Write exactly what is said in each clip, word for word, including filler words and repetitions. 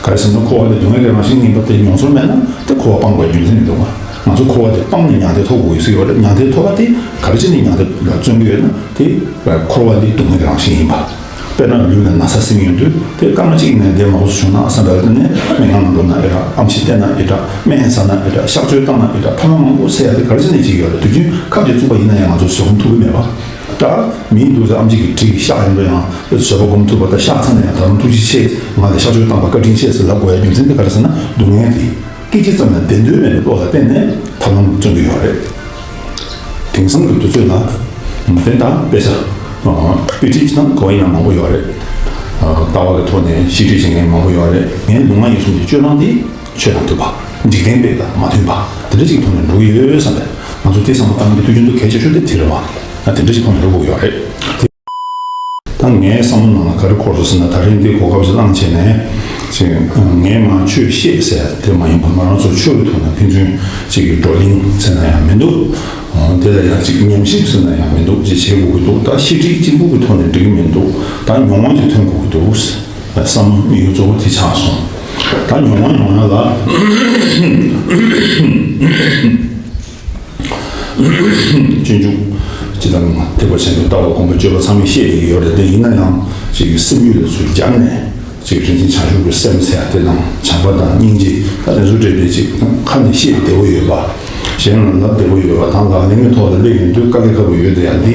ག་རེ་ཟེར་ན་འཁོར་བ་དེ་སྡུག་བསྔལ་གྱི་རང་བཞིན་ཡིན་པ་དེ་མྱོང་ཚོར་མེད་ན་དེ་འཁོར་བ་སྤང་དགོས་རྒྱུ་མཚན་མི་འདུག་ག་ང་ཚོ་འཁོར་བ་དེ་སྤངས་ནས་མྱང་འདས་ཐོབ་དགོས་ཟེར་ཡོད་རེད། མྱང་འདས་ཐོབ་པ་དེ་ག་རེ་བྱས་ནས་མྱང་འདས་ལ་བརྩོན་གྱི་ཡོད་ན་དེ་འཁོར་བ་དེ་སྡུག་བསྔལ་གྱི་རང་བཞིན་ཡིན་པ། དཔེར་ན་ལུས་ལ་ན་ཚ་ཟིན་ཡོང་དུས་དེ་སྐར་མ་གཅིག་ནས་བདེ་མང་པོ་བྱུང་ན་བསམ་པའི་སྒོ་ནས་སྨན་ཁང་ལ་འགྲོ་ན་ཨེ་འདྲ། ཨེམ་ཆི་བསྟེན་ན་ཨེ་འདྲ། སྨན་ཟ་ན་ཨེ་འདྲ། གཤག་བཅོས་བཏང་ན་ཨེ་འདྲ། ཐབས་ལམ་མང་པོ་བཙལ་ཡ་དེ་ག་རེ་བྱས་ནས་བྱེད་ཀྱི་ཡོད་རེད། དུས་རྒྱུན་ཁབ་ཀྱིས་བཙུགས་པ་ཡིན་ན་ཡང་ང་ཚོ་བཟོད་སྒོམ་ཐུབ་ཀྱི་མེད་པ། ད་མིའི་འདུག་ཟེར་ཨེམ་ཆི་གིས་བྲིས་གཤག་ཡིན་པ་ཡང་བཟོད་པ་སྒོམ་ཐུབ་པ། ད་གཤག་ཚར་ན་ཡང་ད་དུང་ཐུགས་རྗེ་ཆེ། ང་ལ་གཤག་བཅོས་བཏང་བ་བཀའ་དྲིན་ཆེ་ཟེར་ལབ་དགོས་ཡ་རྒྱུ་མཚན་དེ་ག་རེ་ཟེར་ན་སྡུག་བསྔལ་དེ། སྐད་ཅིག་ཙམ་ལ་བདེ་འདོད་མེད་པའི་བློ་ལ་བརྟེན་ནས་ཐབས་ལམ་བརྩོན་གྱི་ཡོད་རེད། དེང་སང་གི་དུས་ཚོད་ལ་མ་བརྟེན་དང་དཔེ་ཆ་དཔེ་ཁྲིད་ཀྱི་ནང་གོ་ཡིན་ན་མང་པོ་ཡོད་རེད། ལྟ་བ་གི་ཐོག་ནས་བཤད་ཁྲིད་བྱེད་མཁན་མང་པོ་ཡོད་རེད། ངས་ལུས་ངག་ཡིད་གསུམ་གྱི་སྤྱོད་ལམ་དེ་ཆོས་དང་མཐུན་པ། འཇིག་རྟེན་པའི་དང་མ་མཐུན་པ་དེ་འདྲ་ཅིག་ཐོག་ནས་འགྲོ་གི་ཡོད་བསམ་པས་ང་ཚོ་དེ་བསམ་བློ་བཏང་རྒྱུ་དུས་རྒྱུན་དུ་གལ་ཆེ་ཤོས་དེ་དེ་རེད་བ། དེ་འདྲ་ཅིག་ཐོག་ནས་འགྲོ་དགོས་ཀྱི་ཡོད་རེད། ད་ངའི་བསམ་བློ་ནང་ལ་ག་རེ་འཁོར་སོང་ཟེར་ན། ད་རིང་འདི་གོ་སྐབས་ཤིག་བླངས་བྱས་ནས་ཅིག་ངས་མར་ཆོས་བཤད་ཟེར་དེ་མ་ཡིན་པར་ང་རང་ཚོ་ཆོས་ཀྱི་ཐོག་ན་ཕན་ཚུན་ཅིག་གི་བགྲོ་གླེང་ཟེར་ན་ཡང་མི་འདུག་དེ་ལ་ཡང་ཅིག་ཉམས་ཞིབ་ཟེར་ན་ཡང་མི་འདུག་ཅིག་བྱེད་དགོས་ཀྱི་འདུག་ད་བཤད་ཁྲིད་གཅིག་པུ་གི་ཐོག་ནས་འགྲིག་གི་མི་འདུག་ད་མྱོང་བ་ཅིག་ཐོན་དགོས་ཀྱི་འདུག་བསམ་ཡུལ་གཙོ་བོ་དེ་ཆགས་སོང་། ད་མྱོང་བ་མྱོང་ཡ་ལ། སྤྱོད་འཇུག་ཅི་དང་ཐེག་པ་ཆེན་པོའི་ལྟ་བ་སྒོམ་པ་སྤྱོད་པ་ཚང་མས་བཤད་བསྡད་ཀྱི་ཡོད་རེད། དེ་ཡིན་ན་ཡང་ཅིག་སེམས་རྒྱུད་ལ་ཚུར་སྦྱར་ནས་ཅིག་རིན་ཆེན་བྱང་ཆུབ་ཀྱི་སེམས་ཟེར་ཡ་དེ་དང་བྱམས་པ་དང་སྙིང་རྗེ་ད་དེ་ཚོ་འདྲེས་པའི་ཅིག་ཁ་ནས་བཤད་བདེ་བོ་ཡོད་པ། གཞན་ལ་ལབ་བདེ་བོ་ཡོད་པ་དང་ལག་ལེན་གྱི་ཐོག་ལ་སླེབས་ཡོང་དུས་དཀའ་ལས་ཁག་པོ་ཡོད་དེ་ཡང་འདི་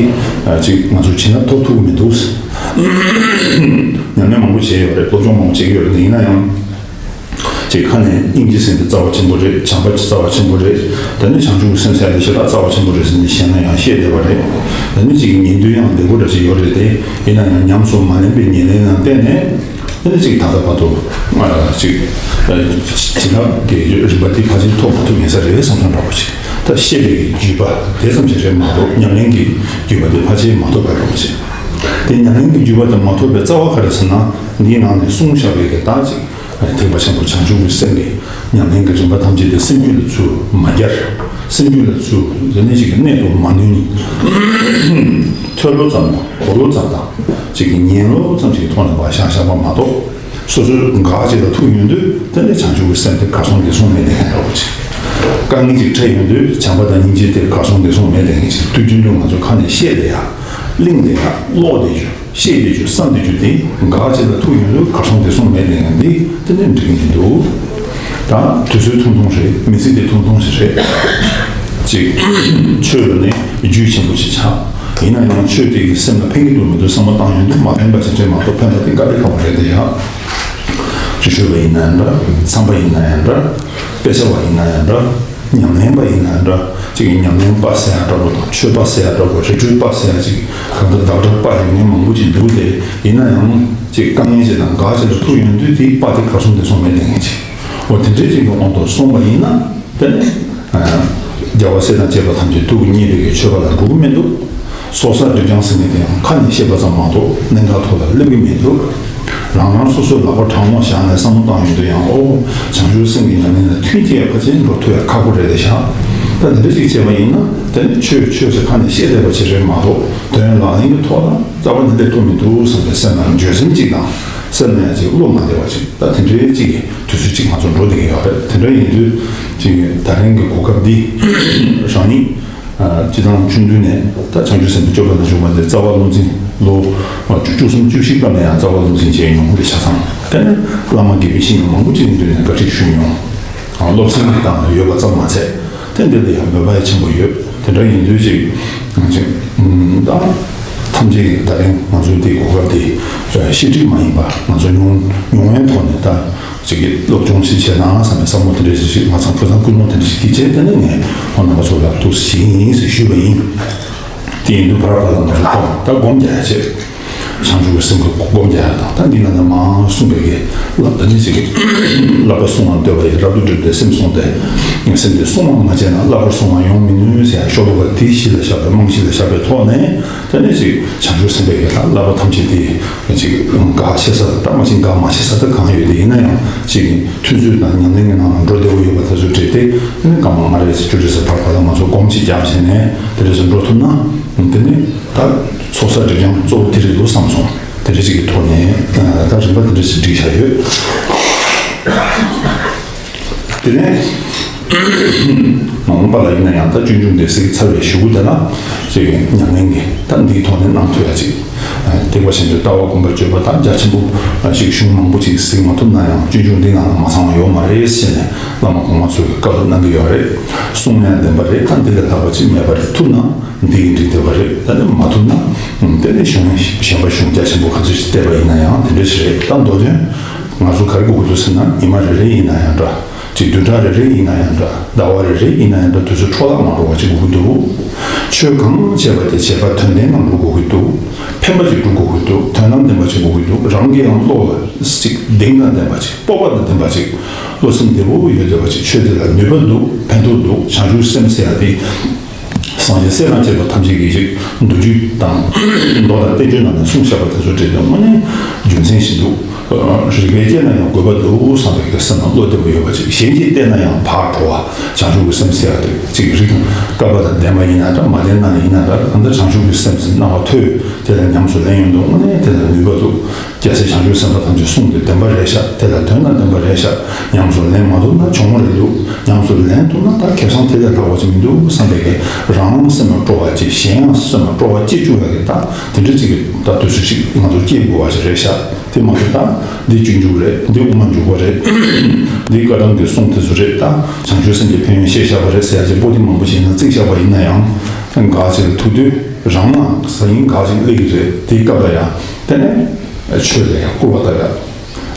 ཅིག་ང་ཚོ་བྱིན་རླབས་ཐོབ་ཐུབ་ཀྱི་མི་འདུག་ཉམས་ལེན་མང་པོ་བྱས་ཡོད་རེད། སློབ་སྦྱོང་མང་པོ་བྱེད་ཀྱི་ཡོད་རེད། དེ་ཡིན་ན་ཡང་། ཅིག་ཁ་ནས་སྙིང་རྗེ་ཟེར་འདི་རྩ་བ་ཆེན་པོ་རེད། བྱམས་པ་རྩ་བ་ཆེན་པོ་རེད། ད་ནི་བྱང་ཆུབ་ཀྱི་སེམས་ཟེར་ཡ་དེ་ཞེ་དྲག་རྩ་བ་ཆེན་པོ་རེད་ཟེར་ནས་བཤད་ན་ཡང་བཤད་བསྡད་པ་རེད། ད་ནི་ཅིག་ཉན་དུས་ཡང་བདེ་པོ་འདྲ་ཞིག་ཡོད་རེད་དེ། ཡིན་ན་ཡང་ཉམས་སུ་མ་ལེན་པའི་ཉེར་ལེན་ལ་བརྟེན་ནས་ད་ནི་ཅིག་ད་ལྟ་བར་དུ་ང་ཅིག་བྱིན་རླབས་ཀྱི་རིམ་པ་དེ་ཕལ་ཆེར་ཐོབ་མ་ཐུབ་ཡིན་ས་རེད་བསམ་བསམ་འདྲ་པོ་ཅིག་ད་བཤད་པའི་བརྒྱུད་པ་དེ་ཙམ་ཞིག་རེད་མ་གཏོགས་ཉམས་ལེན་གྱི་བརྒྱུད་པ་དེ་ཕལ་ཆེར་མ་ཐོབ་པ་འདྲ་པོ་ཅིག་དེ་ཉམས་ལེན་གྱི་བརྒྱུད་པ་དེ་མ་ཐོབ་པའི་རྩ་བ་ག་རེ་ཟེར་ན། འདིའི་ནང་ནས་གསུངས་བཞག་པའི་གི་ད་ཅིག་ཐེག་པ་ཆེན་པོ་བྱང་ཆུབ་ཀྱི་སེམས་ཀྱི་ཉམས་ལེན་གྱི་རིམ་པ་ཐམས་ཅད་དེ་སེམས་རྒྱུད་ལ་ཚུར་མ་སྦྱར། སེམས་རྒྱུད་ལ་ཚུར་དེ་ནས་ཅིག་གི་གནད་དུ་མ་བསྣུན། ཐོས་ལོ་ཙམ་དང་གོ་ལོ་ཙམ་དང་ཅིག་གི་ཉན་ལོ་ཙམ་ཞིག་གི་ཐོག་ནས་ཕར་བཞག་བཞག་པ་མ་གཏོགས། སོ་སོའི་འགག་ཅིག་ལ་ཐུག་ཡོང་དུས་དེ་ནས་བྱང་ཆུབ་ཀྱི་སེམས་དེ་གར་སོང་འདིར་སོང་མེད་བསྡད་མཁན་འདྲ་པོ་ཅིག་དཀའ་ངལ་ཅིག་འཕྲད་ཡོང་དུས་བྱམས་པ་དང་སྙིང་རྗེ་དེ་གར་སོང་འདིར་སོང་མེད་བསྡད་མཁན་ཅིག་དུས་རྒྱུན་དུ་ང་ཚོ་ཁ་ནས་བཤད་བསྡད་ཡ། གླེང་བསྡད་ཡ། ཀློག་བསྡད་རྒྱུ། བཤད་བསྡད་རྒྱུ། བསམ་བསྡད་རྒྱུ་དེ་འགག་ཅིག་ལ་ཐུག་ཡོང་དུས་གར་སོང་འདིར་སོང་མེད་བསྡད་མཁན་འདི་དེ་ནས་འགྲིག་གི་མི་འདུག་ད་དུས་ཚོད་ཐུང་ཐུང་རེད། མི་ཚེ་དེ་ཐུང་ཐུང་ཞིག་རེད། ཅིག་ཆོས་ལ་ནི་རྒྱུས་ཆེན་པོ་ཞིག་ཆགས། ཡིན་ན་ཡང་ཆོས་དེ་གིས་སེམས་ལ་ཕན་གྱི་འདུག་མི་འདུག་བསམ་བློ་བཏང་ཡོང་དུས་མ་ཕན་པ་ཞིག་རེད་མ་གཏོགས་ཕན་པ་དེ་དཀའ་ལས་ཁག་པོ་རེད་དེ་ཡ། རི་ཁྲོད་པ་ཡིན་ན་ཡང་འདྲ། མཚམས་པ་ཡིན་ན་ཡང་འདྲ། དཔེ་ཆ་བ་ཡིན་ན་ཡང་འདྲ། ཉམས་ལེན་པ་ཡིན་ན་ཡང་འདྲ། ཅིག་ཉམས་ལེན་པ་ཟེར་ཡ་འདྲ་པོ་དང་ཆོས་པ་ཟེར་ཡ་འདྲ་པོ། རི་ཁྲོད་པ་ཟེར་ཡ་ཅིག་གང་ལྟར་བདག་སྒྲ་པ་ཡིན་མཁན་མང་པོ་ཅིག་འདུག་སྟེ། ཡིན་ན་ཡང་ཅིག་དཀའ་ངལ་ཅིག་དང་འགག་ཅིག་ལ་ཐུག་ཡོང་དུས་དེའི་པ་དེ་གར་སོང་འདིར་སོང་མེད་བསྡད་མཁན་ཅིག་འོ་དེ་འདྲའི་ཅིག་གི་དབང་དུ་སོང་བ་ཡིན་ན། དེ་ནི་རྒྱལ་བ་སྲས་དང་བཅས་པ་ཐམས་ཅད་ཐུགས་མཉེས་པའི་གི་མཆོད་པ་ལ་འགྲོ་གི་མི་འདུག་སོ་སོར་སྒྲིབ་སྦྱང་ཟེར་མཁན་དེ་ཡང་ཁ་ནས་བཤད་པ་ཙམ་མ་གཏོགས་གནད་འགག་ཐོག་ལ་སླེབས་ཀྱི་མི་འདུག་རང་རང་སོ་སོའི་ལག་པ་དྲང་མོ་བཞག་ནས་བསམ་བློ་བཏང་ཡོང་དུས་ཡང་ཨོ། བྱང་ཆུབ་སེམས་ཀྱི་ཉམས་ལེན་ལ་མཐུན་རྐྱེན་ཕལ་ཆེར་འགྲོ་ཐུབ་ཡ་ཁག་པོ་རེད་ཤག་ད་དེ་འདྲ་ཞིག་བྱས་པ་ཡིན་ན་དེ་ནི་ཆོས་ཆོས་ཟེར་ཁ་ནས་བཤད་བསྡད་པ་ཅིག་རེད་མ་གཏོགས་དོན་ལག་ལེན་གྱི་ཐོག་ལ་རྩ་བ་ནས་སླེབས་ཐུབ་མི་འདུག་བསམ་པའི་སེམས་ནང་འགྱོད་སེམས་ཅིག་དང་སེམས་ནང་ཅིག་བློ་མ་བདེ་བ་ཅིག་ད་དེ་འདྲའི་ཅིག་དུས་ཚོད་ཅིག་ང་ཚོ་འགྲོ་བསྡད་ཀྱི་ཡོད་རེད། དེ་འདྲ་ཡིན་དུས་ཅིག་ད་རིང་གི་གོ་སྐབས་འདི་རང་ཉིད་སྤྱི་བཏང་ཆུང་དུས་ནས་ད་བྱང་ཆུབ་སེམས་དཔའི་སྤྱོད་པ་ལ་ཞུགས་པ་འདི་རྩ་བ་བློ་འཛིན་ལོ་བཅུ་གསུམ་བཅུ་བཞི་སྐབས་ནས་ཡང་རྩ་བ་བློ་འཛིན་བྱས་མྱོང་གི་ཆ་ཚང་། དེ་ནས་བླ་མ་དགེ་བའི་བཤེས་གཉེན་མང་པོ་ཅིག་མདུན་ནས་བཀའ་ཁྲིད་ཞུས་མྱོང་། སློབ་ཚན་དང་ཡོད་པ་ཙམ་མ་ཚད་དེ་འདི་ལ་ཡང་མོས་པ་ཡང་ཆེན་པོ་ཡོད། དེ་འདྲ་ཡིན་དུས་ཅིག་ཅིག་ད་ཐམས་ཅད་ཀྱིས་ད་རིང་ང་ཚོའི་འདི་གོ་སྐབས་འདི་བཤད་ཁྲིད་མ་ཡིན་པ་ང་ཚོ་མྱོང་མྱོང་བའི་ཐོག་ནས་ད། ཅིག་གིས་སློབ་སྦྱོང་ཞིག་བྱས་ན་བསམ་པའི་བསམ་བློ་དེ་འདྲ་ཞིག་ཞིག་མ་ཚང་ཁུ་ཚང་ཀུན་སློང་དེ་འདྲ་ཞིག་གིས་བྱས། དེ་ནས་ངས་ཁོང་རྣམ་པ་ཚོ་ལ་ཐུགས་སུ་ཞིག་ཡིན་ཟེར་ཞུས་པ་ཡིན། དེ་ཡིན་དུས་བར་བར་ལ་ང་ཚོ་སྒོམ་ད་སྒོམ་རྒྱག་ཡ་བྱས། བྱང་ཆུབ་ཀྱི་སེམས་ཀྱི་སྒོམ་རྒྱག་ཡ་དང་ད་འདི་ནང་ནས་མང་གསུངས་པའི་གི་བསླབ་ད་ནི་ཅིག་གིས་བསླབ་པ་སྲུང་བར་འདོད་པ་ཡི་རབ་ཏུ་བསྒྲིབས་ཏེ་སེམས་བསྲུངས་ཏེ། སེམས་དེ་སྲུང་བར་མ་བྱས་ན་བསླབ་པར་སྲུང་བ་ཡོང་མི་ནུས་ཟེར་ཡ་ཤོ་ལོ་ཀ་དེའི་གཞི་ལ་བཞག་པའི་རྨང་གཞི་ལ་བཞག་པའི་ཐོག་ནས། དེ་ནས་ཅིག་བྱང་ཆུབ་སེམས་དཔའི་གི་ལ་བསླབ་པ་ཐམས་ཅད་དེ་ཅིག་འགག་ཆེ་ས་དང་མ་ཅིག་འགག་མ་ཆེ་ས་དང་གང་ཡོད་དེ་ཡིན་ན་ཡང་ཅིག་ཐུན་ཚོད་དང་ཉམས་ལེན་གྱི་ནང་ལ་འགྲོ་བདེ་བོ་ཡོད་པ་དེ་ཚོ་བྲིས་ཏེ་དེ་ནས་སྐར་མ་ལྔ་རེ་ཙམ་བཅུ་རེ་ཙམ་བར་བར་ལ་ང་ཚོ་སྒོམ་ཅིག་རྒྱབ་བྱས་ནས་དེ་རེ་ཙམ་འགྲོ་ཐུབ་ན་དེ་ནས་ད་ཚོགས་བསགས་སྒྲིབ་སྦྱང་གཙོ་བོ་དེ་རེད་འདུག་བསམ་སོང་། དེ་རེ་ཅིག་གི་ཐོག་ནས་ད་རིམ་པ་དེ་འདྲ་ཞིག་བསྒྲིགས་བཞག་ཡོད། དེ་ནས་མ་འོངས་པ་ལ་ཡིན་ན་ཡང་ད་སྤྱོད་འཇུག་འདི་གཟིགས་ཚར་བའི་གཞུག་གུ་དེ་ལ་ཅིག་ཉམས་ལེན་གྱི་ད་འདིའི་ཐོག་ནས་གནང་ཐུབ་ཡ་ཅིག་ཐེག་པ་ཆེན་པོའི་ལྟ་བ་སྒོམ་པ་སྤྱོད་པ་དང་རྒྱ་ཆེན་པོ་ཞིག་གཞུང་མང་པོ་ཅིག་གཟིགས་མ་ཐུབ་ན་ཡང་སྤྱོད་འཇུག་འདི་ང་ལ་མ་ཚང་བ་ཡོད་མ་རེད་ཟེར་ནས་བླ་མ་གོང་མ་ཚོས་བཀའ་སློབ་གནང་གི་ཡོད་རེད། གསུང་ཡང་བདེན་པ་རེད། ད་འདི་ལས་ལྷག་པ་ཅིག་མེད་པ་རེད། ཐུབ་ན་འདི་ཡིན་འགྲིག་བསྡད་པ་རེད། ད་ནི་མ་ཐུབ་ན་དེ་ནས་གཞུང་གཞན་པ་གཞུང་རྒྱ་ཆེན་པོ་ག་ཚོད་ཅིག་བལྟས་པ་ཡིན་ན་ཡང་དེ་འདྲ་ཞིག་རེད། ད་མདོ་དོན་ང་ཚོ་ག་རེ་དགོས་ཀྱི་འདུག་ཟེར་ན་ཉི་མ་རེ་རེ་ཡིན་ན་ཡང་འདྲ། ཅིག་བདུན་ཕྲག་རེ་རེ་ཡིན་ན་ཡང་འདྲ། ཟླ་བ་རེ་རེ་ཡིན་ན་ཡང་འདྲ། དུས་ཚོད་འཕྲོ་བརླག་མ་འགྲོ་བ་ཅིག་དགོས་ཀྱི་འདུག་ཆོས་གང་བྱས་པ་དེ་བྱས་པ་དོན་ལྡན་ངང་འགྲོ་དགོས་ཀྱི་འདུག་ཕན་པ་ཅིག་སྒྲུབ་དགོས་ཀྱི་འདུག་དོན་དམ་བདེན་པ་ཅིག་དགོས་ཀྱི་འདུག་རང་གི་ཡང་བློ་ལ་ཅིག་གདེང་དང་ལྡན་པ་ཅིག་སྤོབས་པ་དང་ལྡན་པ་ཅིག་བློ་སེམས་བདེ་པོ་ཡོད་བསྡད་པ་ཅིག་ཆོས་དེ་ལ་ནུས་པ་འདུག་ཕན་ཐོགས་འདུག་བྱང་ཆུབ་སེམས་ཟེར་ཡ་དེ། སངས་རྒྱས་སྲས་དང་བཅས་པ་ཐམས་ཅད་ཀྱིས་ཅིག་མདོ་རྒྱུད་དང་མདོ་དང་བསྟན་བཅོས་ནང་ནས་གསུངས་བཞག་པ་དེ་ཚོ་བྲིས་ཏེ་དངོས་གནས་རྒྱུ་མཚན་ཞིག་འདུག་རིགས་པས་དཔྱད་ན་ཡང་དགོས་པ་འདུག་བསམ་པའི་གི་སེམས་ལ་བློ་བདེ་པོ་ཡོད་པ་ཅིག་གཞན་གྱིས་བལྟས་ན་ཡང་ཕར་འགྲོ་བ་བྱང་ཆུབ་ཀྱི་སེམས་ཟེར་བ་དེ་ཅིག་རིགས་དང་བསྐལ་པ་དང་ལྡན་པ་ཡིན་ན་འདྲ། མ་ལྡན་ན་ཡིན་ན་འདྲ། གང་ལྟར་བྱང་ཆུབ་ཀྱི་སེམས་སུ་སྣང་བ་ཐོས། དེ་ལ་ཉམས་སུ་ལེན་ཡོང་དུས་དངོས་གནས་དེ་ལ་ནུས་པ་འདུག་རྒྱལ་སྲས་བྱང་ཆུབ་སེམས་དཔའ་ཐམས་ཅད་གསུངས་ཏེ་བདེན་པ་རེད་ཤག་དེ་ལ་དོན་དང་ལྡན་པ་རེད་ཤག་ཉམས་སུ་ལེན་མ་ཐུབ་ན་གྱོང་རེད་འདུག་ཉམས་སུ་ལེན་ཐུབ་ན་ད་ཁེ་བཟང་དེ་ལས་ལྷག་པ་ཅིག་མི་འདུག་བསམ་པའི་གི་རང་སེམས་ལ་སྤྲོ་བ་སྐྱེ། གཞན་ཡང་སེམས་ལ་སྤྲོ་བ་སྐྱེ་བཅུག་ཡ་གི་ད་དེ་འདྲ་ཅིག་གི་ད་དུས་ཚོད་ཅིག་ང་ཚོ་སྐྱེལ་དགོས་པ་ཞིག་རེད་ཤག་དེ་མ་གཏོགས་ད་འདི་སྤྱོད་འཇུག་རེད། འདི་དབུ་མ་འཇུག་པ་རེད། འདི་བཀའ་གདམས་ཀྱི་གསུང་དེ་ཚོ་རེད། ད་བྱང་ཆུབ་སེམས་ཀྱི་ཕན་ཡོན་བཤད་བཞག་པ་རེད་ཟེར་ཡ་ཅིག་པོ་ཏི་མང་པོ་ཞིག་ཡིན་ན་བརྩིགས་བཞག་པ་ཡིན་ན་ཡང་འགའ་ཅིག་ལ་ཐུག་དུས་རང་ལ་ཟ་ཡིན་འགའ་ཅིག་སླེབས་ཀྱི་རེད། དེའི་སྐབས་ལ་ཡང་དེ་ནས་ཆོས་ལ་ཡང་སྐུར་བ་བཏབ་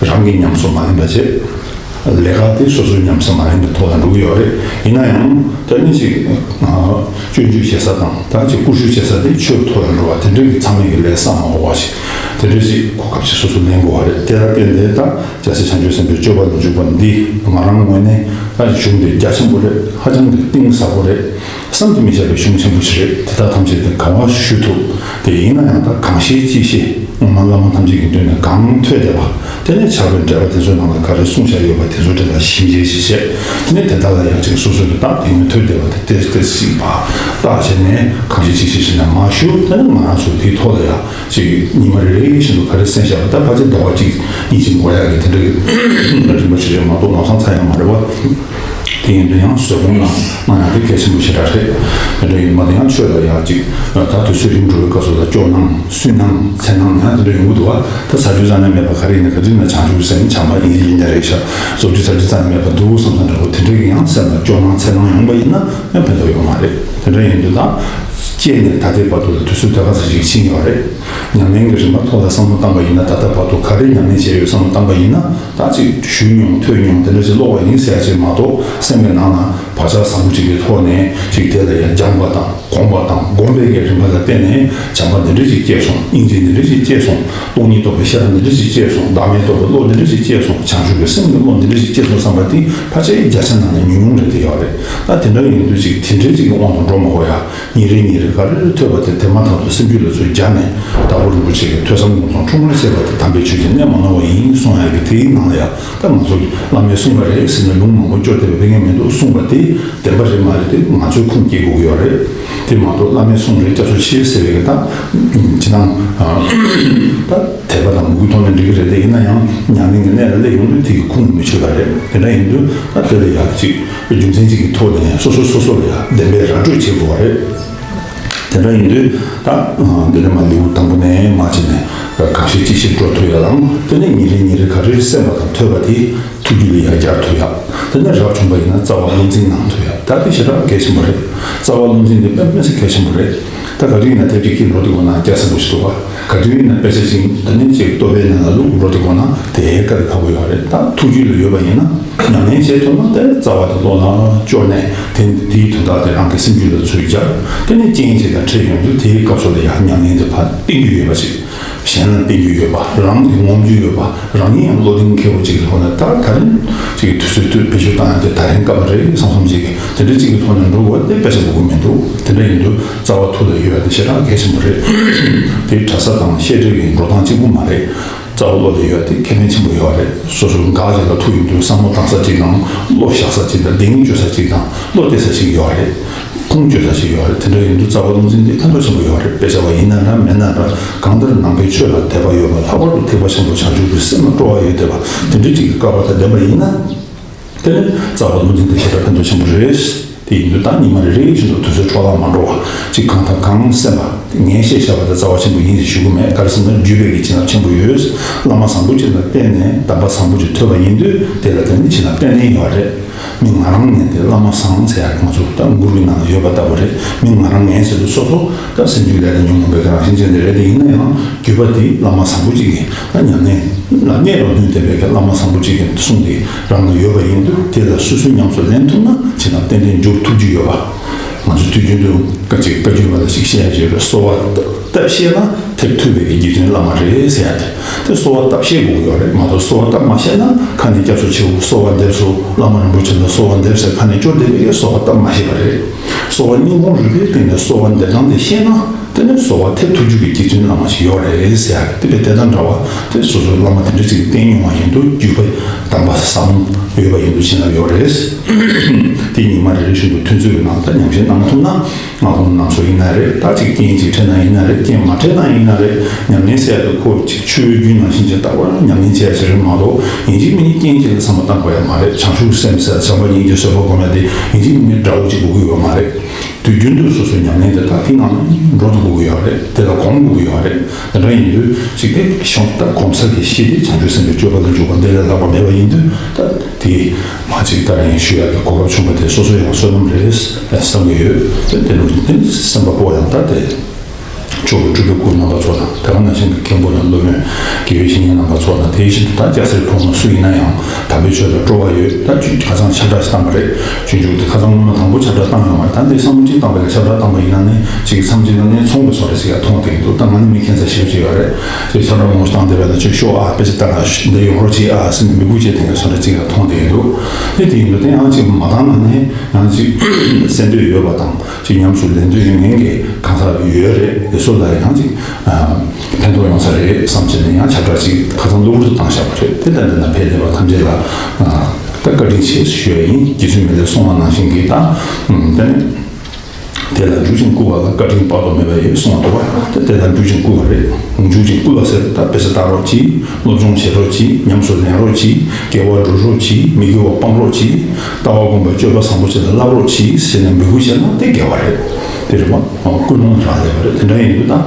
ཡ། རང་གིས་ཉམས་སུ་མ་ལེན་པ་བྱས། ལས་ཀ་དེ་སོ་སོས་ཉམས་སུ་མ་ལེན་པའི་ཐོག་ལ་འགྲོ་གི་ཡོད་རེད། ཡིན་ན་ཡང་ད་ནི་ཅིག་སྤྱོད་འཇུག་བྱེད་ས་དང་ད་ཅིག་བཀུར་ཞུ་བྱེད་ས་དེ་ཆོས་ཐོག་ལ་འགྲོ་བ་དེ་འདྲ་གི་ཚང་མས་ཀྱི་ལས་བསམ་མ་འོང་བ་ཞིག་དེ་འདྲ་ཞིག་གོ་སྐབས་ཤིག་སོ་སོ་ལེན་དགོས་བ་རེད། དེ་ལ་བརྟེན་ཏེ་ད་རྒྱལ་སྲས་བྱང་ཆུབ་སེམས་དཔའི་སྤྱོད་པ་ལ་འཇུག་པ་འདི་ང་རང་ངོས་ནས་ད་གཞུང་དེ་རྒྱ་ཆེན་པོ་རེད། ཧ་ཅང་གི་གཏིང་ཟབ་པོ་རེད། བསམ་གྱིས་མི་ཁྱབ་པའི་གཞུང་ཆེན་པོ་ཞིག་རེད། དེ་དག་ཐམས་ཅད་དེ་གང་བ་ཞུ་ཐུབ། དེ་ཡིན་ན་ཡང་ད་གང་ཤེས་ཅི་ཤེས་སྔོན་མ་བླ་མ་ཐམས་ཅད་ཀྱི་མདུན་ནས་གང་ཐོས་བསྡད་པ། དེ་ནས་ཕྱག་དཔེ་འགྲེལ་པ་དེ་ཚོའི་ནང་ལ་ག་རེ་གསུངས་བཞག་ཡོད་པ་དེ་ཚོ་དེ་ལ་ཞིབ་འཇུག་ཞིག་བྱས། དེ་ནས་དེ་དག་ལ་ཡང་ཅིག་སོ་སོ་གི་ད་དེ་སྔོན་ཐོས་བསྡད་པ་དེ་ཏོག་ཙམ་ཅིག་ཕར་བརྟག་བྱས་ནས་གང་ཤེས་ཅི་ཤེས་བྱས་ནས་མར་ཞུ། དེ་ནས་ང་རང་ཚོ་དེའི་ཐོག་ལ་ཡང་ཅིག་ཉི་མ་རེ་རེ་བཞིན་དུ་ག་རེ་གསན་བཞག་པ་ད་ཕལ་ཆེར་ཟླ་བ་གཅིག་གཉིས་ཅིག་འགོར་ཡག་གི་དེ་འདྲ་གི་རིམ་པ་ཞིག་རེད་མ་གཏོགས་ལམ་སང་ཚར་ཡག་མ་རེད་བ། དེ་ཡིན་དུས་ཡང་བཟོད་སྒོམ་ལ་གནང་ཡག་དེ་གལ་ཆེན་པོ་ཞེ་དྲག་རེད། དེ་འདྲ་ཡིན་མ་དེ་ཡང་ཆོས་ལ་ཡག་ཅིག་ད་དུས་ཚོད་རིང་འགྲོ་བའི་སྐབས་སུ་ལ་སྐྱོ་སྣང་སུན་སྣང་འཚེར་སྣང་ཡང་དེ་འདྲ་ཡོང་གི་འདུག་བ། ད་ཚར་རྒྱུ་རྩ་ནས་མེད་པ་ག་རེ་ཡིན་ན་ག་དུས་ན་བྱང་ཆུབ་སེམས་བྱམས་པ་ཡིན་གྱི་ཡིན་ཀྱང་རེད་ཤག་རྫོགས་རྒྱུ་ཚར་རྒྱུ་རྩ་ནས་མེད་པ་འདུག་བསམ་བསམ་འདྲ་པོ་དེ་འདྲ་གི་ཡང་སེམས་ལ་སྐྱོ་སྣང་འཚེར་སྣང་ཡོང་པ་ཡིན་ན་ཡང་ཕན་ཐོགས་ཡོད་མ་རེད། དེ་འདྲ་ཡིན་དུས་ད་སྐྱེས་ནས་ད་ལྟའི་བར་དུ་ལ་དུས་ཚོད་ད་ག་ཚོད་ཅིག་ཕྱིན་ཡོད་རེད། ཉམས་ལེན་གྱི་རིམ་པ་ཐོག་ལ་བསམ་བློ་བཏང་པ་ཡིན་ན་ད་ལྟ་བར་དུ་ག་རེ་ཉམས་ལེན་བྱས་ཡོད་བསམ་བློ་བཏང་པ་ཡིན་ན། ད་ཅིག་ཞུས་མྱོང་ཐོས་མྱོང་དེ་འདྲ་ཞིག་ཀློག་པ་ཡིན་ཟེར་ཡ་ཅིག་མ་གཏོགས་སེམས་ཀྱི་ནང་ན་བག་ཆགས་བཟང་པོ་ཅིག་གི་ཐོག་ནས་ཅིག་དེ་ལ་ཡང་སྦྱངས་པ་དང་སྒོམ་པ་དང་སྒོམ་པའི་གི་རིམ་པ་ལ་བརྟེན་ནས་བྱམས་པ་འདི་འདྲ་ཞིག་སྐྱེས་སོང་། སྙིང་རྗེ་འདི་འདྲ་ཞིག་སྐྱེས་སོང་། སྟོང་ཉིད་རྟོགས་པའི་ཤེས་རབ་འདི་འདྲ་ཞིག་སྐྱེས་སོང་། བདག་མེད་རྟོགས་པའི་བློ་འདི་འདྲ་ཞིག་སྐྱེས་སོང་། བྱང་ཆུབ་ཀྱི་སེམས་ཀྱི་བློ་འདི་འདྲ་ཞིག་སྐྱེས་སོང་བསམ་པ་དེ་ཕལ་ཆེར་བརྒྱ་ཆ་ནང་ནས་ཉུང་ཉུང་རེད་དེ་ཡོད་རེད། ད་དེ་འདྲ་ཡིན་དུས་ཅིག་དེ་འདྲའི་ཅིག་གི་དབང་དུ་འགྲོ་མ་དགོས་ཡ། ཉིན་རེ་ཉིན་རེ་ག་རེ་ཐོས་པ་དེ་དེ་མ་ཐག་ཏུ་སེམས་རྒྱུད་ལ་ཚུར་སྦྱར་ནས་དྭགས་པོ་རིན་པོ་ཆེ་གི་ཐོས་བསམ་སྒོམ་གསུམ་འཁྲུལ་སྣང་ཤེས་པ་དེ་དམ་པའི་ཆོས་ཀྱི་གནད་མ་ནོར་བ་ཡིན་གསུང་ཡ་གི་དེའི་ནང་ལ་ཡ། ད་ང་ཚོ་གི་བླ་མས་གསུངས་པ་རེད་ཟེར་ནས་ལུང་མང་པོ་སྐྱོར་བསྡད་པའི་ཕན་ཡོན་མི་འདུག་གསུངས་པ་དེ་བདེན་པ་རེད་མ་རེད་དེ་ང་ཚོས་ཁུངས་སྐྱེལ་དགོས་ཀྱི་ཡོད་རེད། དེ་མ་གཏོགས་བླ་མས་གསུངས་རེད་སྐྱབས་སུ་མཆི་ཟེར་བའི་གི་ད་ཇི་ལྟར་ད་དད་པ་དང་མོས་གུས་ཐོག་ནས་འགྲིག་གི་རེད་དེ། ཡིན་ན་ཡང་ཉམས་ལེན་གྱི་གནས་ལ་སླེབས་ཡོང་དུས་དེ་གི་ཁུངས་མི་ཆོད་པ་རེད། དེ་འདྲ་ཡིན་དུས་ད་དེ་ལ་ཡག་ཅིག་རྒྱུ་མཚན་གཅིག་གི་ཐོག་ནས་སོ་སོ་སོ་སོ་ལ་ཡང་བདེན་པའི་ར་སྤྲོད་བྱེད་དགོས་པ་རེད། དེ་འདྲ་ཡིན་དུས་ད་འདི་ནས་མར་ལེའུ་དང་པོ་ནས་མར་བྱས་ནས་གང་ཤེས་ཅི་ཤེས་འགྲོ་ཐུབ་ཡ་དང་། དེ་ནས་ཉིན་རེ་ཉིན་རེ་ག་རེ་གསན་པ་དང་ཐོས་པ་དེ་ཐུགས་རྒྱུད་ལ་ཡང་སྦྱར་ཐུབ་ཡ། དེ་ནས་རབ་བྱུང་པ་ཡིན་ན་རྩ་བ་བློ་འཛིན་གནང་ཐུབ་ཡ། ད་དེ་ཞེ་དྲག་གལ་ཆེན་པོ་རེད། རྩ་བ་བློ་འཛིན་དེ་དཔེ་མི་སྲིད་གལ་ཆེན་པོ་རེད། ད་ག་དུས་ཡིན་ན་དེབ་ཅིག་ཀྱང་འགྲོ་དུས་གོ་ན་རྒྱག་ས་པོ་ཞིག་འདུག་ག་ག་དུས་ཡིན་ན་དཔེ་ཆ་ཅིག་ད་ནི་ཅིག་ལྟོ་ཕད་ནང་ལ་བླུགས་འགྲོ་དུས་གོ་ན་དེ་དཀའ་ལས་ཁག་པོ་ཡོད་རེད། ད་ཐུགས་རྒྱུད་ལ་ཡོད་པ་ཡིན་ན་ཉམས་ལེན་བྱེད་ཐུབ་ན་དེ་རྩ་བ་དེ་བློ་ལ་སྐྱོར་ནས་དེ་དེའི་དོན་དག་དེ་རང་གི་སེམས་རྒྱུད་ལ་ཚུར་སྦྱར། དེ་ནས་རྐྱེན་ཅིག་དང་འཕྲད་ཡོང་དུས་དེའི་སྐབས་སུ་ལ་ཡང་ཉམས་ལེན་དེ་ཕར་བསྟན་རྒྱུ་ཡོད་པ་ཞིག་གཞན་ལ་བསྟན་རྒྱུ་ཡོད་པ། རང་གི་ངོམ་རྒྱུ་ཡོད་པ། རང་ཉིད་ཡང་བློ་གདེང་འཁེལ་བོ་ཅིག་གི་ཐོག་ནས་ད་ད་རིང་ཅིག་གི་དུས་ཚོད་དུས་བེད་སྤྱོད་བཏང་ཡ་དེ་ད་རིང་སྐབས་རེད་བསམ་བསམ་ཅིག་གི་དེ་འདྲ་ཅིག་གི་ཐོག་ནས་འགྲོ་དགོས་དེ་དཔེ་ཆ་དགོས་ཀྱི་མི་འདུག་དེ་འདྲ་ཡིན་དུས་རྩ་བ་ཐུགས་ལ་ཡོད་ཡ་དེ་ཞེ་དྲག་གལ་ཆེན་པོ་རེད། དེ་གྲྭ་ས་དང་བཤད་གྲྭའི་འགྲོ་སྟངས་གཅིག་པུ་མ་རེད། རྩ་བ་བློ་ལ་ཡོད་ཡ་དེ་ཁེ་ཕན་ཆེན་པོ་ཡོད་རེད། སོ་སོ་འགག་ཅིག་ལ་ཐུག་ཡོང་དུས་བསམ་བློ་བཏང་ས་གཅིག་དང་བློ་བཞག་ས་གཅིག་དང་གདེང་བཅོལ་ས་གཅིག་དང་བློ་གཏད་ས་གཅིག་ཡོད་རེད། ཁུངས་བཅོལ་ས་ཞིག་ཡོད་རེད། དེ་འདྲ་ཡིན་དུས་རྩ་བ་བློ་འཛིན་འདི་ཕན་ཐོགས་ཆེན་པོ་ཡོད་རེད། དཔེ་ཆ་བ་ཡིན་ན་འདྲ་མིན་ན་འདྲ། གང་ལྟར་ནང་པའི་ཆོས་ལ་དད་པ་ཡོད་པ། ལྷག་པར་དུ་ཐེག་པ་ཆེན་པོ་བྱང་ཆུབ་ཀྱི་སེམས་ལ་སྤྲོ་བ་ཡོད་བསྡད་པ་དེ་འདྲ་ཅིག་གི་བསྐལ་པ་དང་ལྡན་པ་ཡིན་ན། དེ་ནི་རྩ་བ་ལུང་བསྟན་དེ་ཞེ་དྲག་ཕན་ཐོགས་ཆེན་པོ་རེད། དེ་ཡིན་དུས་ད་ཉི་མ་རེ་རེ་བཞིན་དུ་དུས་ཚོད་འཕྲོ་བརླག་མ་འགྲོ་བ་ཅིག་གང་དང་གང་གསན་པ་ངས་བཤད་བཞག་པ་དེ་རྩ་བ་ཆེན་པོ་ཡིན་ཞེས་ཞུ་གི་མེད། ག་རེ་ཟེར་ན་བརྒྱུད་པའི་གི་བྱིན་རླབས་ཆེན་པོ་ཡོད། བླ་མ་བཟང་པོ་ཅིག་ལ་བརྟེན་ནས་གདམས་པ་བཟང་པོ་ཅིག་ཐོས་པ་ཡིན་དུས་དེ་ལ་བརྟེན་ནས་བྱིན་རླབས་ཏན་ཏན་ཡོད་རེད། མི་ང་རང་ངས་དེ་བླ་མ་བཟང་ཟེར་ཡག་ང་ཚོ་ད་མགུར་གྱི་ནང་ལ་ཡོད་པ་ལྟ་བུ་རེད། མི་ང་རང་ངས་ཟེར་དུས་སོ་སོ་ད་སེམས་རྒྱུད་ལས་ཀྱི་ཉོན་མོངས་པའི་གི་རང་བཞིན་ཅན་དེ་རེད། དེ་ཡིན་ན་ཡང་བརྒྱུད་པ་དེ་བླ་མ་བཟང་པོ་ཅིག་གིས་ད་ཉམས་ལེན་ལ་གནས་ལ་སྨིན་བསྡད་པའི་གི་བླ་མ་བཟང་པོ་ཅིག་གི་གསུང་དེ་རང་ལ་ཡོད་པ་ཡིན་དུས་དེ་ལ་སོ་སོས་ཉམས་སུ་ལེན་ཐུབ་ན་བྱིན་རླབས་ཏན་ཏན་འཇུག་ཐུབ་ཀྱི་ཡོད་པ། ང་ཚོ་དུས་རྒྱུན་དུ་སྐད་ཅིག་བཀའ་བརྒྱུད་པ་ལ་ཞིག་བཤད་ཡ་ཡོད་རེད། གསོལ་བ་བཏབ་ཤེས་ན་ཐེབས་ཐུབ་པའི་གི་དགེ་འདུན་བླ་མ་རེད་ཟེར་ཡ་དེ། དེ་གསོལ་བ་བཏབ་ཤེས་དགོས་ཀྱི་ཡོད་རེད་མ་གཏོགས་གསོལ་བ་བཏབ་མ་ཤེས་ན་ཁ་ནས་སྐྱབས་སུ་མཆིའོ་གསོལ་བ་འདེབས་སོ་བླ་མ་རིན་པོ་ཆེ་ལ་གསོལ་བ་འདེབས་ཟེར་ཁ་ནས་སྐྱོར་བསྡད་པའི་གསོལ་བ་བཏབ་མ་ཤེས་པ་རེད། གསོལ་བ་སྙིང་ཁོང་རུས་པའི་གཏིང་ནས་གསོལ་བ་འདེབས་སྟངས་དེ་ཤེས་ན་དེ་ནི་གསོལ་བ་ཐེབས་ཐུབ་རྒྱུ་གི་དགེ་འདུན་བླ་མ་ཞིག་ཡོད་རེད་ཟེར་ཡ་རེད། དེ་བས་དེ་དང་འདྲ་བ་དེ་སོ་སོའི་བླ་མ་དེ་འདྲ་ཅིག་གིས་བསྟེན་མྱོང་བ་ཡིན་དུས་བརྒྱུད་པ་དམ་པ་བཟང་ཡོད་པ་ཡིན་དུས་བྱིན་རླབས་ཡོད་རེད། དེ་ཉི་མ་རེ་རེ་བཞིན་དུ་ཐུན་ཚོད་ཀྱི་ནང་ད་ཉམས་བཞེས་གནང་ཐུབ་ན། སྔགས་སྒོམ་རྣམ་གསུམ་ཡིན་ན་རེད། ད་ཅིག་རྐྱེན་ཅིག་འཕྲད་ན་ཡིན་ན་རེད། རྐྱེན་མ་འཕྲད་ན་ཡིན་ན་རེད། ཉམས་ལེན་ཟེར་ཡ་དེ་ཁོ་ཅིག་ཆུ་བོའི་རྒྱུན་ནང་བཞིན་ཅིག་ལྟ་བུར་ཉམས་ལེན་བྱེད་ཡ་ཞིག་རེད་མ་གཏོགས་ཡིན་གཅིག་མིན་གཅིག་རྐྱེན་གཅིག་ལ་བསམ་བློ་བཏང་དགོས་ཡ་མ་རེད། བྱང་ཆུབ་སེམས་ཟེར་བྱམས་པ་སྙིང་རྗེ་བཟོད་པ་སྒོམ་ཡ་དེ་ཡིན་གཅིག་མིན་གཅིག་དགྲ་བོ་ཅིག་དགོས་ཀྱི་ཡོད་མ་རེད། དུས་རྒྱུན་དུ་སོ་སོའི་ཉམས་ལེན་དེ་དག་དེའི་ནང་འགྲོ་དགོས་ཀྱི་ཡོད་རེད། དེ་ལ་གོམས་དགོས་ཀྱི་ཡོད་རེད། དེ་འདྲ་ཡིན་དུས་ཅིག་དེ་ཤོང་ད་གོམས་ས་གི་གཞི་དེ་བྱང་ཆུབ་སེམས་དཔའི་སྤྱོད་པ་ལ་འཇུག་པ་འདི་ལས་ལྷག་པ་མེད་པ་ཡིན་དུས་ད་དེ་མ་ཅིག་ད་རང་ཡིན་ཞུ་ཡག་གི་གོ་སྐབས་བྱུང་བ་དེ་སོ་སོ་ཡང་བསོད་ནམས་རེད་བསམ་གྱི་ཡོད། དེ་དེ་ནོ་དེ་སེམས་པ་པོ་ཡང་ད་དེ་མཆོག་གི་སྤྲུལ་པའི་སྐུ་རྣམ་པ་ཚོ་དང་དེ་ག་ནང་བཞིན་གྱི་མཁན་པོ་དང་སློབ་དཔོན་དགེ་བའི་བཤེས་གཉེན་རྣམ་པ་ཚོ་དང་དེ་བཞིན་དུ་ད་སྐྱ་སེར་ཕོ་མོ་སུ་ཡིན་ན་ཡང་དམ་པའི་ཆོས་ལ་སྤྲོ་བ་ཡོད། ད་ཁྱོད་ཁ་སང་ཁྱབ་བསྒྲགས་ཤིག་བཏང་པ་རེད། སྤྱོད་འཇུག་དེ་ཁ་སང་སྔོན་མ་དང་པོ་ཁྱབ་བསྒྲགས་བཏང་ཡོད་མ་རེད། ད་འདི་བསམ་བློ་གཅིག་བཏང་པ་ལ་ཁྱབ་བསྒྲགས་བཏང་པ་ཡིན་ན་ནི་ཅིག་བསམ་གྱི་ན་ནི་ཚོང་གི་བཟོ་འདྲ་ཅིག་ཡང་མཐོང་བསྡད་ཀྱི་འདུག་ད་ང་ནི་མི་ཁྱད་མཚར་ཞེ་པོ་ཅིག་ཡོད་རེད། ཅིག་ཁྱབ་བསྒྲགས་མང་པོ་ཞིག་བཏང་བསྡད་པ་ལ་ཅིག་ཤོག་ཨ་དཔེ་ཆ་ལྟ་ག་འདི་ཡོང་རོགས་གྱིས་ཨ་ཟེར་ནས་མི་སྒུག་བྱས་དེ་འདྲ་བཟོ་འདྲ་ཅིག་ཡང་མཐོང་བསྡད་ཀྱི་འདུག་དེ་དེ་ཡིན་དུས་དེ་ཡང་ཅིག་མ་བཏང་ན་ནི་ཡང་ཅིག་གསན་འདོད་ཡོད་པ་དང་ཅིག་ཉམས་སུ་ལེན་འདོད་ཡོད་མཁན་གྱི་གང་ཟག་ཡོད་རེད། དེ་ཚོ་ལ་ཡང་ཅིག་ཕན་ཐོགས་ཡོང་ས་རེད་བསམ་བྱས་ནས་ཡང་ཁྱབ་བསྒྲགས་ཅིག་ཁ་སང་གློ་བུར་དུ་བཏང་བཞག་པ་རེད། དེ་ལྟར་འདི་ན་ཕེབས་བསྡད་པ་ཐམས་ཅད་ལ་ད་བཀའ་དྲིན་ཆེ་ཞུ་ཡ་ཡིན། རྗེ་བཙུན་མི་ལས་གསུངས་པ་ནང་བཞིན་གྱི་ད་དེ་ནི་དེ་ལ་འཇུག་ཅིང་བསྐུལ་བ་ལ་བཀའ་དྲིན་དཔག་ཏུ་མེད་པ་ཡོད་གསུངས་པ་འདུག་བ། དེ་དེ་ལ་འཇུག་ཅིང་བསྐུལ་བ་རེད། འཇུག་ཅིང་བསྐུལ་བ་ཟེར་ད་དཔེ་ཆ་ལྟ་རོགས་གྱིས། སློབ་སྦྱོང་བྱེད་རོགས་གྱིས། ཉམས་སུ་ལེན་རོགས་གྱིས། དགེ་བ་སྒྲུབ་རོགས་གྱིས། མི་དགེ་བ་སྤང་རོགས་གྱིས། ལྟ་བ་སྒོམ་པའི་སྤྱོད་པ་བཟང་པོ་ཅིག་ལ་བསླབ་རོགས་གྱིས་ཟེར་ནས་འབོད་སྐུལ་བྱས་ན་དེ་དགེ་བ་རེད། དེ་རེད་མ། ཀུན་སློང་རག་ལས་པ་རེད། དེ་འདྲ་ཡིན་དུས་ད།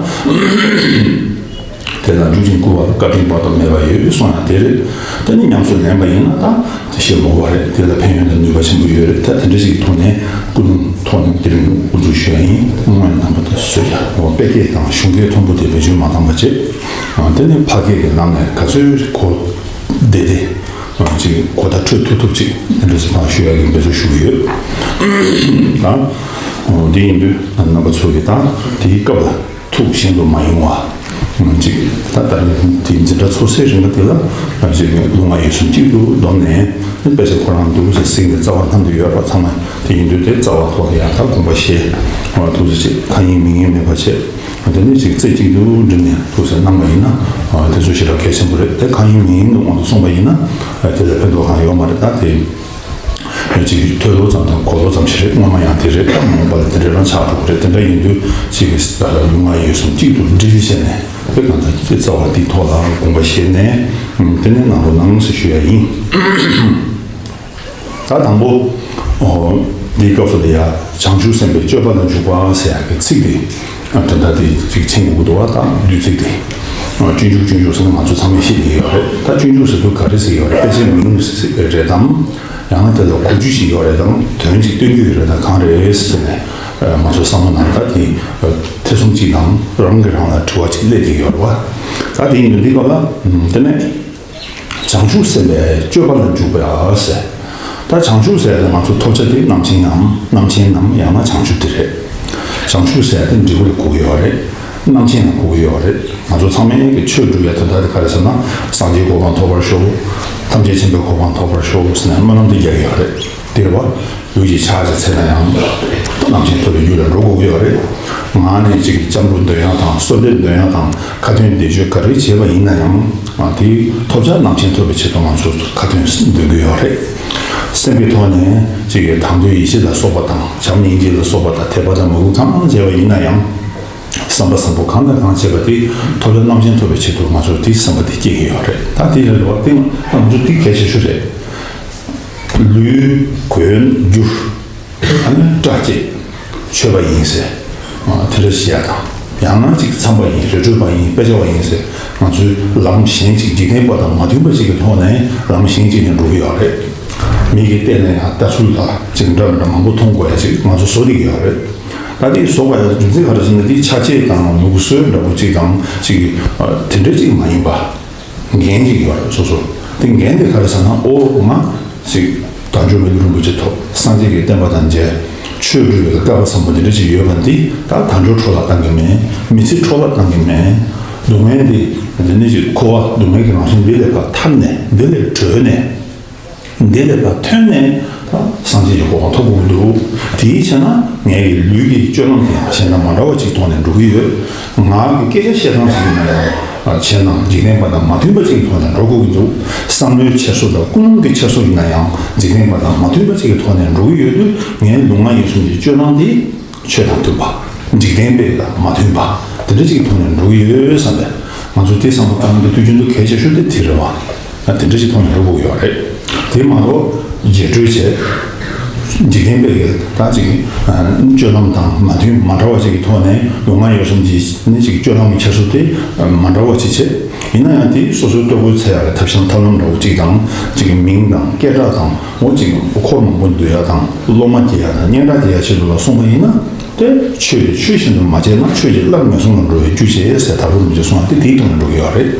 དེ་ལ་འཇུག་ཅིང་བསྐུལ་བ་ལ་བཀའ་དྲིན་དཔག་ཏུ་མེད་པ་ཡོད་གསུངས་ཡང་དེ་རེད། དེ་ནི་ཉམས་སུ་ལེན་པ་ཡིན་ན་ད་དེ་ཤེས་མོས་པ་རེད། དེ་ལ་ཕན་ཡོན་དང་ནུས་པ་ཆེན་པོ་ཡོད་རེད། ད་དེ་འདྲ་ཞིག་གི་ཐོག་ནས་ཀུན་སློང་ཐོག་ནས་དེ་རིང་དབུ་འཛུགས་ཞུ་ཡ་ཡིན། སྔོན་རྣམ་པ་དང་བཟོས་ཀྱང་འོ་དཔེ་སྐད་དང་གཞུང་སྐད་མཐོན་པོ་དེ་བེད་སྤྱོད་མ་བཏང་པ་བྱེད། དེ་ནི་ཕ་སྐད་ཀྱི་ལམ་ནས་ག་ཚོད་གོ་བདེ་བདེ་ཅིག་གོ་བརྡ་འཕྲོད་ཐུབ་ཐུབ་ཅིག་དེ་འདྲ་ཞིག་ཕར་ཞུ་ཡ་གི་འབད་རྩོལ་ཞུ་གི་ཡོད། ད་འོ་དེ་ཡིན་དུས་རྣམ་པ་ཚོ་གིས་ད་དེའི་སྐབས་ལ། ཐུགས་ཞན་དུ་མ་ཡོང་བ། ཅིག་ད་ལྟ་དེའི་འཛིན་གྲྭ་ཚོགས་སའི་རིམ་པ་དེ་ལ་ཅིག་ལུས་ངག་ཡིད་གསུམ་གཅིག་ཏུ་བསྡོམས་ནས་དཔེ་ཆ་ཁོ་རང་འདུག་ཟེར་གཟིགས་ནས་རྩ་བ་སྣམ་དུ་ཡོད་པ་ཚང་མ་དེ་ཡིན་དུས་དེ་རྩ་བ་ཐོག་ལ་ཡང་དག་དགོངས་པ་བཞེས་པ་འདུག་ཟེར་ཅིག་ཁ་ཡིན་མིག་ཡིན་མེད་པ་བྱས། དེ་ནས་ཅིག་རྩེ་གཅིག་ཏུ་བསྒྲིལ་ནས་འདུག་ཟེར་གནང་བ་ཡིན་ན་དེ་ཚོ་ཞེ་དྲག་གལ་ཆེན་པོ་རེད། དེ་ཁ་ཡིན་མིག་ཡིན་དུ་དབང་དུ་སོང་བ་ཡིན་ན་དེ་ལ་ཕན་ཐོགས་གང་ཡོད་མ་རེད། ད་དེ། ཅིག་ཐོས་ལོ་ཙམ་དང་གོ་ལོ་ཙམ་ཞིག་རེད། སྔོན་མ་ཡང་དེ་རེད། ད་མ་འོངས་པ་ལ་དེ་འདྲ་རང་ཆགས་འགྲོ་གི་རེད། དེ་འདྲ་ཡིན་དུས་ཅིག་ལུས་ངག་ཡིད་གསུམ་གཅིག་ཏུ་སྒྲིལ་བྱས་ནས་དེ་གང་ལྟར་དེ་རྩ་བ་འདིའི་ཐོག་ལ་དགོངས་པ་བཞེས་ནས་དེ་ནས་གནང་རོགས་གནང་ཞེས་ཞུ་ཡ་ཡིན། ད་དང་པོ་འདིའི་སྐབས་སུ་ལ་ཡ་བྱང་ཆུབ་སེམས་དཔའི་སྤྱོད་པ་ལ་འཇུག་པ་ཟེར་ཡ་གི་ཚིག་དེ་དོན་དག་དེ་ཅིག་མཚན་དགོས་ཀྱི་འདུག་བ། ད་བསྡུས་ཚིག་དེ་སྤྱོད་འཇུག་སྤྱོད་འཇུག་ཟེར་ན་ང་ཚོ་ཚང་མས་ཤེས་ཀྱི་ཡོད་རེད། ད་སྤྱོད་འཇུག་ཟེར་དུས་ག་རེ་ཟེར་ཡོད་རེད། དཔེ་ཆའི་མིང་རེད་དམ། ཡང་ན་དེ་ལ་གོ་རྒྱུ་ཞིག་ཡོད་རེད་དམ། དོན་ཅིག་སྟོན་རྒྱུ་ཡོད་རེད་དམ། གང་རེད་ཟེར་ནས་ང་ཚོའི་བསམ་བློ་ནང་ད་དེ་ཐེ་ཚོམ་གཅིག་དང་རང་གིས་རང་ལ་དྲི་བ་གཅིག་སླེབས་བསྡད་ཡོད་རེད་བ། ད་དེ་ཡིན་དུས་འདི་སྐབས་ལ་དེ་ནས་བྱང་ཆུབ་སེམས་དཔའི་སྤྱོད་པ་ལ་འཇུག་པ་ཟེར། ད་བྱང་ཆུབ་ཟེར་ཡ་དེ་ང་ཚོ་ཐོབ་བྱ་དེ་རྣམ་མཁྱེན་ནམ་རྣམ་མཁྱེན་ནམ་ཡང་ན་བྱང་ཆུབ་དེ་རེད། བྱང་ཆུབ་ཟེར་ཡ་དེ་འབྲས་བུ་ལ་གོ་གི་ཡོད་རེད། རྣམ་མཁྱེན་ལ་གོ་གི་ཡོད་རེད། ང་ཚོ་ཚང་མས་ཀྱི་ཆོས་སྒྲུབ་ཡ་དོན་དག་དེ་ག་རེ་ཟེར་ན་སངས་རྒྱས་གོ་འཕང་ཐོབ་པར་ཤོག་ཐམས་ཅད་མཁྱེན་པའི་གོ་འཕང་ཐོབ་པར་ཤོག་ཟེར་ནས་སྨོན་ལམ་དེ་རྒྱག་གི་ཡོད་རེད། དེ་རེད་བ། ལུས་ཀྱི་ཕྱག་ཅིག་འཚལ་ན་ཡང་རྣམ་མཁྱེན་ཐོབ་པའི་རྒྱུ་ལ་འགྲོ་དགོས་ཀྱི་ཡོད་རེད། ངག་ནས་ཅིག་སྐྱབས་འགྲོ་འདོན་ཡ་དང་གསོལ་འདེབས་འདོན་ཡ་དང་ཁ་ཏོན་བཟླས་བརྗོད་ག་རེ་བྱས་པ་ཡིན་ན་ཡང་དེའི་ཐོབ་བྱ་རྣམ་མཁྱེན་ཐོབ་པའི་ཆེད་དུ་ང་ཚོས་ཁ་ཏོན་འདོན་གྱི་ཡོད་རེད། སེམས་ཀྱི་ཐོག་ནས་ཅིག་དང་དོན་ཡིད་བྱེད་ལ་སོགས་པ་དང་བྱམས་སྙིང་རྗེ་ལ་སོགས་པ་དང་དད་པ་དང་མོས་གུས་གང་བྱས་པ་ཡིན་ན་ཡང་བསམ་པ་བཟང་པོ་གང་དང་གང་བྱས་པ་དེ་ཐོབ་བྱ་རྣམ་མཁྱེན་ཐོབ་པའི་ཆེད་དུ་ང་ཚོས་དེའི་བསམ་པ་དེ་སྐྱེ་གི་ཡོད་རེད། ད་དེ་ལས་ལོག་པ་དེ་ང་ཚོ་དེ་གལ་ཆེ་ཤོས་རེད། ལུས་གོས་གྱུར། ཨ་ནི་སྐྲ་བཅད། ཆོས་པ་ཡིན་ཟེར། ཨ་དེ་འདྲ་ཞིག་ཡ་དང་། ཡང་ན་ཅིག་མཚམས་པ་ཡིན། རི་ཁྲོད་པ་ཡིན། དཔེ་ཆ་བ་ཡིན་ཟེར། ང་ཚོའི་ལམ་གཞན་ཅིག་འཇིག་རྟེན་པ་དང་མ་མཐུན་པ་ཅིག་གི་ཐོག་ནས་ལམ་གཞན་ཅིག་ནས་འགྲོ་གི་ཡོད་རེད། མིག་གིས་བལྟས་ནས་ཡང་ལྟ་ཚུལ་དང་ཅིག་འདྲ་མི་འདྲ་མང་པོ་མཐོང་དགོས་ཡ་ཅིག་ང་ཚོ་བཟོ་བསྡད་ཀྱི་ཡོད་རེད། ད་དེ་བཟོ་དགོས་ཡ་རྒྱུ་མཚན་ག་རེ་ཟེར་ན། དེ་ཆ་བྱད་དང་ལུགས་སྲོལ་འདྲ་པོ་ཅིག་དང་ཅིག་ཨ་དེ་འདྲ་ཅིག་མ་ཡིན་པ། འགན་ཅིག་ཡོད་རེད་སོ་སོ། དེ་འགན་དེ་ག་རེ་ཟེར་ན། ཨོ་ང་ཅིག་དལ་འབྱོར་མི་ལུས་རིན་པོ་ཆེ་ཐོབ། སངས་རྒྱས་ཀྱི་བསྟན་པ་དང་མཇལ། ཆོས་སྒྲུབ་པའི་སྐལ་བ་བཟང་པོ་འདི་འདྲ་ཅིག་ཡོད་པ་འདི། ད་དལ་འབྱོར་འཕྲོ་བརླག་བཏང་གི་མེད། མི་ཚེ་འཕྲོ་བརླག་བཏང་གི་མེད། སྡུག་བསྔལ་འདི་འདི་ནི་ཅིག་འཁོར་བ་སྡུག་བསྔལ་གྱི་རང་བཞིན་འདི་ལས་ཕར་ཐར་ནས། འདི་ལས་གྲོལ་ནས། འདི་ལས་ཕར་ཐོན་ནས་ད་སངས་རྒྱས་ཀྱི་གོ་འཕང་ཐོབ་དགོས་ཀྱི་འདུག་དེའི་ཕྱིར་ན་ངའི་ལུས་ཀྱི་སྤྱོད་ལམ་དེ་ཡང་གཞན་དང་མ་འདྲ་བ་ཅིག་ཐོག་ནས་འགྲོ་གི་ཡོད། ངག་གི་སྐད་ཆ་བཤད་སྟངས་ཤིག་ཡིན་ན་ཡང་། ཨ་བྱས་ན་འཇིག་རྟེན་པ་དང་མ་མཐུན་པ་ཅིག་ཐོག་ནས་འགྲོ་དགོས་ཀྱི་འདུག་བསམ་བློའི་འཁྱེར་སོ་དང་ཀུན་སློང་གི་འཁྱེར་སོ་ཡིན་ན་ཡང་འཇིག་རྟེན་པ་དང་མ་མཐུན་པ་ཅིག་གི་ཐོག་ནས་འགྲོ་གི་ཡོད་དུས། ངའི་ལུས་ངག་ཡིད་གསུམ་གྱི་སྤྱོད་ལམ་དེ་ཆོས་དང་མཐུན་པ། འཇིག་རྟེན་པ་དང་མ་མཐུན་པ་དེ་འདྲ་ཅིག་གི་ཐོག་ནས་འགྲོ་གི་ཡོད་བསམ་པས། ང་ཚོས་དེ་བསམ་བློ་བཏང་ཡ་དེ་དུས་རྒྱུན་དུ་གལ་ཆེ་ཤོས་དེ་དེ་རེད་བ། དེ་འདྲ་ཞིག་མཐོང་ཡོང་དགོས་ཀྱི་ཡོད་རེད། དེ་མ་གཏོགས་རྗེས་འགྲོལ་བྱས། འཇིག་རྟེན་པའི་ད་ཅིག་སྤྱོད་ལམ་དང་མ་མཐུན། མ་འདྲ་བ་ཅིག་གི་ཐོག་ནས་ལུས་ངག་ཡིད་གསུམ་གྱི་ནི་ཅིག་སྤྱོད་ལམ་གྱི་འཁྱེར་སོ་དེ་མ་འདྲ་བ་ཅིག་བྱས། ཡིན་ན་ཡང་དེ་སོ་སོའི་ལྟོ་གོས་འཚོལ་ཡག་གི་ཐབས་ཤེས་ཐབས་ལམ་འདྲ་བོ་ཅིག་དང་། ཅིག་མིང་དང་སྐད་གྲགས་དང་། འོ་ཅིག་འཁོར་མང་པོ་འདུ་ཡག་དང་། སློབ་མ་སྐྱེ་ཡག་དང་། སྙན་གྲགས་སྐྱེ་ཡག་ཆེད་དུ་ལ་གསུངས་པ་ཡིན་ན། དེ་ཆོས་དེ་ཆོས་བཞིན་དུ་མ་བྱས་ན། ཆོས་ཀྱི་བླ་མེད་གསུམ་ལ་འགྲོ་བའི་རྒྱུ་བྱེད་ཟེར། དྭགས་པོ་རིན་པོ་ཆེས་གསུངས་པ་དེ་དེའི་ཐོག་ནས་འགྲོ་གི་ཡོད་རེད།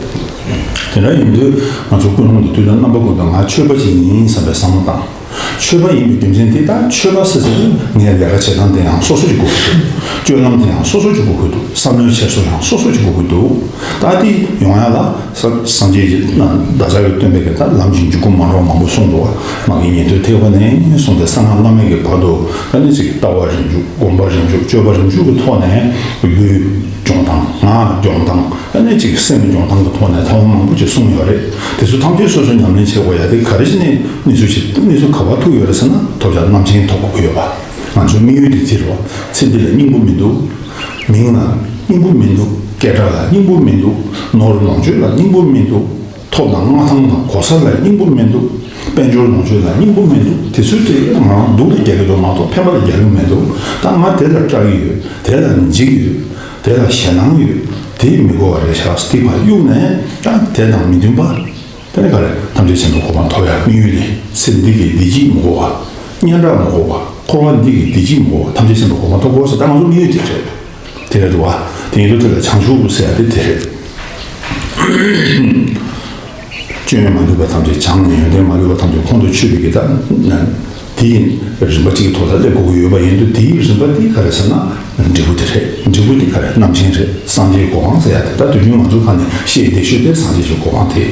དེ་འདྲ་ཡིན་དུས་ང་ཚོ་ཀུན་སློང་དེ་དུས་དང་རྣམ་པ་ཀུན་ཏུ་ང་ཆོས་པ་ཅིག་ཡིན་བསམ་པའི་བསམ་བློ་བཏང་། ཆོས་པ་ཡིན་པའི་རྒྱུ་མཚན་དེ། ད་ཆོས་པ་ཟེར་ཟེར་དུས་ངའི་ལས་ཀ་བྱེད་སྟངས་དེ་ཡང་སོ་སོ་གི་དགོས་ཀྱི་འདུག་སྤྱོད་ལམ་དེ་ཡང་སོ་སོ་གི་དགོས་ཀྱི་འདུག་བསམ་བློའི་འཁྱེར་སོ་ཡང་སོ་སོ་གི་དགོས་ཀྱི་འདུག་ད་དེ་ཡོང་ཡ་ལ་ས་སངས་རྒྱས་ཀྱིས་བདག་ཅག་གི་སྟོན་པས་ཀྱི་ད་ལམ་གྱི་འཇུག་སྒོ་མ་འདྲ་བ་མང་པོ་གསུངས་འདུག་བ། མ་གི་ཉན་ཐོས་ཐེག་པ་ནས་བཟུང་སྟེ་གསང་སྔགས་བླ་མེད་ཀྱི་བར་དུ། ད་ནི་ཅིག་ལྟ་བ་རིམ་བྱུང་། སྒོམ་པ་རིམ་བྱུང་། སྤྱོད་པ་རིམ་བྱུང་གི་ཐོག་ནས་ལུས་སྦྱོང་སྟངས། ངག་སྦྱོང་སྟངས། ད་ནི་ཅིག་སེམས་སྦྱོང་སྟངས་ཀྱི་ཐོག་ནས་ཐབས་ལམ་མང་པོ་ཅིག་གསུངས་ཡོད་རེད། དེ་ཚོ་ཐམས་ཅད་སོ་སོས་ཉམས་ལེན་བྱེད་དགོས་ཡ་དེ། ག་རེ་བྱས་ནས་གནས་ཚུལ་ཞིག་གནས་ཚུལ་ག་པར་ཐུག་ཡོད་རེད་ཟེར་ན། ཐོབ་བྱ་རྣམ་མཁྱེན་ཐོབ་དགོས་ཀྱི་ཡོད་པ། ང་ཚོའི་དམིགས་ཡུལ་དེ་དེ་རེད་བ། ཚེ་འདི་ལ་སྙིང་པོ་མི་འདུག་མིང་ལ་སྙིང་པོ་མི་འདུག་སྐད་གྲགས་ལ་སྙིང་པོ་མི་འདུག་ནོར་ལོངས་སྤྱོད་ལ་སྙིང་པོ་མི་འདུག་ཐོབ་དང་མངའ་ཐང་དང་གོ་ས་ལ་སྙིང་པོ་མི་འདུག་དཔལ་འབྱོར་ལོངས་སྤྱོད་ལ་སྙིང་པོ་མི་འདུག་དེ་ཚོ་དེ་ང་སྡུག་ལ་རྒྱག་གི་འདུག་མ་གཏོགས་ཕན་པ་ལ་རྒྱག་གི་མི་འདུག་ད་ང་དེ་ལ་སྐྲག་གི་ཡོད། དེ་ལ་འཇིགས་ཡོད། དེ་ལ་ཞེད་སྣང་ཡོད། དེ་མི་དགོས་པ་རེད་ཤག་དེ་ཕར་གཡུག་ནས། ད་དེ་དང་མི་མཐུན་པ། དེ་ནས་ག་རེ། ཐམས་ཅད་མཁྱེན་པའི་གོ་འཕང་ཐོབ་ཡ་དམིགས་ཡུལ་དེ། ཚེ་འདི་གི་བདེ་སྐྱིད་མི་དགོས་པ། སྙན་གྲགས་མི་དགོས་པ། འཁོར་བ་འདི་གི་བདེ་སྐྱིད་མི་དགོས་པ། ཐམས་ཅད་མཁྱེན་པའི་གོ་འཕང་ཐོབ་དགོས་ཟེར། ད་ང་ཚོ་དམིགས་ཡུལ་དེ་རེད། དེ་རེད་འདུག་བ། དེ་ཡིན་དུས་དེ་ལ་བྱང་ཆུབ་ཟེར་ཡ་དེ་དེ་རེད། སྐྱོན་མ་ལུས་པ་ཐམས་ཅད་སྦྱངས་ནས། ཡོན་ཏན་མ་ལུས་པ་ཐམས་ཅད་ཁོང་དུ་ཆུད་པའི་གི་ད་དེའི་རིམ་པ་གཅིག་གི་ཐོག་ལ་སླེབས་དགོས་ཀྱི་ཡོད་པ་ཡིན་དུས། དེའི་རིམ་པ་དེ་ག་རེ་ཟེར་ན། འབྲས་བུ་དེ་རེད། འབྲས་བུ་དེ་ག་རེ། རྣམ་མཁྱེན་རེད། སངས་རྒྱས་གོ་འཕང་ཟེར་ཡ་དེ། ད་དུས་རྒྱུན་ང་ཚོ་ཁ་ནས་བཤད་བསྡད་ཤོས་དེ་སངས་རྒྱས་ཀྱི་གོ་འཕང་དེ།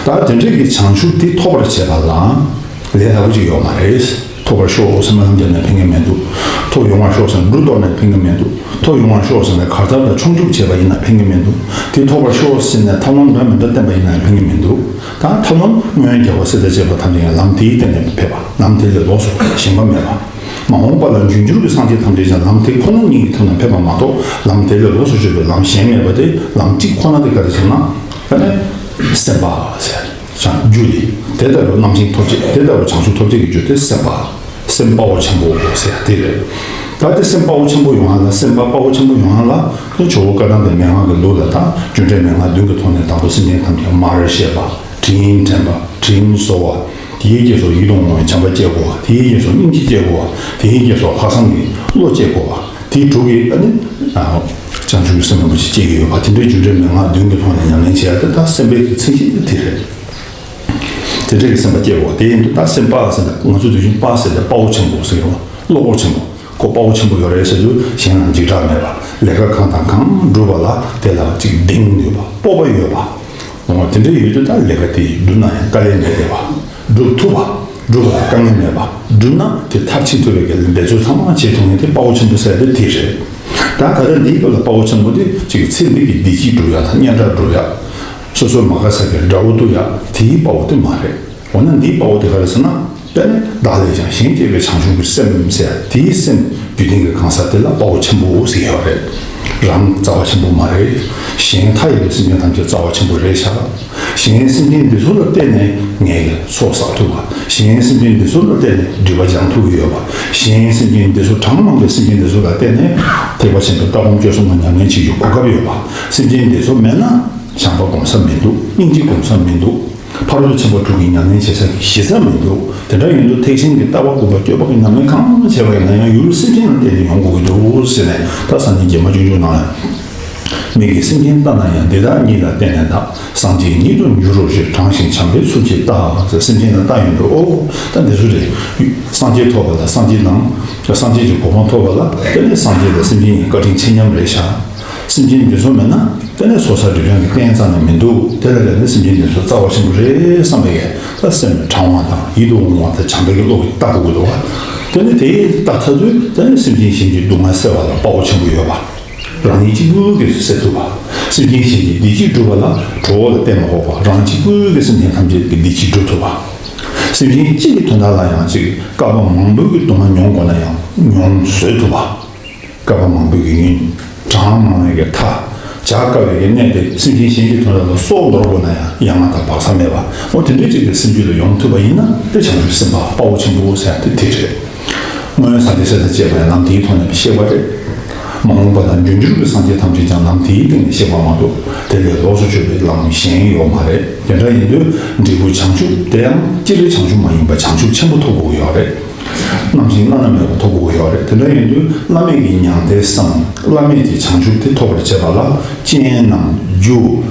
ད་དེ་འདྲའི་གི་བྱང་ཆུབ་དེ་ཐོབ་པར་བྱེད་པ་ལ་ལས་སླ་པོ་ཅིག་ཡོད་མ་རེད། ཐོབ་པར་ཤོག་ཟེར་སྨོན་ལམ་བརྒྱབ་ནས་ཕན་གི་མི་འདུག་ཐོབ་ཡོང་བར་ཤོག་ཟེར་འབྲུ་གཏོར་ནས་ཕན་གི་མི་འདུག་ཐོབ་ཡོང་བར་ཤོག་ཟེར་ནས་གར་ཐབས་དང་མཆོང་རྒྱུག་བྱས་པ་ཡིན་ན་ཕན་གི་མི་འདུག་དེ་ཐོབ་པར་ཤོག་ཟེར་ནས་ཐབས་ལམ་འདྲ་མི་འདྲ་བསྟེན་པ་ཡིན་ན་ཕན་གི་མི་འདུག་ད་ཐབས་ལམ་སྔོན་རྒྱལ་བ་སྲས་དང་བཅས་པ་ཐམས་ཅད་ཀྱི་ལམ་དེའི་སྟེང་ནས་ཕེབས་པ། ལམ་དེ་ལས་ལོགས་སུ་གཞན་པ་མེད་པ། མ་འོངས་པ་ལ་འབྱུང་འགྱུར་གྱི་སངས་རྒྱས་ཐམས་ཅད་ཀྱང་ལམ་དེ་ཁོ་ན་ཉིད་ཀྱི་ཐོག་ནས་ཕེབས་པ་མ་གཏོགས། ལམ་དེ་ལས་ལོགས་སུ་གཅོད་པའི་ལམ་གཞན་མེད་པ་དེ། ལམ་གཅིག་ཁོ་ན་དེ་ག་རེ་ཟེར་ན། ད་ནི་སེམས་དཔའ་ཟེར། བྱང་རྒྱུ་དེ། དེ་ལྟ་བུ་རྣམ་མཁྱེན་ཐོབ་བྱེད། དེ་ལྟ་བུ་བྱང་ཆུབ་ཐོབ་བྱེད་ཀྱི་རྒྱུ་དེ་སེམས་དཔའ། སེམས་དཔའ་བོ་ཆེན་པོ་ཟེར་ཡ་དེ་རེད། ད་དེ་སེམས་དཔའ་བོ་ཆེན་པོ་ཡོང་ཡ་ལ། སེམས་དཔའ་དཔའ་བོ་ཆེན་པོ་ཡོང་ཡ་ལ། ཁྱེད་ཇོ་བོ་བཀའ་གདམས་པའི་མན་ངག་གི་ལུགས་ལ། ད་རྒྱུ་འབྲས་མན་ངག་བདུན་གྱི་ཐོག་ནས་དང་པོ་སེམས་ཅན་ཐམས་ཅད་མར་གཤེགས་པ། དྲིན་དྲན་པ། དྲིན་གཟོ་བ། དེའི་རྗེས་སུ་ཡིད་དུ་འོང་བའི་བྱམས་པ་སྐྱེ་དགོས་པ། དེའི་རྗེས་སུ་སྙིང་རྗེ་སྐྱེ་དགོས་པ། དེའི་རྗེས་སུ་ལྷག་བསམ་གྱི་བློ་སྐྱེ་དགོས་པ། དེའི་དྲུག་གིས་ཨ་ནི། ཨ། བྱང་ཆུབ་ཀྱི་སེམས་རིན་པོ་ཆེ་སྐྱེ་གི་ཡོད་པ། དེ་འདྲའི་རྒྱུ་འབྲས་མན་ངག་བདུན་གྱི་ཐོག་ནས་ཉམས་ལེན་བྱེད་ཡ་དེ། ད་སེམས་དཔའི་གི་མཚན་གཞི་དེ་དེ་རེད། དེ་འདྲ་གི་སེམས་པ་སྐྱེ་དགོས་པ། དེ་ཡིན་དུས་ད་སེམས་དཔའ་ཟེར་ན། ང་ཚོ་དུས་རྒྱུན་དཔའ་ཟེར་ཏེ་དཔའ་བོ་ཆེན་པོ་ཟེར་གི་རེད་བ། བློ་ཁོག་ཆེན་པོ། ཁོ་དཔའ་བོ་ཆེན་པོ་ཡོད་རེད་ཟེར་དུས། གཞན་ལ་འཇིགས་སྐྲག་མེད་པ། ལས་ཀ་གང་དང་གང་སྒྲུབ་པ་ལ་དེ་ལ་ཅིག་གདེང་ཡོད་པ། སྤོབས་པ་ཡོད་པ། འོ། དེ་འདྲ་ཡོད་དུས་ད་ལས་ཀ་དེ་སྒྲུབ་ན་ཡང་དཀའ་ལས་མེད་བསྡད་པ། སྒྲུབ་ཐུབ་པ། སྒྲུབ་པ་ལ་དཀའ་ངལ་མེད་པ། སྒྲུབ་ན་དེ་མཐར་ཕྱིན་ཐུབ་པའི་གི་འབད་རྩོལ་ཚང་མ་བྱེད་ཐུབ་མཁན་དེ་དཔའ་བོ་ཆེན་པོ་ཟེར་ཡ་དེ་དེ་རེད། ད་ག་རེ། འདིའི་སྐབས་ལ་དཔའ་བོ་ཆེན་པོ་དེ་ཅིག་ཚེ་འདི་གི་བདེ་སྐྱིད་སྒྲུབ་ཡ་དང་། སྙན་གྲགས་སྒྲུབ་ཡ། སོ་སོའི་མ་དགའ་ས་གི་དགྲ་བོ་གཏུབ་ཡ་དེའི་དཔའ་བོ་དེ་མ་རེད། འོ་ན་འདིའི་དཔའ་བོ་དེ་ག་རེ་ཟེར་ན། དཔེར་ན་བདག་ལས་ཀྱང་གཞན་གཅེས་པའི་བྱང་ཆུབ་ཀྱི་སེམས་ཟེར། དེའི་སེམས་རྒྱུད་ལྡན་གྱི་གང་ཟག་དེ་ལ་དཔའ་བོ་ཆེན་པོ་ཟེར་ཡོད་རེད། རང་རྩ་བ་ཆེན་པོ་མ་རེད། གཞན་མཐའ་ཡས་པའི་སེམས་ཅན་ཐམས་ཅད་རྩ་བ་ཆེན་པོ་རེད་ཤག་གཞན་སེམས་ཅན་འདི་ཚོ་ལ་བརྟེན་ནས་ངའི་ཚོགས་བསགས་ཐུབ་པ། གཞན་སེམས་ཅན་འདི་ཚོ་ལ་བརྟེན་ནས་སྒྲིབ་པ་སྦྱང་ཐུབ་ཀྱི་ཡོད་པ། གཞན་སེམས་ཅན་འདི་ཚོ་གྲངས་མང་པའི་སེམས་ཅན་འདི་ཚོ་ལ་བརྟེན་ནས་ཐེག་པ་ཆེན་པོའི་ལྟ་སྒོམ་སྤྱོད་གསུམ་ལ་ཉམས་ལེན་བྱེད་རྒྱུའི་གོ་སྐབས་ཡོད་པ། སེམས་ཅན་འདི་ཚོ་མེད་ན་བྱམས་པ་སྒོམ་ས་མི་འདུག་སྙིང་རྗེ་སྒོམ་ས་མི་འདུག་ཕ་རོལ་ཏུ་ཕྱིན་པ་དྲུག་གི་ཉམས་ལེན་བྱེད་ས་གི་གཞི་རྩ་མི་འདུག་དེ་འདྲ་ཡིན་དུས་ཐེག་ཆེན་གྱི་ལྟ་བ་སྒོམ་པ་སྤྱོད་པ་གི་ཉམས་ལེན་གང་བྱས་པ་ཡིན་ན་ཡང་ཡུལ་སེམས་ཅན་ལ་བརྟེན་ནས་ཡོང་དགོས་ཀྱི་འདུག་ཟེར་ནས། ད་སངས་རྒྱས་བྱེ་མ་ཆུང་ཆུང་ནང་ལ། མིག་གིས་སེམས་ཅན་ལྟ་ན་ཡང་། འདི་དག་ཉིད་ལ་བརྟེན་ནས་གདའ། སངས་རྒྱས་ཉིད་དུ་འགྱུར་རོ་ཞེས། དྲང་ཞིང་བྱམས་པས་ཚུལ་གྱིས་བལྟ། ཟེར། སེམས་ཅན་ལ་བལྟ་ཡོང་དུས། ཨོ། ད་འདི་ཚོ་རེད། སངས་རྒྱས་ཐོབ་པ་དང་སངས་རྒྱས་དང་། སངས་རྒྱས་ཀྱི་གོ་འཕང་ཐོབ་པ་ལ་དེ་ནས་སངས་རྒྱས་དང་སེམས་ཅན་གཉིས་བཀའ་དྲིན་ཆེ་མཉམ་རེད་ཤག་སེམས་ཅན་འདི་ཚོ་མེད་ན་དེ་ནས་ཚོགས་བསགས་སྒྲིབ་སྦྱང་གི་རྟེན་རྩ་ནས་མི་འདུག་དེ་ལ་བརྟེན་ནས་སེམས་ཅན་འདི་ཚོ་རྩ་བ་ཆེན་པོ་རེད་བསམ་པའི་ད་སེམས་དྲང་བ་དང་ཡིད་དུ་འོང་བ་དང་བྱམས་པའི་བློ་གིས་བལྟ་དགོས་ཀྱི་འདུག་བ། དེ་ནས་དེ་བལྟ་ཚར་དུས་དེ་ནས་སེམས་ཅན་གཞན་གྱི་སྡུག་བསྔལ་སེལ་བ་ལ་དཔའ་བོ་ཆེན་པོ་ཡོད་པ། རང་ཉིད་གཅིག་པུ་གིས་སེལ་ཐུབ་པ། སེམས་ཅན་གཞན་གྱི་བདེ་སྐྱིད་སྒྲུབ་པ་ལ་གྲོགས་པོ་ལ་བརྟེན་མ་དགོས་པར་རང་གཅིག་པུ་གིས་སེམས་ཅན་ཐམས་ཅད་ཀྱི་བདེ་སྐྱིད་སྒྲུབ་ཐུབ་པ། སེམས་ཅན་གཅིག་གི་དོན་དག་ལ་ཡང་གཅིག་བསྐལ་པ་མང་པོའི་གི་སྡུག་བསྔལ་མྱོང་དགོས་ན་ཡང་མྱོང་བཟོད་ཐུབ་པ། བསྐལ་པ་མང་པོའི་གི་ཡུན། གྲངས་མང་བའི་གི་མཐའ། བྱ་དཀའ་བའི་གི་གནས་དེ་སེམས་ཅན་གཞན་གྱི་དོན་དག་ལ་སྲོག་འདོར་དགོས་ན་ཡང་ཡ་ང་དང་བག་ཚ་མེད་པ། འོ་དེ་འདྲའི་ཅིག་གི་སེམས་རྒྱུད་ལ་ཡོང་ཐུབ་པ་ཡིན་ན་དེ་བྱང་ཆུབ་སེམས་དཔའ་དཔའ་བོ་ཆེན་པོ་ཟེར་ཡ་དེ་དེ་རེད། སྔོན་སངས་རྒྱས་སྲས་དང་བཅས་པ་ཡང་ལམ་དེའི་ཐོག་ནས་གཤེགས་པ་རེད། མ་འོངས་པ་དང་འབྱུང་འགྱུར་གྱི་སངས་རྒྱས་ཐམས་ཅད་ཀྱང་ལམ་དེའི་སྟེང་ནས་གཤེགས་པ་མ་གཏོགས་དེ་ལས་ལོགས་སུ་གྱུར་པའི་ལམ་གཞན་ཡོད་མ་རེད། དེ་འདྲ་ཡིན་དུས་འབྲས་བུ་བྱང་ཆུབ་དེ་ཡང་སྤྱིར་བྱང་ཆུབ་མ་ཡིན་པ་བྱང་ཆུབ་ཆེན་པོ་ཐོབ་དགོས་ཀྱི་ཡོད་རེད། རྣམ་གཞན་བླ་ན་མེད་པ་ཐོབ་དགོས་ཀྱི་ཡོད་རེད། དེ་འདྲ་ཡིན་དུས་བླ་མེད་ཀྱི་མྱང་འདས་སམ། བླ་མེད་ཀྱི་བྱང་ཆུབ་དེ་ཐོབ་པར་བྱེད་པ་ལ་རྐྱེན་ནམ་རྒྱུ་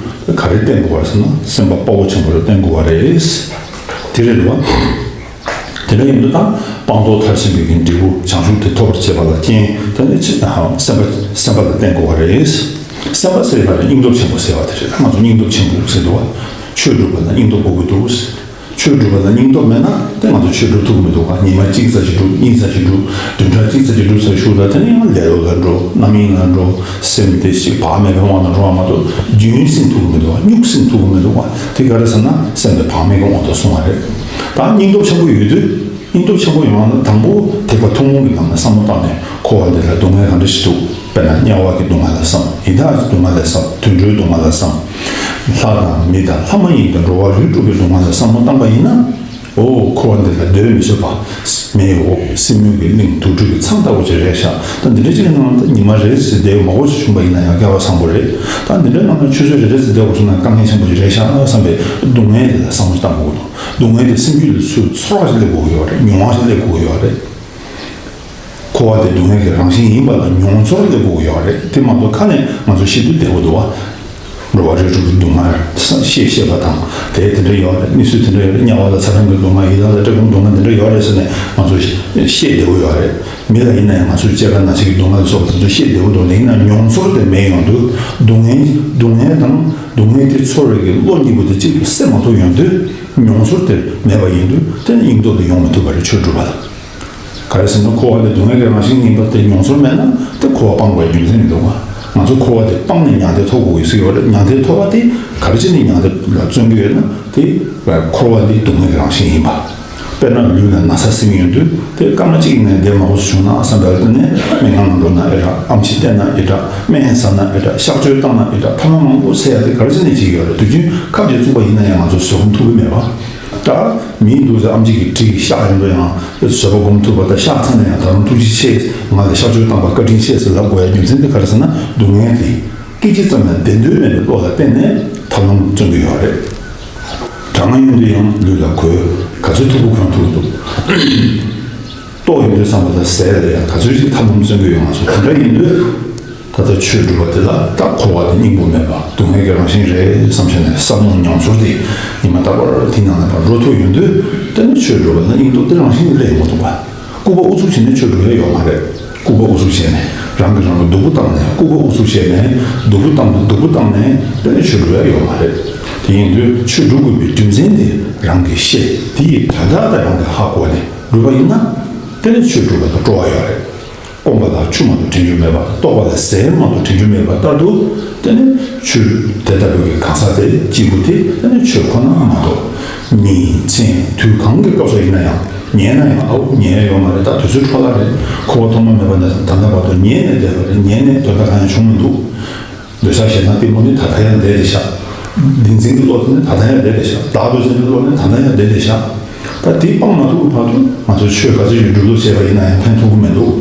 ག་རེ་བསྟེན་དགོས་པ་ཟེར་ན་སེམས་པ་དཔའ་བོ་ཆེན་པོ་ལ་བསྟེན་དགོས་པ་རེད། དེ་རེད་བ། དེ་འདྲ་ཡིན་དུས་ད་སྤངས་རྟོགས་མཐར་ཕྱིན་པའི་གི་འབྲས་བུ་བྱང་ཆུབ་དེ་ཐོབ་པར་བྱེད་པ་ལ་རྐྱེན་དེ་ནི་ཅི་ཨ་སེམས་པ་སེམས་པ་ལ་བརྟེན་དགོས་པ་རེད། སེམས་པ་ཟེར་བ་ནི་སྙིང་སྟོབས་ཆེན་པོ་ཟེར་བ་དེ་རེད། ང་ཚོ་སྙིང་སྟོབས་ཆེན་པོ་ཟེར་འདུག་བ། ཆོས་སྒྲུབ་པ་ལ་སྙིང་སྟོབས་དགོས་ཀྱི་འདུག་ཆོས་སྒྲུབ་པ་ལ་སྙིང་སྟོབས་མེད་ན་དེ་ང་ཚོ་ཆོས་སྒྲུབ་ཐུབ་ཀྱི་མི་འདུག་བ། ཉི་མ་གཅིག་ཙམ་ཞིག་སྒྲུབ། གཉིས་ཙམ་ཞིག་སྒྲུབ། བདུན་ཕྲག་གཅིག་ཙམ་ཞིག་སྒྲུབ་ཚར་ཤུལ་ལ་དེ་ནི་ཡང་ལེ་ལོ་ལ་འགྲོ། རྣམ་གཡེང་ལ་འགྲོ། སེམས་དེ་ཞིག་བག་མེད་པའི་དབང་དུ་འགྲོ་བ་མ་གཏོགས་རྒྱུན་སྲིང་ཐུབ་ཀྱི་མི་འདུག་བ། གཉུག་སྲིང་ཐུབ་ཀྱི་མི་འདུག་བ། དེ་ག་རེ་ཟེར་ན་སེམས་དེ་བག་མེད་ཀྱི་དབང་དུ་སོང་བ་རེད། ད་སྙིང་སྟོབས་ཆེན་པོ་ཡོད་དུས། སྙིང་སྟོབས་ཆེན་པོ་ཡོང་བ་ན་དང་པོ་ཐེག་པ་ཐུན་མོང་གི་ནང་ནས་བསམ་བློ་བཏང་ནས་འཁོར་བ་འདི་ལ་སྡུག་བསྔལ་གང་འདྲ་ཞིག་འདུག་དཔེར་ན་དམྱལ་བ་གི་སྡུག་བསྔལ་ལ་བསམ། ཡི་དྭགས་ཀྱི་སྡུག་བསྔལ་ལ་བསམ། དུད་འགྲོའི་སྡུག་བསྔལ་ལ་བསམ། ལྷ་དང་མི་དང་ལྷ་མ་ཡིན་དང་འགྲོ་བ་རིགས་དྲུག་གི་སྡུག་བསྔལ་ལ་བསམ་བློ་བཏང་པ་ཡིན་ན། ཨོ་འཁོར་བ་འདི་ལ་སྡོད་མི་བཟོད་པ། མེའི་འོབས་སྲིན་མོའི་གི་གླིང་དུག་སྦྲུལ་གྱི་ཚང་ལྟ་བུ་ཅིག་རེད་ཤག་ད་འདི་འདྲ་ཅིག་གི་ནང་ལ་ཉི་མ་རེ་ཟིག་བསྡད་མ་དགོས་སུ་བྱུང་པ་ཡིན་ན་ཡང་སྐལ་བ་བཟང་པོ་རེད། ད་འདི་འདྲའི་ནང་ལ་ཆུ་ཚོད་རེ་རེ་ཟིག་བསྡད་དགོས་སོང་ན་དཀའ་ངལ་ཆེན་པོ་ཅིག་རེད་ཤག་བསམ་པའི་སྡུག་བསྔལ་འདི་ལ་བསམ་བློ་བཏང་དགོས་འདུག་སྡུག་བསྔལ་དེ་སེམས་རྒྱུད་ལ་ཚུར་ཚོར་བ་ཞིག་སླེབས་དགོས་ཀྱི་ཡོད་རེད། མྱོང་བ་ཞིག་སླེབས་དགོས་ཀྱི་ཡོད་རེད། འཁོར་བ་དེ་སྡུག་བསྔལ་གྱི་རང་བཞིན་ཡིན་པ་ལ་མྱོང་ཚོར་སླེབས་དགོས་ཀྱི་ཡོད་རེད། དེ་མ་གཏོགས་ཁ་ནས་ང་ཚོ་ཤེས་དུས་བདེ་པོ་འདུག་བ། འགྲོ་བ་རིགས་དྲུག་གི་སྡུག་བསྔལ་ཤེས་ཤེས་པ་དང་དེ་དེ་འདྲ་ཡོད་རེད། མི་སུས་དེ་འདྲ་ཡོད་རེད། དམྱལ་བ་ལ་ཚ་གྲང་གི་སྡུག་བསྔལ། ཡི་དྭགས་ལ་བཀྲེས་སྐོམ་སྡུག་བསྔལ་དེ་འདྲ་ཡོད་རེད་ཟེར་ནས་ང་ཚོ་ཤེས་བདེ་པོ་ཡོད་རེད། མི་ལ་ཡིན་ན་ཡང་ང་ཚོས་སྐྱེ་རྒ་ན་འཆི་གི་སྡུག་བསྔལ་ལ་སོགས་པ་དེ་ཚོ་ཤེས་བདེ་པོ་འདུག་ཡིན་ན་མྱོང་ཚོར་དེ་མེད་ཡོང་དུས་སྡུག་བསྔལ་སྡུག་བསྔལ་དང་སྡུག་བསྔལ་དེ་ཚོར་བའི་གི་བློ་གཉིས་པོ་དེ་གཅིག་ཏུ་སེལ་མ་ཐུབ་ཡོང་དུས། མྱོང་ཚོར་དེ་མེད་པ་ཡིན་དུས་དེ་ནི་སྙིང་སྟོབས་དེ་ཡོང་མི་ཐུབ་པ་རེད། ཆོས་སྒྲུབ་པ་ལ། ག་རེ་ཟེར་ན་འཁོར་བ་དེ་སྡུག་བསྔལ་གྱི་རང་བཞིན་ཡིན་པ་དེ་མྱོང་ཚོར་མེད་ན་དེ་འཁོར་བ་སྤང་དགོས་རྒྱུ་མཚན་མི་འདུག་བ། ང་ཚོ་འཁོར་བ་དེ་སྤངས་ནས་མྱང་འདས་ཐོབ་དགོས་ཀྱི་ཟེར་ཡོད་རེད། མྱང་འདས་ཐོབ་པ་དེ་ག་རེ་བྱས་ནས་མྱང་འདས་ལ་བརྩོན་གྱི་ཡོད་ན་དེ་འཁོར་བ་དེ་སྡུག་བསྔལ་གྱི་རང་བཞིན་ཡིན་པ། དཔེར་ན་ལུས་ལ་ན་ཚ་ཟིན་ཡོང་དུས་དེ་སྐར་མ་གཅིག་ནས་བསྡད་མ་དགོས་སུ་བྱུང་ན་བསམ་པའི་སྟེང་ནས་སྨན་ཁང་ལ་འགྲོ་ན་ཨེ་དྲག་ཨེམ་ཆི་བསྟེན་ན་ཨེ་དྲག་སྨན་ཟ་ན་ཨེ་དྲག་གཤག་བཅོས་བཏང་ན་ཨེ་དྲག་ཐབས་ལམ་མང་པོ་འཚོལ་ཡ་དེ་ག་རེ་བྱས་ནས་བྱེད་ཀྱི་ཡོད་རེད། དུས་རྒྱུན་ཁབ་ཀྱིས་བཙུགས་པ་ཡིན་ན་ཡང་ང་ཚོ་བཟོད་སྒོམ་ཐུབ་ཀྱི་མེད་པ། ད་མིའི་འདུག་ཟེར་ཨམ་ཆི་གིས་གྲི་གཤགས་ཡོང་དུས་ཡང་བཟོད་པ་སྒོམ་ཐུབ་པ་དང་། གཤགས་ཚར་ན་ཡང་ད་རུང་ཐུགས་རྗེ་ཆེ། ང་ལ་གཤག་བཅོས་བཏང་བར་བཀའ་དྲིན་ཆེ་ཟེར་ལབ་དགོས་ཡ་རྒྱུ་མཚན་དེ་ག་རེ་ཟེར་ན། སྡུག་བསྔལ་དེ་སྐད་ཅིག་ཙམ་ཡང་བདེ་འདོད་མེད་པའི་བློ་ལ་བརྟེན་ནས་ཐབས་ལམ་བརྩོན་གྱི་ཡོད་རེད། གྲང་ངར་ཡོང་དུས་ཡང་ལུས་ལ་གོས། ག་ཚོད་མཐུག་པོ་གོན་ཐུབ་འདུག་ལྟོགས་ཡོང་དུས་ཙམ་པ་ལ་ཟས་ལ་ཡང་ག་ཚོད་ཅིག་ཐབས་ལམ་བརྩོན་གྱི་ཡོད་མ་སོང་། དེ་འདྲ་ཡིན་དུས། ད་ལྟ་ཆོས་སྒྲུབ་པ་དེ་ལ་ད་འཁོར་བ་དེ་སྙིང་པོ་མེད་པ་སྡུག་བསྔལ་གྱི་རང་བཞིན་རེད་བསམ་བྱས་ནས་བསམ་བློ་མྱོང་ཚོར་དེ་ཉི་མ་རྟག་པར་དེ་ནང་ལ་ཕར་འགྲོ་ཐུབ་ཡོང་དུས། དེ་ནི་ཆོས་སྒྲུབ་པ་ལ་སྙིང་སྟོབས་དེ་རང་བཞིན་གྱིས་སླེབས་ཡོང་གི་འདུག་པ། ལྐུགས་པ་ཨུ་ཚུགས་བྱས་ནས་ཆོས་སྒྲུབ་ཡ་ཡོད་མ་རེད། ལྐུགས་པ་ཨུ་ཚུགས་བྱས་ནས་རང་གིས་རང་ལ་སྡུག་པོ་བཏང་ནས། ལྐུགས་པ་ཨུ་ཚུགས་བྱས་ནས་སྡུག་པོ་བཏང་ནས་སྡུག་པོ་བཏང་ནས་དེ་ནི་ཆོས་སྒྲུབ་ཡ་ཡོད་མ་རེད། དེ་ཡིན་དུས་ཆོས་སྒྲུབ་དགོས་པའི་རྒྱུ་མཚན་དེ་རང་གིས་ཤེས། དེ་ཡི་དོན་དག་དེ་རང་གིས་ཧ་གོ་ནས་སྒྲུབ་པ་ཡིན་ན་དེ་ནི་ཆོས་སྒྲུབ་པ་ལ་སྤྲོ་བ་ཡོད་རེད། སྐོམ་པ་ལ་ཆུ་མ་གཏོགས་དྲན་རྒྱུ་མེད་པ་དང་། ལྟོགས་པ་ལ་ཟས་མ་གཏོགས་དྲན་རྒྱུ་མེད་པ་ལྟར་དུ། དེ་ནི་ཆོས་དེ་ལྟ་བུའི་གང་ཟག་དེ་གཅིག་པུ་དེ་དེ་ནི་ཆོས་ཁོ་ན་མ་གཏོགས། ཉིན་མཚན་དུས་གང་གི་སྐབས་སུ་ཡིན་ན་ཡང་ཉལ་ན་ཡང་ཨའོ་ཉལ་ཡོད་མ་རེད། ད་དུས་ཚོད་འཕྲོ་བརླག་རེད། འཁོར་བ་ཐོག་མ་མེད་པ་ནས་ད་ལྟ་བར་དུ་ཉལ་ནས་བསྡད་པ་རེད། ཉལ་ནས་དོན་དག་གང་ཡང་བྱུང་མི་འདུག་སྡོད་ས་ཞེ་སྡང་གཏི་མུག་ནི་ད་ལྟ་ཡང་བསྡད་དེ་ཤག་བདེན་འཛིན་གྱི་བློ་དེ་ནི་ད་ལྟ་ཡང་བསྡད་བསྡད་བཞག་བདག་འདོད་ཅན་གྱི་བློ་ནི་ད་ལྟ་ཡང་བསྡད་བསྡད་བཞག་ད་དེ་སྤང་མ་ཐུབ་ཀྱི་བར་དུ་ང་ཚོས་ཆོས་ག་ཚོད་ཅིག་སྒྲུབ་ལུགས་བྱས་པ་ཡིན་ན་ཡང་ཕན་ཐོགས་ཀྱི་མི་འདུག་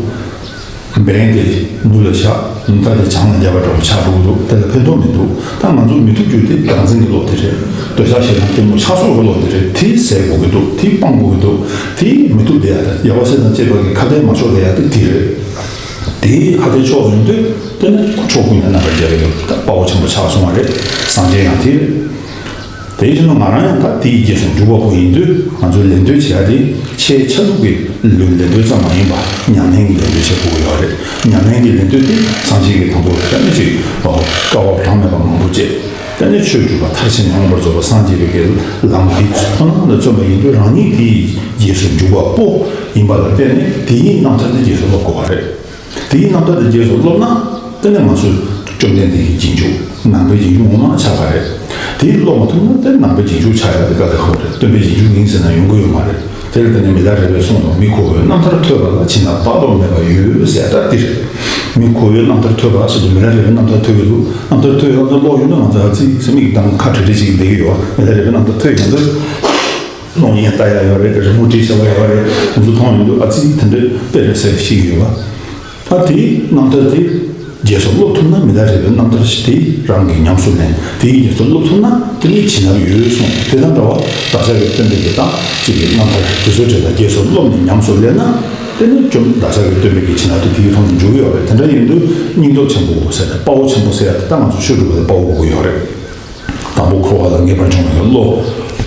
འབེན་དེ་ནུབ་ལ་བཞག་ད་དེ་བྱང་ལ་རྒྱབ་པ་འདྲ་པོ་ཆགས་འགྲོ་གི་འདུག་དེ་ལ་ཕན་ཐོགས་མི་འདུག་ད་ང་ཚོ་མི་ཐུབ་རྒྱུ་དེ་བདག་འཛིན་གྱི་བློ་དེ་རེད། འདོད་ཆགས་ཞེ་སྡང་གཏི་མུག་ཆགས་སོགས་ཀྱི་བློ་དེ་རེད། དེ་ཟད་དགོས་ཀྱི་འདུག་དེ་སྤང་དགོས་ཀྱི་འདུག་དེ་མི་ཐུབ་བསྡད་ཡ་དེ་ཡ་བ་སེ་དང་བཅས་པ་གི་ཁ་ཏའི་མ་ཆོག་བསྡད་ཡ་དེ་དེ་རེད། དེ་ཁ་ཏའི་ཆོག་ཡོང་དུས་དེ་ནི་ཕྱོགས་ཀུན་ནས་རྣམ་པར་རྒྱལ་བའི་དཔའ་བོ་ཆེན་པོ་ཆགས་སོང་བ་རེད། སངས་རྒྱས་ཡང་དེ་རེད། དེ་བཞིན་ང་རང་ཡང་ད་དེའི་རྗེས་སུ་འཇུག་པ་པོ་ཡིན་དུས་ང་ཚོའི་ལད་ཟློས་བྱེད་ཡ་དེ་ཆེས་ཆ་ལུགས་ཀྱི་ལུས་ལད་ཟློས་ཙམ་མ་ཡིན་པ་ཉམས་ལེན་གྱི་ལད་ཟློས་བྱེད་དགོས་ཀྱི་ཡོད་རེད། ཉམས་ལེན་གྱི་ལད་ཟློས་དེ་སངས་རྒྱས་ཀྱི་དང་པོ་ད་ནི་ཅིག་དཀའ་བ་གྲངས་མེད་པ་མང་པོ་སྤྱད་ད་ནི་ཆོས་སྒྲུབ་པ་མཐར་ཕྱིན་ཡོངས་པར་རྫོགས་པ་སངས་རྒྱས་པའི་གི་ལམ་དེ་ཁོ་ན་ལ་བརྩོན་པ་ཡིན་དུས་རང་ཉིད་དེའི་རྗེས་སུ་འཇུག་པ་པོ་ཡིན་པ་ལ་བརྟེན་ནས་དེའི་རྣམ་ཐར་དེ་རྗེས་སུ་སློབ་དགོས་པ་རེད། དེའི་རྣམ་ཐར་དེ་རྗེས་སུ་སློབ་ན་དེ་ནི་ང་ཚོས་བཅོམ་ལྡན་འདས་ཀྱི་རྗེས་འཇུག་ནང་པའི་རྗེས་འཇུག་ངོ་མ་ཆགས་པ་རེད། དེ་སློབ་མ་ཐུབ་ན་དེ་ནང་པའི་རྗེས་འཇུག་ཆགས་ཡ་དེ་དཀའ་ལས་ཁག་པོ་རེད། སྟོན་པའི་རྗེས་འཇུག་ཡིན་ཟེར་ན་ཡོང་གི་ཡོད་མ་རེད། དེར་བརྟེན་ནས་མི་ལ་རས་པས་གསུངས་དང་མི་ཁོ་བོའི་རྣམ་ཐར་ཐོས་པ་ལ་བྱིན་རླབས་དཔག་ཏུ་མེད་པ་ཡོད་ཟེར་ཡ་ད་འདི་རེད། མི་ཁོ་བོའི་རྣམ་ཐར་ཐོས་པ་ཟེར་དུས་མི་ལ་རས་པའི་རྣམ་ཐར་ཐོས་ཀྱི་འདུག་རྣམ་ཐར་ཐོས་ཡོད་ན་ཀློག་ཡོད་ན་ང་ཚོ་ཨ་ཙི་ཟེར་མིག་གདངས་ཁ་བྲལ་བྲལ་ཅིག་བསྡད་ཀྱི་ཡོད། མི་ལ་རས་པའི་རྣམ་ཐར་ཐོས་ཡོད་ན་གློག་བརྙན་ལྟ་ཡ་ཡོད་རེད། རི་མོ་བྲིས་བྱས་པ་ཡོད་རེད། ང་ཚོ་མཐོང་ཡོང་དུས་ཨ་ཙི་དེ་འདྲ་དཔེ་རེད་ཟེར་ཤེས་ཀྱི་ཡོད་པ། ད་དེའི་རྣམ་ཐར་དེ་རྗེས་སུ་སློབ་ཐུབ་ན་མི་ལ་རས་པའི་རྣམ་ཐར་ཞིག་དེ་རང་གིས་ཉམས་སུ་ལེན། དེའི་རྗེས་སུ་སློབ་ཐུབ་ན་དེ་ནི་བྱིན་རླབས་ཡོད་གསུངས། དེ་དང་འདྲ་བ་བདག་ཅག་གི་སྟོན་པའི་གི་དང་གཅིག་གི་རྣམ་ཐར་དེ་ཚོའི་གྲས་ལ་རྗེས་སུ་སློབ་ནས་ཉམས་སུ་ལེན་ན་དེ་ནི་བཅོམ་བདག་ཅག་གི་སྟོན་པའི་གི་བྱིན་རླབས་དེ་དེའི་ཐོག་ནས་འཇུག་གི་ཡོད་རེད། དེ་འདྲ་ཡིན་དུས་སྙིང་སྟོབས་ཆེན་པོ་ཟེར་ཏེ་དཔའ་བོ་ཆེན་པོ་ཟེར་ཡ་དེ་ད་ང་ཚོ་ཆོས་སྒྲུབ་པ་ལ་དཔའ་བོ་དགོས་ཀྱི་ཡོད་རེད། དང་པོ་འཁོར་བ་ལ་ངེས་པར་འབྱུང་བའི་བློ།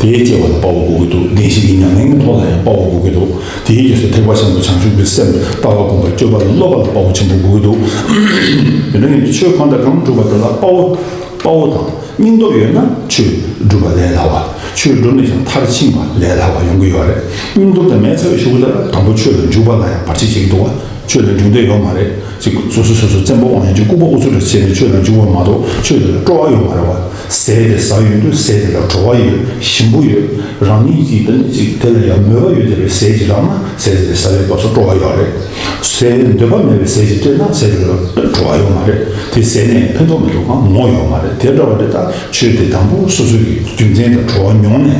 དེའི་སྐྱེ་བ་ལ་དཔའ་བོ་དགོས་ཀྱི་འདུག་བདེན་བཞི་གི་ཉམས་ལེན་གྱི་ཐོག་ལ་ཡང་དཔའ་བོ་དགོས་ཀྱི་འདུག་དེའི་རྗེས་སུ་ཐེག་པ་ཆེན་པོ་བྱང་ཆུབ་ཀྱི་སེམས་ལྟ་བ་སྒོམ་པ་སྤྱོད་པ་ལ་སློབ་པ་ལ་དཔའ་བོ་ཆེན་པོ་དགོས་ཀྱི་འདུག་དེ་འདྲ་ཡིན་དུས་ཆོས་གང་དང་གང་སྒྲུབ་པ་དེ་ལ་དཔའ་བོ་དཔའ་བོ་དང་སྙིང་སྟོབས་ཡོད་ན་ཆོས་སྒྲུབ་པ་ལས་སླ་བ། ཆོས་སྒྲུབ་ནས་ཀྱང་མཐར་ཕྱིན་པ་ལས་སླ་བ་ཡོང་གི་ཡོད་རེད། སྙིང་སྟོབས་དེ་མེད་ཚར་བའི་གཞུག་གུ་དེ་ལ་དང་པོ་ཆོས་ལ་འཇུག་པ་ལ་ཡང་བར་ཆད་བྱེད་ཀྱི་འདུག་བ། ཆོས་ལ་འཇུག་འདོད་ཡོད་མ་རེད། ཅིག་སོ་སོ་སོ་སོ་བཙན་པོ་དབང་ཡོད་ཅིག་ལྐུགས་པ་ཨུ་ཚུགས་འདྲ་བྱས་ནས་ཆོས་ལ་འཇུག་པ་མ་གཏོགས་ཆོས་དེ་ལ་སྤྲོ་བ་ཡོད་མ་རེད་བ། ཟས་དེ་ཟ་ཡོང་དུས་ཟས་དེ་ལ་བྲོ་བ་ཡོད། ཞིམ་པོ་ཡོད། རང་ཉིད་ཀྱིས་དེ་ནི་ཅིག་དེ་ལ་ཡང་མོས་པ་ཡོད་བསྡད་པའི་ཟས་ཅིག་རག་ན་ཟས་དེ་ཟ་བའི་སྐབས་སུ་སྤྲོ་བ་ཡོད་རེད། ཟས་འདོད་པ་མེད་པའི་ཟས་ཅིག་སྤྲད་ན་ཟས་དེ་ལ་བྲོ་བ་ཡོད་མ་རེད། དེ་ཟས་ནས་ཕན་ཐོགས་མི་འདུག་གམ་ངོ་ཡོད་མ་རེད། དེ་འདྲ་བ་རེད། ད་ཆོས་དེ་དང་པོ་སོ་སོ་གི་རྒྱུ་མཚན་དང་བྲོ་བ་མྱོང་ནས་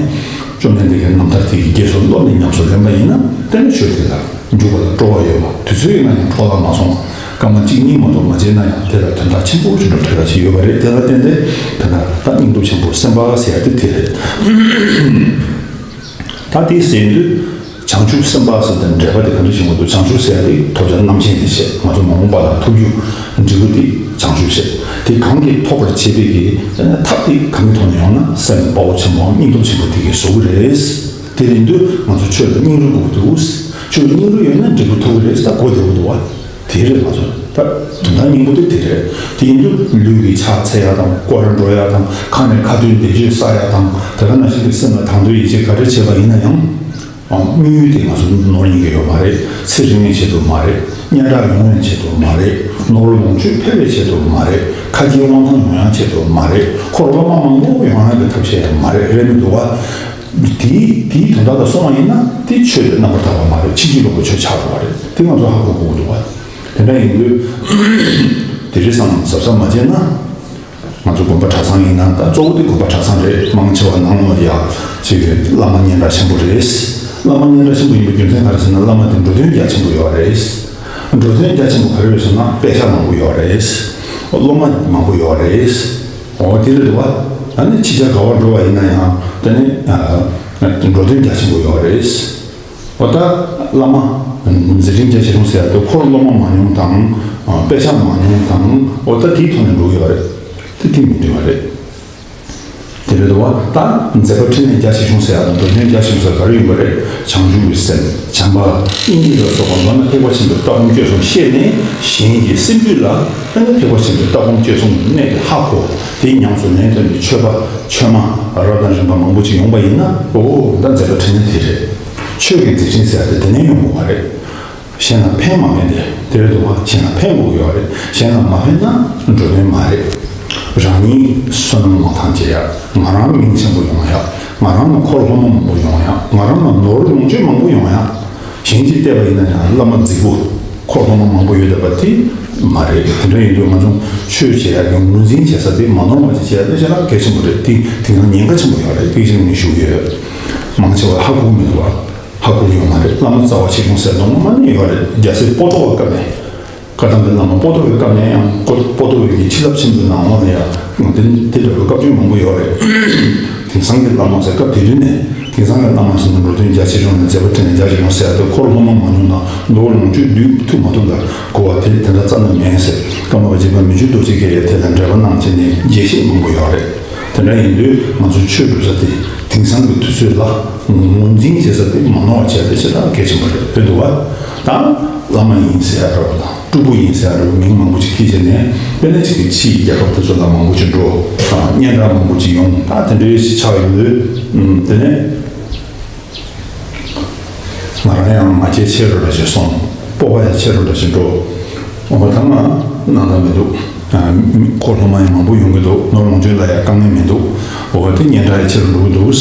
བཅོམ་ལྡན་འདས་ཀྱི་རྣམ་ཐར་དེ་གི་རྗེས་སུ་སློབ་ནས་ཉམས་སུ་ལེན་པ་ཡིན་ན་དེ་ནི་ཆོས་དེ་ལ་འཇུག་པ་ལ་སྤྲོ་བ་ཡོད་པ། དུས་ཚོད་ཡིན་ན་ཡང་འཕྲོ་བརླག་མ་སོང་བ། སྐར་མ་གཅིག་གཉིས་མ་གཏོགས་མ་བྱས་ན་ཡང་དེ་ལ་དོན་དག་ཆེན་པོ་ཞིག་འགྲུབ་ཐུབ་ཡ་ཞིག་ཡོད་པ་རེད། དེ་ལ་བརྟེན་ཏེ་དེ་ལྟར་ད་སྙིང་སྟོབས་ཆེན་པོ་སེམས་དཔའ་ཟེར་ཡ་དེ་དེ་རེད། ད་དེ་ཟེར་དུས་བྱང་ཆུབ་སེམས་དཔའ་ཟེར་དེ་འགྲེལ་པ་དེ་ག་འདྲ་ཞིག་འོང་དུས་བྱང་ཆུབ་ཟེར་ཡ་དེ་ཐོབ་བྱ་རྣམ་མཁྱེན་དེ་བྱས། ང་ཚོ་མ་འོངས་པ་ལ་ཐོབ་རྒྱུ་འབྲས་བུ་དེ་བྱང་ཆུབ་བྱས། དེ་གང་གིས་ཐོབ་པར་བྱེད་པའི་གི་ཐབས་དེ་གང་གི་ཐོག་ནས་ཡོང་ན་སེམས་དཔའ་བོ་ཆེན་པོའམ་སྙིང་སྟོབས་ཆེན་པོ་དེ་གིས་བཟོ་གི་རེད། དེ་ཡིན་དུས་ང་ཚོ་ཆོས་ལ་སྙིང་རུས་དགོས་ཀྱི་འདུག་ཆོས་ལ་སྙིང་རུས་ཡོད་ན་འབྲས་བུ་ཐོབ་ཀྱི་རེད། ད་གོ་བདེ་པོ་འདུག་བ། དེ་རེད། ང་ཚོ་ད་དོན་དག་སྙིང་པོ་དེ་དེ་རེད། དེ་ཡིན་དུས་ལུས་ཀྱི་ཕྱག་འཚལ་ཡ་དང་། སྐོར་ར་འགྲོ་ཡ་དང་། ཁ་ནས་ཁ་ཏོན་བཟླས་བརྗོད་བསགས་ཡ་དང་། དེ་ག་ནང་བཞིན་དུ་སེམས་ལ་དང་དོད་ཡིད་ཆེས་ག་རེ་བྱས་པ་ཡིན་ན་ཡང་། དམིགས་ཡུལ་དེ་ང་ཚོ་ནོར་ཉན་གྱི་ཡོད་མ་རེད། ཚེ་རིང་བའི་ཆེད་དུ་མ་རེད། སྙན་གྲགས་ཡོང་བའི་ཆེད་དུ་མ་རེད། ནོར་ལོངས་སྤྱོད་འཕེལ་བའི་ཆེད་དུ་མ་རེད། ཁ་རྗེ་དབང་ཐང་ཡོང་ཡ་ཆེད་དུ་མ་རེད། འཁོར་སློབ་མ་མང་པོ་ཡོང་ཡ་གི་ཐབས་ཤེས་ཡང་མ་རེད། རེད་མི་འདུག་བ། དེའི་དེའི་དོན་དག་ལ་སོང་བ་ཡིན་ན་དེ་ཆོས་དེ་རྣམ་པར་དག་པ་མ་རེད། ཕྱིན་ཅི་ལོག་གི་ཆོས་ཆགས་འགྲོ་བ་རེད། དེ་ང་ཚོ་ཧ་གོ་དགོས་ཀྱི་འདུག་བ། དེ་འདྲ་ཡིན་དུས་དེ་རིང་སང་གཟབ་གཟབ་མ་བྱས་ན། ང་ཚོ་དགོན་པ་གྲྭ་ཚང་ཡིན་ན་ད་གཙོ་བོ་དེ་དགོན་པ་གྲྭ་ཚང་རེད། མང་ཆེ་བ་ནང་ལོགས་ཡ་ཅིག་བླ་མ་སྙན་གྲགས་ཆེན་པོ་རེད། བླ་མ་སྙན་གྲགས་ཆེན་པོ་ཡིན་པའི་རྒྱུ་མཚན་ག་རེ་ཟེར་ན་བླ་མ་དེ་འགྲོ་དོན་རྒྱ་ཆེན་པོ་ཡོད་རེད། འགྲོ་དོན་རྒྱ་ཆེན་པོ་ག་རེ་རེད་ཟེར་ན་དཔེ་ཆ་མང་པོ་ཡོད་རེད། སློབ་མ་མང་པོ་ཡོད་རེད། འོ་དེ་རེད་འདུག་བ། ཨ་ནི་ཕྱི་རྒྱལ་ག་བར་འགྲོ་བ་ཡིན་ན་ཡང་དེ་ནི་འགྲོ་དོན་རྒྱ་ཆེན་པོ་ཡོད་རེད། འོ་ད་བླ་མ་མཛད་འཕྲིན་རྒྱ་ཆེ་རུང་ཟེར་ཡ་དེ་འཁོར་སློབ་མ་མང་ཉུང་དང་དཔེ་ཆ་མང་ཉུང་དང་འོ་ད་དེའི་ཐོག་ནས་འགྲོ་གི་ཡོད་རེད། དེ་དེ་མི་འདུག་བ་རེད། དེ་རེད་འདུག་བ། ད་མཛད་པ་འཕྲིན་ལས་རྒྱ་ཆེ་ཆུང་ཟེར་ཡ་དང་འགྲོ་དོན་རྒྱ་ཆེ་ཆུང་ཟེར་ག་རེ་ཡིན་པ་རེད། བྱང་ཆུབ་ཀྱི་སེམས། བྱམས་པ། སྙིང་རྗེ་ལ་སོགས་པ་ལོ་ན་ཐེག་པ་ཆེན་པོའི་ལྟ་སྒོམ་སྤྱོད་གསུམ་ཤེས་ནས་གཞན་གྱི་སེམས་རྒྱུད་ལ་ཨ་ནི་ཐེག་པ་ཆེན་པོའི་ལྟ་སྒོམ་སྤྱོད་གསུམ་གནད་དེ་ཧ་གོ། དེ་ཉམས་སུ་ལེན་ཐུབ་ནས་ཆོས་པ་ཆོས་མ་རབ་དང་རིམ་པ་མང་པོ་ཅིག་ཡོང་པ་ཡིན་ན་ཨོ་ད་མཛད་པ་འཕྲིན་ལས་དེ་རེད། ཆོས་ཀྱི་མཛད་འཕྲིན་ཟེར་ཡ་དེ་དེ་ནས་ཡོང་དགོས་པ་རེད། གཞན་ལ་ཕན་མ་ཕན་དེ་དེ་རེད་འདུག་བ། གཞན་ལ་ཕན་དགོས་ཀྱི་ཡོད་རེད། གཞན་ལ་མ་ཕན་ན་འགྲོ་དོན་མ་རེད། རང་ཉིད་བསོད་ནམས་མང་ཐང་རྒྱས་ཡ། ང་རང་མིང་ཆེན་པོ་ཡོང་ཡ། ང་རང་ལ་འཁོར་སློབ་མ་མང་པོ་ཡོང་ཡ། ང་རང་ལ་ནོར་ལོངས་སྤྱོད་མང་པོ་ཡོང་ཡ། གཞན་གྱིས་བལྟས་པ་ཡིན་ན་ཡང་བླ་མ་རྫིག་པོ་འཁོར་སློབ་མ་མང་པོ་ཡོད་བསྡད་པ་དེ་ མ་རེད། དེ་འདྲ་ཡིན་དུས་ང་ཚོ་ཆོས་བྱེད་ཡག་གི་ངོས་འཛིན་བྱེད་ས་དེ་མ་ནོར་བ་ཅིག་བྱེད་ཡག་དེ་ཞེ་དྲག་གལ་ཆེན་པོ་རེད། དེ་དེང་སང་ཉེན་ཁ་ཆེན་པོ་ཡོད་རེད། དེ་བཞིན་ནས་ཞུ་གི་ཡོད། མང་ཆེ་བ་ཧ་གོ་མི་འདུག་བ། ཧ་གོ་གི་ཡོད་མ་རེད། བླ་མ་རྩ་བ་ཆེ་ཆུང་ཟེར་མདོག་མ་ནི་ཡོད་རེད། རྒྱལ་སྲས་པོ་ཏོ་བའི་སྐབས་ནས། བཀའ་གདམས་པའི་བླ་མ་པོ་ཏོ་བའི་སྐབས་ནས་ཡང་པོ་ཏོ་བའི་གི་ཕྱི་རླབས་ཆེན་པོའི་ནང་ལོགས་ནས་ཡང་དེ་དེ་འདྲ་བའི་བཀའ་བརྒྱུད་མང་པོ་ཡོད་རེད། དེང་སང་གི་བླ་མ་ཟེར་སྐབས་དེ་དུས་ནས། དེང་སང་གི་བླ་མ་ཟེར་ན་འགྲོ་དོན་རྒྱ་ཆེ་ཆུང་ནས་མཛད་པ་དྲན་ནས་རྒྱ་ཆེ་ཆུང་ཟེར་ཡ་དེ་འཁོར་སློབ་མ་མང་ཉུང་དང་ནོར་ལོངས་སྤྱོད་འདུས་ཐུབ་མ་ཐུབ་ལ་གོ་བ་དེ་དེ་འདྲ་རྩ་ནས་མེད་ཟེར། ཀརྨ་པ་རྗེ་འབངས་མི་བསྐྱོད་རྡོ་རྗེ་གིས་དེ་ལ་འགྲེལ་པ་གནང་བྱས་ནས་རྒྱས་བཤད་མང་པོ་ཡོད་རེད། དེ་འདྲ་ཡིན་དུས་ང་ཚོ་ཆོས་སྒྲུབ་ས་དེ་དེང་སང་གི་དུས་ཚོད་ལ་ངོས་འཛིན་བྱེད་ས་དེ་མ་ནོར་བ་བྱས་ཏེ་ཞེ་དྲག་གལ་ཆེན་པོ་རེད། རེད་འདུག་བ། ད་བླ་མ་ཡིན་ཟེར་ཡ་འདྲ་བོ་དང་། སྤྲུལ་སྐུ་ཡིན་ཟེར་ཡ་འདྲ་བོ་མིང་མང་པོ་ཅིག་ཁྱེར་བྱས་ནས། དཔེར་ན་ཅིག་གི་ཕྱིའི་རྒྱལ་ཁབ་དེ་ཚོ་ལ་མང་པོ་ཅིག་འགྲོ་དང་། སྙན་གྲགས་མང་པོ་ཅིག་ཡོང་། ད་དེ་འདྲའི་ཞིག་ཆགས་ཡོང་དུས། ཨུམ། དེ་ནས་ང་རང་ཡང་མ་ཆེ་ཆེ་རུ་འདྲ་ཞིག་སོང་། སྤོབས་པ་ཡང་ཆེ་རུ་འདྲ་ཞིག་འགྲོ། འོ་ད་ང་སྣང་དག་མི་འདུག། ཨ། མི་འཁོར་སློབ་མ་ཡང་མང་པོ་ཡོང་གི་འདུག། ནོར་ལོངས་སྤྱོད་ལ་ཡང་དཀའ་ངལ་མི་འདུག། འོ་དེ་སྙན་གྲགས་ཡང་ཆེ་རུ་འགྲོ་གི་འདུག།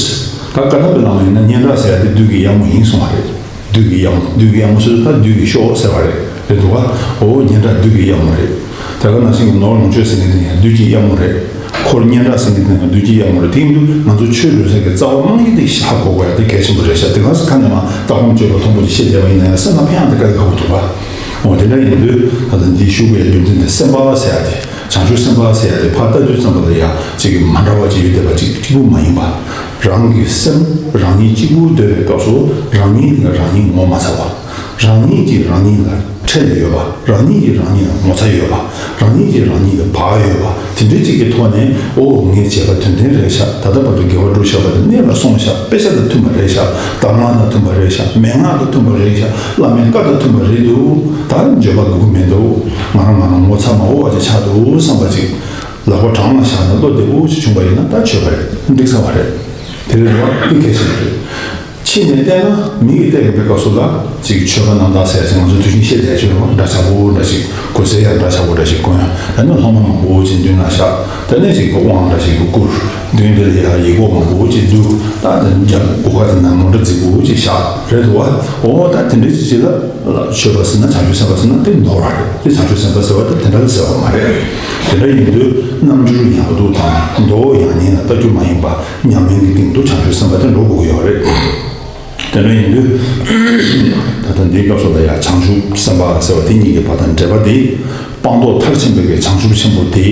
ད་བཀའ་གདམས་པའི་བླ་མ་ཡིན་ན་སྙན་གྲགས་ཟེར་ཡ་དེ་བདུད་ཀྱི་གཡབ་མོ་ཡིན་གསུངས་པ་རེད། བདུད་ཀྱི་གཡབ་མོ། བདུད་ཀྱི་གཡབ་མོ་ཟེར་དུས་ད་བདུད་ཀྱི་ཤོག་ཟེར་བ་རེད། རེད་འདུག་བ། འོ་སྙན་གྲགས་བདུད་ཀྱི་གཡབ་མོ་རེད། དེ་ག་ནང་བཞིན་གྱི་ནོར་ལོངས་སྤྱོད་ཟེར་མཁན་དེ་ཡང་བདུད་ཀྱི་གཡབ་མོ་རེད། འཁོར་སྙན་གྲགས་ཟེར་མཁན་དེ་ཡང་བདུད་ཀྱི་གཡབ་མོ་རེད། དེ་ཡིན་དུས་ང་ཚོ་ཆོས་སྒྲུབ་ས་གི་རྩ་བ་རྨང་གཞི་དེ་ཧ་གོ་དགོས་ཡ་དེ་གལ་ཆེན་པོ་རེད་ཤག། དེ་ག་ས་ཁ་ནས་མ་ལྟ་སྒོམ་སྤྱོད་པ་མཐོན་པོ་ཅིག་བཤད་བསྡད་པ་ཡིན་ན་ཡང་སེམས་ལ་ཕན་ཡག་དེ་དཀའ་ལས་ཁག་པོ་འདུག་བ། འོ་དེ་འདྲ་ཡིན་དུས་ད་ལྟ་འདི་ཞུ་དགོས་ཡ་རྒྱུ་མཚན་དེ་སེམས་པ་ཟེར་ཡ་དེ། བྱང་ཆུབ་སེམས་དཔའ་ཟེར་ཡ་དེ་ཕར་ལྟ་དུས་ཙམ་པ་ལ་ཡ་གཅིག་གི་མ་འདྲ་བ་ཅིག་ཡོད་བསྡད་པ་ཅིག་གཅིག་པུ་མ་ཡིན་པ། རང་གི་སེམས་རང་ཉིད་གཅིག་པུ་སྡོད་པའི་སྐབས་སུ་རང་ཉིད་ཀྱིས་རང་ཉིད་ངོ་མ་ཚ་བ། རང་ཉིད་ཀྱིས་རང་ཉིད་ལ་ཁྲེལ་ཡོད་པ། རང་ཉིད་ཀྱིས་རང་ཉིད་ལ་ངོ་ཚ་ཡོད་པ། རང་ཉིད་ཀྱིས་རང་ཉིད་ལ་བག་ཡོད་པ། དེ་འདྲའི་ཅིག་གི་ཐོག་ནས་ཨོ་ངས་བྱས་པ་དོན་ལྡན་རེད་ཤག། ད་ལྟ་བར་དུ་དགེ་བ་སྒྲུབ་བཞག་པ་དེ་གནད་ལ་སོང་ཤག། དཔེ་ཆ་དང་མཐུན་པ་རེད་ཤག། གདམས་ངག་དང་མཐུན་པ་རེད་ཤག། མན་ངག་དང་མཐུན་པ་རེད་ཤག། བླ་མའི་བཀའ་དང་མཐུན་པ་རེད་འདུག། ད་འགྱོད་པ་དགོས་ཀྱི་མི་འདུག། ང་རང་ང་རང་ངོ་ཚ་མ་འོ་བ་ཅིག་ཆགས་འདུག་བསམ་པ་ཅིག། ལག་པ་བྲང་ལ་བཞག་ནས་བློ་བདེ་པོ་ཞིག་བྱུང་བ་ཡིན་ན་ད་ཆོད་པ་རེད། འགྲིག་ཚར་བ་རེད། དེ་རེད་བ། དེ་གལ་ཆེན་པོ་རེད། ཕྱི་ནས་བལྟས་ན་མི་གིས་བལྟས་ཡོང་པའི་སྐབས་སུ་ལ་ཅིག་ཆོས་པ་རྣམ་དག་ཟེར་ཅིག་ང་ཚོ་དུས་རྒྱུན་བཤད་བསྡད་ཆོས་པ་འདྲ་ཆགས་པོ་འདྲ་ཞིག། གོས་གཟན་ཡང་འདྲ་ཆགས་པོ་འདྲ་ཞིག་གོན། ད་ནི་སློབ་མ་མང་པོ་ཅིག་མདུན་ན་བཞག། ད་ནི་ཅིག་གི་དབང་འདྲ་ཞིག་གི་བསྐུར། མདུན་དེ་ལ་ཡང་ཡིག་གོག་མང་པོ་ཅིག་བསྡུ། ད་ནི་རྒྱབ་སྒོ་ཁ་དེ་ན་མོ་ཊ་རྫིག་པོ་ཅིག་བཞག། རེད་འདུག་བ། འོ་ད་དེ་འདྲའི་ཅིག་ཅིག་ལ། ཆོས་པ་ཟེར་ན། བྱང་ཆུབ་སེམས་དཔའ་ཟེར་ན་དེ་ནོར་བ་རེད། དེ་བྱང་ཆུབ་སེམས་དཔའ་ཟེར་བ་དེ་དེ་འདྲ་ལ་ཟེར་བ་མ་རེད། དེ་འདྲ་ཡིན་དུས་རྣམ་འགྱུར་ཡག་སྡུག་དང་མདོ་ཡང་སྙིང་ལ་ལྟ་རྒྱུ་མ་ཡིན་པ་ཉམས་ལེན་གྱི་སྟེང་དུ་བྱང་ཆུབ་སེམས་དཔའ་དེ་འགྲོ་དགོས་ཀྱི་ཡོད་རེད། དེ་འདྲ་ཡིན་དུས་ད་ལྟ་འདིའི་སྐབས་སུ་ལ་ཡང་བྱང་ཆུབ་སེམས་དཔའ་ཟེར་བ་དེ་གཉིས་ཀྱི་བར་དང་འབྲེལ་བ་དེ། སྤངས་རྟོགས་མཐར་ཕྱིན་པའི་གི་བྱང་ཆུབ་ཆེན་པོ་དེ་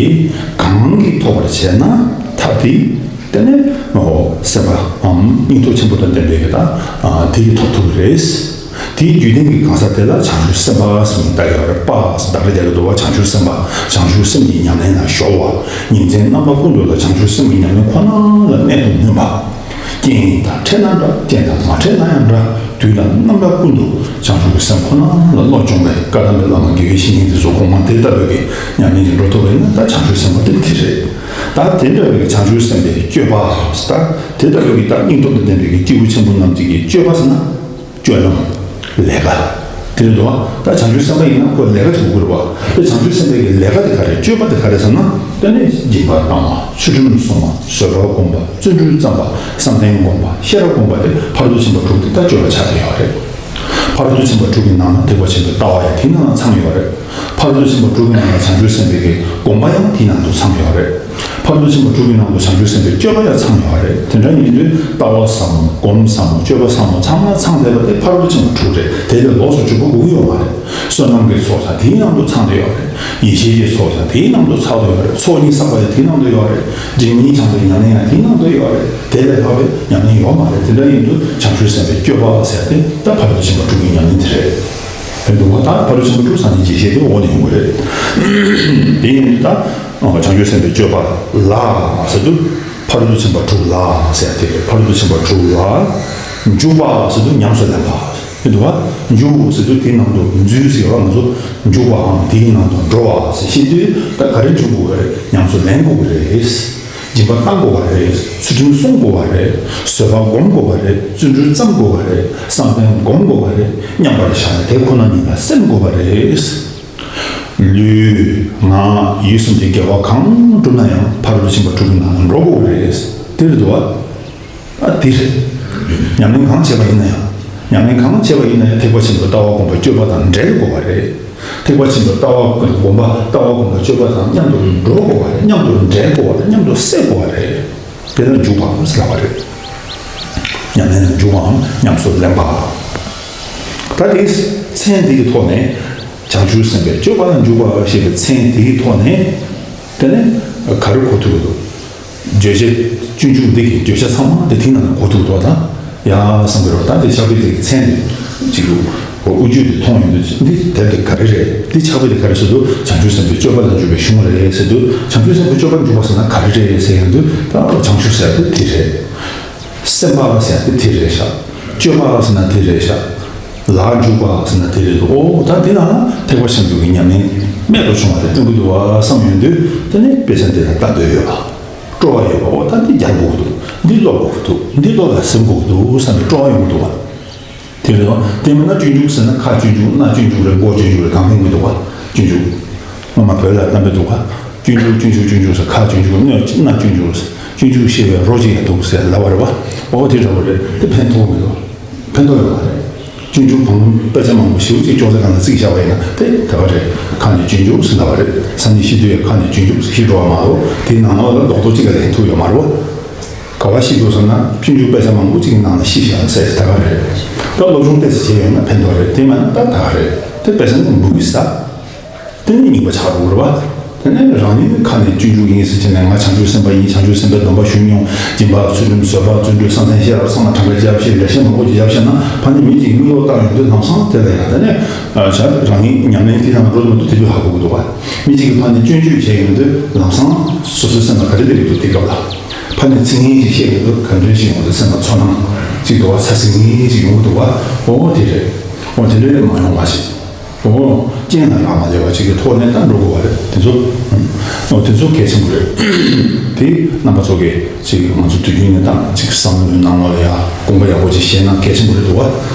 གང་གིས་ཐོབ་པར་བྱས་ན་ཐབས་དེ། དེ་ནས་སེམས་དཔའམ་སྙིང་སྟོབས་ཆེན་པོ་དང་ལྡན་པའི་གི་ད་དེ་ཡིས་ཐོབ་ཐུབ་ཀྱི་རེད། དེའི་རྒྱུད་ལྡན་གྱི་གང་ཟག་དེ་ལ་བྱང་ཆུབ་སེམས་དཔའ་ཟེར་མིང་བཏགས་ཡོད་རེད། དཔའ་ཟེར་བདག་སྒྲ་རྒྱག་གི་འདུག་བ། བྱང་ཆུབ་སེམས་དཔའ། བྱང་ཆུབ་སེམས་ཀྱི་ཉམས་ལེན་ལ་གཞོལ་བ། ཉིན་མཚན་རྣམ་པ་ཀུན་ཏུ་ལ་བྱང་ཆུབ་སེམས་ཀྱི་ཉམས་ལེན་ཁོ་ན་ལ་གནད་དུ་བསྣུན་པ། རྐྱེན་དང་འཕྲད་ན་འདྲ། རྐྱེན་དང་མ་འཕྲད་ན་ཡང་འདྲ། དུས་དང་རྣམ་པ་ཀུན་ཏུ་བྱང་ཆུབ་ཀྱི་སེམས་ཁོ་ན་ལ་བློ་སྦྱོང་བའི་བཀའ་གདམས་པའི་བླ་མ་དགེ་བའི་བཤེས་གཉེན་དེ་ཚོ་གོང་མ་དེ་ལྟ་བུའི་གི་ཉམས་ལེན་གྱི་འགྲོ་ཐུབ་པ་ཡིན་ན་ད་བྱང་ཆུབ་སེམས་དཔའ་དེ་དེ་རེད། ད་དེ་འདྲ་བའི་གི་བྱང་ཆུབ་སེམས་དཔའི་སྤྱོད་པ། ད་དེ་ལྟ་བུའི་གི་ད་སྙིང་སྟོབས་དང་ལྡན་པའི་གི་སྐྱེས་བུ་ཆེན་པོ་རྣམས་ཀྱི་གི་སྤྱོད་པ་ཟེར་ན། སྤྱོད་ལམ། ལས་ཀ། དེ་རེད་དོ། ད་བྱང་ཆུབ་སེམས་དཔའ་ཡིན་ན་ཁོ་ལས་ཀ་བྱེད་དགོས་རེད་བ། དེ་བྱང་ཆུབ་སེམས་དཔའི་གི་ལས་ཀ་དེ་ག་རེ། སྤྱོད་པ་དེ་ག་རེ་ཟེར་ན། དེ་ནས་སྦྱིན་པ་གཏང་བ། ཚུལ་ཁྲིམས་སྲུང་བ། བཟོད་པ་སྒོམ་པ། བརྩོན་འགྲུས་བརྩམ་པ། བསམ་གཏན་སྒོམ་པ། ཤེས་རབ་སྒོམ་པ་དེ་ཕ་རོལ་ཏུ་ཕྱིན་པ་དྲུག་དེ་ད་སྤྱོད་པ་ཆགས་བསྡད་ཡོད་རེད། ཕ་རོལ་ཏུ་ཕྱིན་པ་དྲུག་གི་ནང་ན་ཐེག་པ་ཆེན་པོའི་ལྟ་བ་ཡང་དེའི་ནང་ན་ཚང་ཡོད་རེད། ཕ་རོལ་ཏུ་ཕྱིན་པ་དྲུག་གི་ནང་ན་བྱང་ཆུབ་སེམས་དཔའི་གི་སྒོམ་པ་ཡང་དེའི་ནང་དུ་ཚང་ཡོད་རེད། ཕ་རོལ་ཏུ་ཕྱིན་པ་དྲུག་གི་ནང་དུ་བྱང་ཆུབ་སེམས་དཔའི་སྤྱོད་པ་ཡང་ཚང་ཡོད་རེད། དེ་འདྲ་ཡིན་དུས་ལྟ་བ་ཟབ་མོ། སྒོམ་ཟབ་མོ། སྤྱོད་པ་ཟབ་མོ་ཚང་མ་ཚང་བསྡད་པ་དེ་ཕ་རོལ་ཏུ་ཕྱིན་པ་དྲུག་རེད། དེ་ལས་ལོགས་སུ་འཇུག་པ་དགོས་ཀྱི་ཡོད་མ་རེད། བསོད་ནམས་ཀྱི་ཚོགས་ཀྱང་དེའི་ནང་དུ་ཚང་བསྡད་ཡོད་རེད། ཡེ་ཤེས་ཀྱི་ཚོགས་ཀྱང་དེའི་ནང་དུ་ཚང་བསྡད་ཡོད་རེད། ཚོགས་གཉིས་བསགས་པ་ཡང་དེའི་ནང་དུ་ཡོད་རེད། རྗེས་ཉིད་སྦྱངས་པའི་ཉམས་ལེན་ཡང་དེའི་ནང་དུ་ཡོད་རེད། དེ་ལས་ལྷག་པའི་ཉམས་ལེན་ཡོད་མ་རེད། དེ་འདྲ་ཡིན་དུས་བྱང་ཆུབ་སེམས་དཔའི་སྤྱོད་པ་ཟེར་དེ་ད་ཕ་རོལ་ཏུ་ཕྱིན་པ་དྲུག་གི་ཉམས་ལེན་དེ་རེད། རེད་འདུག་བ། ད་ཕ་རོལ་ཏུ་ཕྱིན་པ་དྲུག་ཟེར་ནས་རྒྱས་བཤད་དེ་འོག་ནས་ཡོང་གི་རེད། དེ་ཡིན་དུས་ད་བྱང་ཆུབ་སེམས་དཔའི་སྤྱོད་པ་ལ་ཟེར་དུས་ཕ་རོལ་ཏུ་ཕྱིན་པ་དྲུག་ལ་ཟེར་དེ་རེད། ཕ་རོལ་ཏུ་ཕྱིན་པ་དྲུག་ལ་འཇུག་པ་ཟེར་དུས་ཉམས་སུ་ལེན་པ་རེད་འདུག་བ། འཇུག་ཟེར་དུས་དེའི་ནང་དུ་འཛུལ་ཟེར་བ། ང་ཚོ་འཇུག་པའམ་དེའི་ནང་དུ་འགྲོ་བ་ཟེར་བཤད་དུས་ད་ག་རེ་འཇུག་དགོས་པ་རེད། ཉམས་སུ་ལེན་དགོས་པ་རེད། སྦྱིན་པ་གཏང་དགོས་པ་རེད། ཚུལ་ཁྲིམས་སྲུང་དགོས་པ་རེད། བཟོད་པ་སྒོམ་དགོས་པ་རེད། བརྩོན་འགྲུས་བརྩམ་དགོས་པ་རེད། བསམ་གཏན་སྒོམ་དགོས་པ་རེད། མཉམ་པར་བཞག་ནས་དེ་ཁོ་ན་ཉིད་ལ་སེམས་དགོས་པ་རེད། ལུས་ངག་ཡིད་གསུམ་གྱི་དགེ་བ་གང་བསྒྲུབས་ན་ཡང་ཕ་རོལ་ཏུ་ཕྱིན་པ་དྲུག་གི་ནང་ན་འགྲོ་དགོས་པ་རེད། དེ་རེད་འདུག་བ། ཨ་དེ་རེད། ཉམས་ལེན་གང་བྱས་པ་ཡིན་ན་ཡང་། ཉམས་ལེན་གང་བྱས་པ་ཡིན་ན་ཡང་ཐེག་པ་ཆེན་པོའི་ལྟ་བ་སྒོམ་པ་སྤྱོད་པ་དང་འབྲེལ་དགོས་པ་རེད། ཐེག་པ་ཆེན་པོའི་ལྟ་བ་ཀུན་སྒོམ་པ་ལྟ་བ་ཀུན་ལ་སྤྱོད་པ་དང་མཉམ་དུ་འགྲོ་དགོས་པ་རེད། མཉམ་དུ་འབྲེལ་དགོས་པ་རེད། མཉམ་དུ་བསྲེ་དགོས་པ་རེད། དེ་ལ་འཇུག་པ་ཟེར་བ་རེད། ཉམས་ལེན་ལ་འཇུག་པའམ་ཉམས་སུ་ལེན་པ། ད་དེའི་མཚན་དེ་གི་ཐོག་ནས་བྱང་ཆུབ་སེམས་དཔའི་སྤྱོད་པ་ལ་འཇུག་པ་ཞེས་པའི་མཚན་དེ་གི་ཐོག་ནས་དེ་ནས་ག་རེ་གོ་ཐུབ་ཀྱི་འདུག་བརྗོད་བྱ་སྤྱོད་འཇུག་འདི་གི་བརྗོད་བྱ་ཚང་མ་དེ་ཐིག་ནང་ནས་གོ་ཐུབ་འདུག་ད་ཡ་བསམ་གི་རེད། ད་དེ་ཕྱག་དཔེ་དེ་གི་མཚན་དེ་གཅིག་རུ་དབུ་བརྗོད་དེ་མཐོང་ཡོང་དུས་འདི་དེབ་དེ་ག་རེ་རེད། འདི་ཕྱག་དཔེ་དེ་ག་རེ་ཟེར་དུས་བྱང་ཆུབ་སེམས་དཔའི་སྤྱོད་པ་ལ་འཇུག་པའི་གཞུང་རེད་ཟེར་དུས། བྱང་ཆུབ་སེམས་དཔའི་སྤྱོད་པ་ལ་འཇུག་པ་ཟེར་ན་ག་རེ་རེད་ཟེར་ཡོང་དུས། ད་བྱང་ཆུབ་ཟེར་ཡ་དེ་དེ་རེད། སེམས་པ་ཟེར་ཡ་དེ་དེ་རེད་ཤག་སྤྱོད་པ་ཟེར་ན་དེ་རེད་ཤག་ལ་འཇུག་པ་ཟེར་ན་དེ་རེད་འདུག་ཨོ་ད་འདི་ལ་ཐེག་པ་ཆེན་པོའི་ཉམས་ལེན་རྨད་དུ་བྱུང་བ་དེ་སྟོན་གྱི་འདུག་བ་བསམ་ཡོང་དུས། དེ་ནས་དཔེ་ཆ་འདི་ལ་ལྟ་འདོད་ཡོད་པ། སྤྲོ་བ་ཡོད་པ། ཨོ་ད་འདི་རྒྱག་དགོས་ཀྱི་འདུག་འདི་ཀློག་དགོས་ཀྱི་འདུག་འདི་ཀློག་ལ་གཟིམ་དགོས་ཀྱི་འདུག་བསམ་པའི་སྤྲོ་བ་ཡོང་གི་འདུག་བ། དེ་རེད་བ། དེ་མིན་ན་སྤྱོད་འཇུག་ཟེར་ན་ཁ་སྤྱོད་འཇུག་སྣ་སྤྱོད་འཇུག་རེད། མགོ་སྤྱོད་འཇུག་རེད། གང་ཕན་གྱི་འདུག་བ། སྤྱོད་འཇུག་སྔོན་མ་བོད་ལ་གཏམ་དཔེ་འདུག་ག་སྤྱོད་འཇུག་སྤྱོད་འཇུག་སྤྱོད་འཇུག་ཟེར། ཁ་སྤྱོད་འཇུག་སྣ་སྤྱོད་འཇུག་ཟེར། སྤྱོད་འཇུག་ཤེས་པའི་རོ་གཅིག་ཡང་འདུག་ཟེར་ལབ་པ་རེད་བ། ཨོ་དེ་འདྲ་བོ་རེད། དེ་ཕན་ཐོགས་མི་འདུག་ཕན་ཐོགས་ཡོད་མ་རེད། སྤྱོད་འཇུག་གང་དཔེ་ཆ་མང་པོ་ཞེ་པོ་ཅིག་ཅོག་ཙེ་སྒང་ལ་བརྩིགས་བཞག་པ་ཡིན་ན་དེ་ད་ག་རེད། ཁ་ནས་སྤྱོད་འཇུག་ཟེར་ལབ་པ་རེད། སང་ཉིན་ཤི་དུས་ཡང་ཁ་ནས་སྤྱོད་འཇུག་ཟེར་ཤི་འགྲོ་བ་མ་གཏོགས་དེའི་ནང་ལོགས་ལ་རྡོག་རྡོག་གཅིག་ལ་ལེན་ཐུབ་ཡོད་མ་རེད་བ། ག་བ་ཤི་འདུག་ཟེར་ན་སྤྱོད་འཇུག་དཔེ་ཆ་མང་པོ་ཅིག་གི་ནང་ལ་ཤི་བཞག་ཟེར་ད་ག་རེད། ད་སློབ་སྦྱོང་ཏོག་ཙམ་བྱས་ཡོད་ན་ཕན་ཐོགས་རེད། དེ་མིན་ན་ད་ད་ག་རེད། དེ་དཔེ་ཆ་ནི་འབུ་གི་ཟ། དེ་ནི་རྙིང་པ་ཆགས་འགྲོ་གི་རེད་བ། དེ་ནས་རང་ཉིད་ནི་ཁ་ནས་སྤྱོད་འཇུག་ཡིན་ཟེར་བྱས་ནས་ང་བྱང་ཆུབ་སེམས་དཔའ་ཡིན། བྱང་ཆུབ་སེམས་དཔའི་སྡོམ་པ་ཞུ་མྱོང་། སྦྱིན་པ་ཚུལ་ཁྲིམས་བཟོད་པ་བརྩོན་འགྲུས་བསམ་གཏན་ཤེས་རབ་གསང་སྔགས་གྲངས་ཀ་བརྒྱབ་ཤེས། འགྲེལ་བཤད་མང་པོ་ཅིག་བརྒྱབ་ཤེས་ན་ཕ་ནི་མི་གཅིག་གིས་མིག་ལོག་བལྟ་ཡོང་དུས་ལམ་སང་དེ་ལ་ཡང་དེ་ནས་བྱ་རང་ཉིད་ཉམས་ལེན་དེ་ནང་འགྲོ་དུ་མ་འགྲོ་དེ་དུས་ཧ་གོ་གི་འདུག་བ། མི་གཅིག་གིས་ཕ་ནི་སྐྱོན་བརྗོད་བྱས་ཡོང་དུས་ལམ་སང་སོ་སོའི་སེམས་ལ་ག་འདྲ་སླེབས་ཀྱི་འདུག་དེ་སྐབས་ལ་ཕ་ནི་ཚིག་ངན་ཅིག་བཤད་ཡོང་དུས་ག་འདྲ་ཞིག་ཡོང་དུས་སེམས་ལ་ཚོར་སྣང་ཅིག་འདུག་བ། ཚ་ཚིག་ངན་ཅིག་ཡོང་གི་འདུག་བ། ཨོ་དེ་རེད། ཨོ་དེ་འདྲ་མ་ཡོང་བ་ཞིག་ཨོ། རྐྱེན་ལ་རག་མ་ལས་པ་ཅིག་གི་ཐོག་ནས་ད་འགྲོ་དགོས་པ་རེད། དེ་ཚོ། ཨོ་དེ་ཚོ་གལ་ཆེན་པོ་རེད། དེ་རྣམ་པ་ཚོ་གིས་ཅིག་ང་ཚོ་དུས་རྒྱུན་ནས་ད་ཅིག་བསམ་བློའི་ནང་ལོགས་ལ་ཡ་དགོངས་པ་ཡག་པོ་ཅིག་བཞེས་ན་གལ་ཆེན་པོ་རེད་འདུག་བ།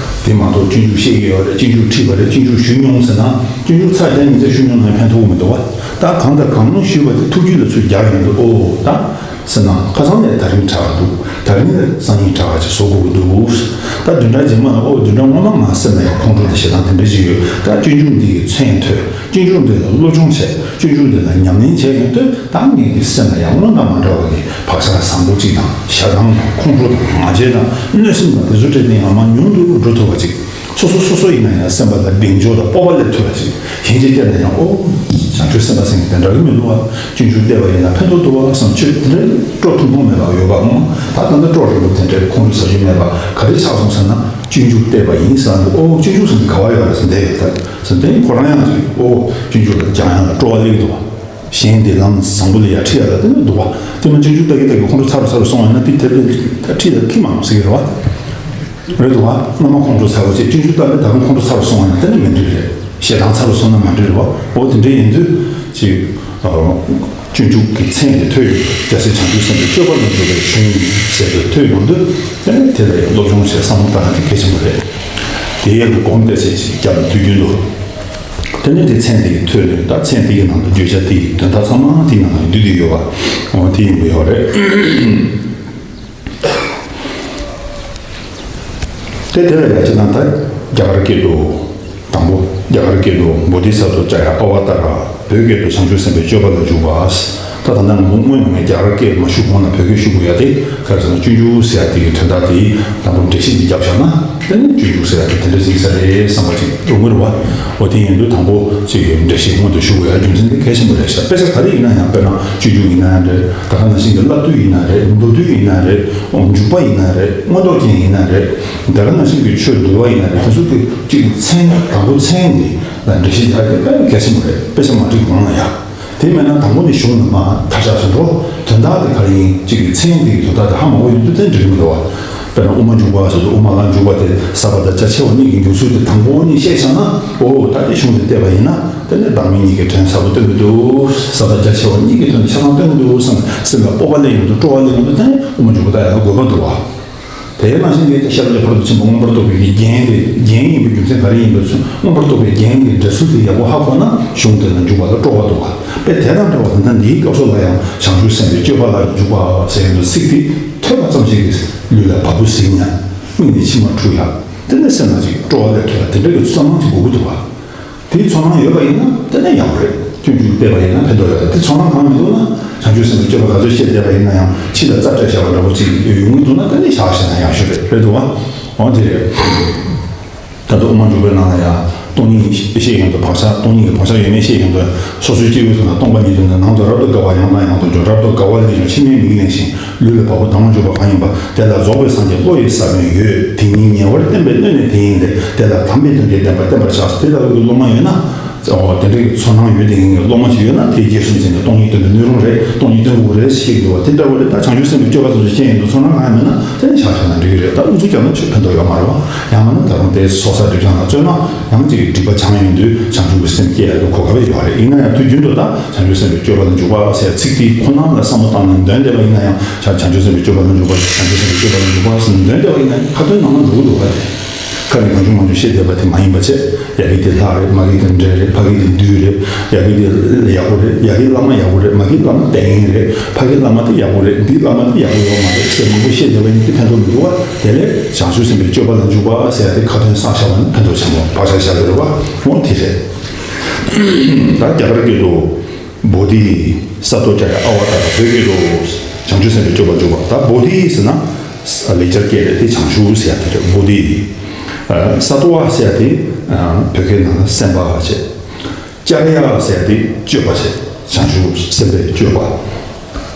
དེ་མ་གཏོགས་སྤྱོད་འཇུག་ཤེས་ཀྱི་ཡོད་རེད། སྤྱོད་འཇུག་ཁྲིད་པ་རེད། སྤྱོད་འཇུག་ཞུས་མྱོང་ཟེར་ན་སྤྱོད་འཇུག་ཚར་བརྒྱ་ཉིས་བརྒྱ་ཞུས་མྱོང་ན་ཕན་ཐོགས་མི་འདུག་བ། ད་གང་དང་གང་ཞུས་པ་དེ་ཐུགས་རྒྱུད་ལ་ཚུར་རྒྱག་ཡོང་དུས་ཨོ་ད། ཟེར་ན་ཁ་སང་ནས་ད་རིང་དྲག་གི་འདུག་ད་རིང་ནས་སང་ཉིན་དྲག་ག་ཅིག་བཟོ་དགོས་ཀྱི་འདུག་ད་བདུན་ཕྲག་རྗེས་མ་ལ་ཨོ་བདུན་ཕྲག་སྔོན་མ་ང་སེམས་ལ་ཡང་ཁོང་ཁྲོ་དང་ཞེ་སྡང་དེ་འདྲ་ཞིག་ཡོད། ད་སྤྱོད་འཇུག་འདི་གི་མཚན་ཐོས། སྤྱོད་འཇུག་འདི་ལ་སློབ་སྦྱོང་བྱས། སྤྱོད་འཇུག་འདི་ལ་ཉམས་ལེན་བྱས་ཡོང་དུས་ད་ངེད་ཀྱི་སེམས་ལ་ཡང་སྔོན་དང་མ་འདྲ་བ་གི་བག་ཆགས་བཟང་པོ་གཅིག་དང་ཞེ་སྡང་དང་ཁོང་ཁྲོ་དང་ང་རྒྱལ་དང་གནོད་སེམས་དང་དེ་ཚོ་སྤྲད་དེ་ཡང་མ་ཉུང་དུ་འགྲོ་ཐུབ་པ་ཅིག་སོ་སོ་སོ་སོ་ཡིན་ན་ཡང་སེམས་པ་ལ་གདེང་འཇོག་དང་སྤོབས་པ་སླེབས་ཐུབ་པ་ཅིག་གཞན་གྱིས་བལྟས་ན་ཡང་ཨོ། བྱང་ཆུབ་སེམས་དཔའ་ཟེར་མཁན་དེ་འདྲ་གི་མི་འདུག་བ། སྤྱོད་འཇུག་བལྟས་པ་ཡིན་ན་ཕན་ཐོགས་འདུག་བ་བསམ། ཆོས་དེ་འདྲའི་སྤྲོ་ཐུང་ཐུང་མེད་པ་ཡོད་པ་འོང་། ད་ད་ལྟ་སྤྲོ་རིང་པོ་དེ་འདྲའི་ཁོང་ཁྲོ་ཟ་རྒྱུ་མེད་པ་ག་རེ་ཆགས་སོང་ཟེར་ན་སྤྱོད་འཇུག་བལྟས་པ་ཡིན་ཟེར་ན་ཨོ་སྤྱོད་འཇུག་ཟེར་མཁན་ག་བ་ཡོད་རེད་ཟེར་འདས་ཡོད་ད་ཟེར་དེ་ཁོ་རང་ཡང་ཨོ་སྤྱོད་འཇུག་ལ་སྦྱང་ཡག་ལ་སྤྲོ་བ་སླེབས་འདུག་བ། གཞན་དེ་ལམ་བཟང་པོ་ལ་ཡར་ཁྲིད་ཡག་ལ་དེ་ནི་འདུག་བ། དེ་མ་སྤྱོད་འཇུག་ལྟ་གི་ལྟ་གི་ཁོང་ཁྲོ་ཚ་རུ་ཚ་རུ་སོང་བ་ཡིན་ན་དེ་དེ་ལ་ཁྲིད་ཡག་ཁྲིད་ཡག་ཁྲིད་མ་རུང་ཟེར་གི་རེད་བ། རེད་འདུག་བ། སྔོན་མ་ཁོང་ཁྲོ་ཚ་བོ་ཅིག་སྤྱོད་འཇུག་ལྟ་ནས་ད་རུང་ཁོང་ཁྲོ་ཚ་བོ་སོང་བ་ཡིན་ན་དེ་ནི་མི་འགྲིག་རེད། ཞེ་སྡང་ཚ་བོ་སོང་ན་མ་འགྲིག་རེད་བ། འོ་དེ་འདྲ་ཡིན་དུས་ཅིག་སྤྱོད་འཇུག་གི་མཚན་དེ་ཐོས་ཡོང་དུས་རྒྱལ་སྲས་བྱང་ཆུབ་སེམས་དཔའི་སྤྱོད་པ་ལ་འཇུག་པའི་གཞུང་ཟེར་དུས་ཐོས་ཡོང་དུས་དེ་ནི་དེ་ལ་ཡང་སློབ་སྦྱོང་བྱས་བསམ་བློ་བཏང་ཡག་དེ་གལ་ཆེན་པོ་རེད། དེ་ཡང་སྒོམ་བལྟས་ཚེ་ཅིག་རྒྱབ་ལ་དུས་རྒྱུན་དུ། དེ་ནི་དེ་མཚན་དེ་ཡི་ཐོས་ནས་ད་མཚན་དེ་ཡི་ནང་དུ་བརྗོད་བྱ་དེ་ཡི་དོན་དག་ཚང་མ་དེའི་ནང་ལ་འདུས་ཏེ་ཡོད་པ། འོ་དེ་ཡིན་པ་ཡོད་རེད། དེ་དེ་ལ་ཡང་ཅི་ན་ད་རྒྱ་གར་སྐད་དུ་དང་པོ་རྒྱ་གར་སྐད་དུ་བོ་དྷི་ས་ཏྭ་ཙ་ཡ་ཨ་བ་ཏཱ་ར། བོད་སྐད་དུ་བྱང་ཆུབ་སེམས་དཔའི་སྤྱོད་པ་ལ་འཇུག་པ། ད་ད་ལྟ་ང་ཚོ་སྔོན་མ་ནས་རྒྱ་གར་སྐད་མ་ཞུ་གོང་ལ་བོད་སྐད་ཞུ་དགོས་ཡ་དེ་ག་རེ་ཟེར་ན་སྤྱོད་འཇུག་ཟེར་ཡ་དེ་གི་དོན་དག་དེ་དང་པོ་འགྲེལ་བཤད་ཅིག་བརྒྱབ་བཞག་ན་དེ་ནི་སྤྱོད་འཇུག་ཟེར་ཡ་དེ་དེ་འདྲ་ཅིག་ས་རེད་བསམ་པ་ཅིག་ཡོང་གི་རེད་བ། འོ་དེ་ཡིན་དུས་དང་པོ་ཅིག་འགྲེལ་བཤད་སྔོན་དུ་ཞུ་དགོས་ཡ་རྒྱུ་མཚན་དེ་གལ་ཆེན་པོ་རེད་ཤག་དཔེ་ཆ་ག་རེ་ཡིན་ན་ཡང་དཔེར་ན་སྤྱོད་འཇུག་ཡིན་ན་རེད། ད་ག་ནང་བཞིན་གྱི་བསླབ་བཏུས་ཡིན་ན་རེད། མདོར་བསྡུས་ཡིན་ན་རེད། འཇུག་པ་ཡིན་ན་རེད། མངོན་རྟོགས་རྒྱན་ཡིན་ན་རེད། ད་ག་ནང་བཞིན་གྱི་ཆོས་འདུལ་བ་ཡིན་ན་རེད། དེ་ཚོ་དེ་ཅིག་མཚན་དང་པོ་མཚན་དེ་ལ་འགྲེལ་བཤད་རྒྱག་རྒྱུ་དཔེ་གལ་ཆེན་པོ་རེད། དཔེ་ཆ་མ་བྲིས་གོང་ལ་ཡ། དེ་མེད་ན་དང་པོ་ནས་གཞུང་ནས་མར་མཐར་ཆགས་སུ་འགྲོ། དོན་དག་དེ་ག་རེ་ཡིན་གཅིག་གི་མཚན་དེ་གི་དོན་དག་དེ་ཧ་མ་གོ་ཡོང་དུས་དེ་འགྲིག་གི་མི་འདུག་བ། དཔེར་ན་དབུ་མ་འཇུག་པ་ཟེར་དུས་དབུ་མ་ལ་འཇུག་པ་དེ་ཟབ་པ་དང་རྒྱ་ཆེ་བ་གཉིས་ཀྱི་འཇུག་ཚུལ་དེ་དང་པོ་ནས་བཤད་ཚར་ན། ཨོ་ད་དེ་གཞུང་དེ་བལྟས་པ་ཡིན་ན་དེ་ནས་བདག་མེད་གཉིས་ཀྱི་དོན་ཟབ་པོ་སྟོན་གི་འདུག་ཟབ་པ་རྒྱ་ཆེ་བ་གཉིས་ཀྱི་དོན་ཆ་ཚང་སྟོན་གི་འདུག་བསམ་སེམས་ལ་སྤོབས་པ་སླེབས་ཡོང་དུས་སྤྲོ་བ་སླེབས་ཡོང་དུས་དེ་ནས་དབུ་མ་འཇུག་པ་ད་ཡང་དགོས་པ་འདུག་བ། དེའི་ནང་བཞིན་གྱི་ཤེས་རབ་ཀྱི་ཕ་རོལ་ཏུ་ཕྱིན་པ་མངོན་པར་རྟོགས་པའི་རྒྱན་དེ་རྒྱན་ཡིན་པའི་རྒྱུ་མཚན་ག་རེ་ཡིན་པའི་ཚུལ་མངོན་པར་རྟོགས་པའི་རྒྱན་གྱི་འགྲེལ་ཚུལ་དེ་ཡག་པོ་ཧ་གོ་ན་གཞུང་དེ་ལ་འཇུག་པ་ལ་སྤྲོ་བ་འདུག་བ། དཔེ་དེ་དང་འདྲ་བ་ད་ལྟ་འདིའི་སྐབས་སུ་ལ་ཡང་བྱང་ཆུབ་སེམས་དཔའི་སྤྱོད་པ་ལ་འཇུག་པ་ཟེར་ཡོང་དུས་ཚིག་དེ་ཐོས་པ་ཙམ་ཞིག་གིས་ལུས་ལ་བ་སྤུ་ཟིང་ཡང་སྨིན་ནས་མཆི་མ་འཁྲུ་ཡང་དེ་ནས་སེམས་ལ་ཅིག་སྤྲོ་བ་སླེབས་ཐུབ་ཡང་དེ་འདྲ་གི་ཚུལ་མང་ཅིག་དགོས་ཀྱི་འདུག་བ། དེའི་ཚོར་སྣང་ཡོད་པ་ཡིན་ན་དེ་ནས་ཡག་པོ་རེད། སྤྱོད་འཇུག་བལྟས་པ་ཡིན་ན་ཕན་ཐོགས་ཡོད་རེད། དེ་ཚོར་སྣང་གང་མི་འདུག་ན། བྱང་ཆུབ་སེམས་དཔའི་སྤྱོད་པ་ག་ཚོད་བཤད་བསྡད་པ་ཡིན་ན་ཡང་ཕྱི་ལ་རྩ་སྤྲད་བཞག་པ་འདྲ་པོ་ཅིག་ཡོང་གི་འདུག་ན། དེ་ནས་བཞག་བཞག་ན་ཡག་ཤོས་རེད། རེད་འདུག་བ། འོ་དེ་རེད། ད་དུང་དབུ་མ་འཇུག་པའི་ནང་ལ་ཡང་སྟོང་ཉིད་བཤད་ཡོང་དུས་བག་ཆགས། སྟོང་ཉིད་ཀྱི་བག་ཆགས་ཡོད་མེད་བཤད་ཡོང་དུས། སོ་སོའི་སྐྱེ་བོའི་ཚོགས་ན་སྟོང་པ་ཉིད་དུ་ནི། ནང་དུ་རབ་ཏུ་དགའ་བ་ཡང་དང་ཡང་དུ་འབྱུང་། རབ་ཏུ་དགའ་བ་ལས་བྱུང་མཆི་མས་མིག་བརླན་ཞིང་། ལུས་ལ་བ་སྤུ་ལྡང་བར་འཇུག་པ་གང་ཡིན་པ། དེ་ལ་རྫོགས་པའི་སངས་རྒྱས་བློ་ཡི་ས་བོན་ཡོད། དེ་ཉིད་ཉེ་བར་བསྟན་པའི་སྣོད་ནི་དེ་ཡིན་ཏེ། དེ་ལ་དམ་པའི་དོན་གྱི་བདེན་པ་བསྟན་པར་བྱ། དེ་ལྟ་བུའི་བློ་མ་ཡོད་ན། ཨོ་དེ་འདྲའི་ཚོར་སྣང་ཡོད་དེ་ངེས་ཀྱི་བློ་མ་ཅིག་ཡོད་ན། དེའི་རྗེས་སུ་འཛིན་ནས་སྟོང་ཉིད་སྟོན་པའི་སྣོད་རུང་རེད། སྟོང་ཉིད་སྟོན་དགོས་རེད་ཞེས་འདུག་བ། དེ་འདྲ་བ་རེད། ད་བྱང་ཆུབ་སེམས་དཔའི་སྤྱོད་པ་ཙམ་ཞིག་ཤེས་ཡོང་དུས་ཚོར་སྣང་གང་ཡང་མེད་ན་དེ་ནི་བཞག་བཞག་ན་འགྲིག་གི་རེད། ད་ཨུ་ཚུགས་རྒྱབ་ན་ཆོས་ཕན་ཐོགས་ཡོད་མ་རེད་བ། ཡང་མིན་ན་ད་རུང་དེ་ཚོགས་བསགས་སྒྲིབ་སྦྱང་ལ་བརྩོན་ན་ཡང་ཅིག་གི་སྒྲིབ་པ་བྱང་ཡོང་དུས་བྱང་ཆུབ་ཀྱི་སེམས་སྐྱེ་ཡག་གི་གོ་སྐབས་ཡོད་རེད། ཡིན་ན་ཡང་དུས་རྒྱུན་དུ་ད་བྱང་ཆུབ་སེམས་དཔའི་སྤྱོད་པ་ལ་འཇུག་པ་ཟེར་ཚིག་དེའི་ཁོ་ན་ལ་བསམ་བློ་བཏང་ནས་འདོན་བསྡད་པ་ཡིན་ན་ཡང་། བྱང་ཆུབ་སེམས་དཔའི་སྤྱོད་པ་ལ་འཇུག་པ། བྱང་ཆུབ་སེམས་དཔའི་སྤྱོད་པ་ལ་འཇུག་པ་ཟེར་ནས་འདོན་བསྡད་པ་ཡིན་ན་ཡང་ཁ་ཏོན་ནང་ན་འགྲོ་གི་འདུག་ག། དེ་ཁ་ནས་གང་བྱུང་མང་བྱུང་བཤད་བསྡད་པ་དེ་མ་ཡིན་པ་བྱས། ཡ་གི་དེ་ལྷ་རེད། མ་གི་དེ་འདྲེ་རེད། ཕ་གི་དེ་བདུད་རེད། ཡ་གི་དེ་ཡག་པོ་རེད། ཡ་གི་བླ་མ་ཡག་པོ་རེད། མ་གི་བླ་མ་བདེན་རེད། ཕ་གི་བླ་མ་དེ་ཡག་པོ་རེད། འདི་བླ་མ་དེ་ཡག་པོ་ཡོད་མ་རེད་ཟེར་མང་པོ་བཤད་བསྡད་པ་ཡིན་དེ་ཕན་ཐོགས་མི་འདུག་ག། དེ་ལས་བྱང་ཆུབ་སེམས་དཔའི་སྤྱོད་པ་ལ་འཇུག་པ་ཟེར་ཡ་དེ་ཁ་ཏོན་བསགས་བཞག་པ་ནི་ཕན་ཐོགས་ཆེན་པོ་བག་ཆགས་བཞག་གི་རེད་བ། འོ་དེ་རེད། ད་རྒྱ་གར་སྐད་དུ། བོ་དྷི་སཏྭ་ཙྱ་ཡ་ཨ་ཝ་ཏཱ་ར། བོད་སྐད་དུ་བྱང་ཆུབ་སེམས་དཔའི་སྤྱོད་པ་འཇུག་པ། ད་བོ་དྷི་ཟེར་ན་ལེགས་སྦྱར་སྐད་རེད་དེ། བྱང་ཆུབ་ཟེར་ཡ་དེ་རེད། བོ་དྷི། ཨ་སཏྭ་ཙྱ་ཟེར་ཡ་དེ་ཨ་བོད་སྐད་ནང་ན་སེམས་དཔའ་བྱས། ཙྱ་ཡ་ཟེར་ཡ་དེ་སྤྱོད་པ་བྱས། བྱང་ཆུབ་སེམས་དཔའི་སྤྱོད་པ།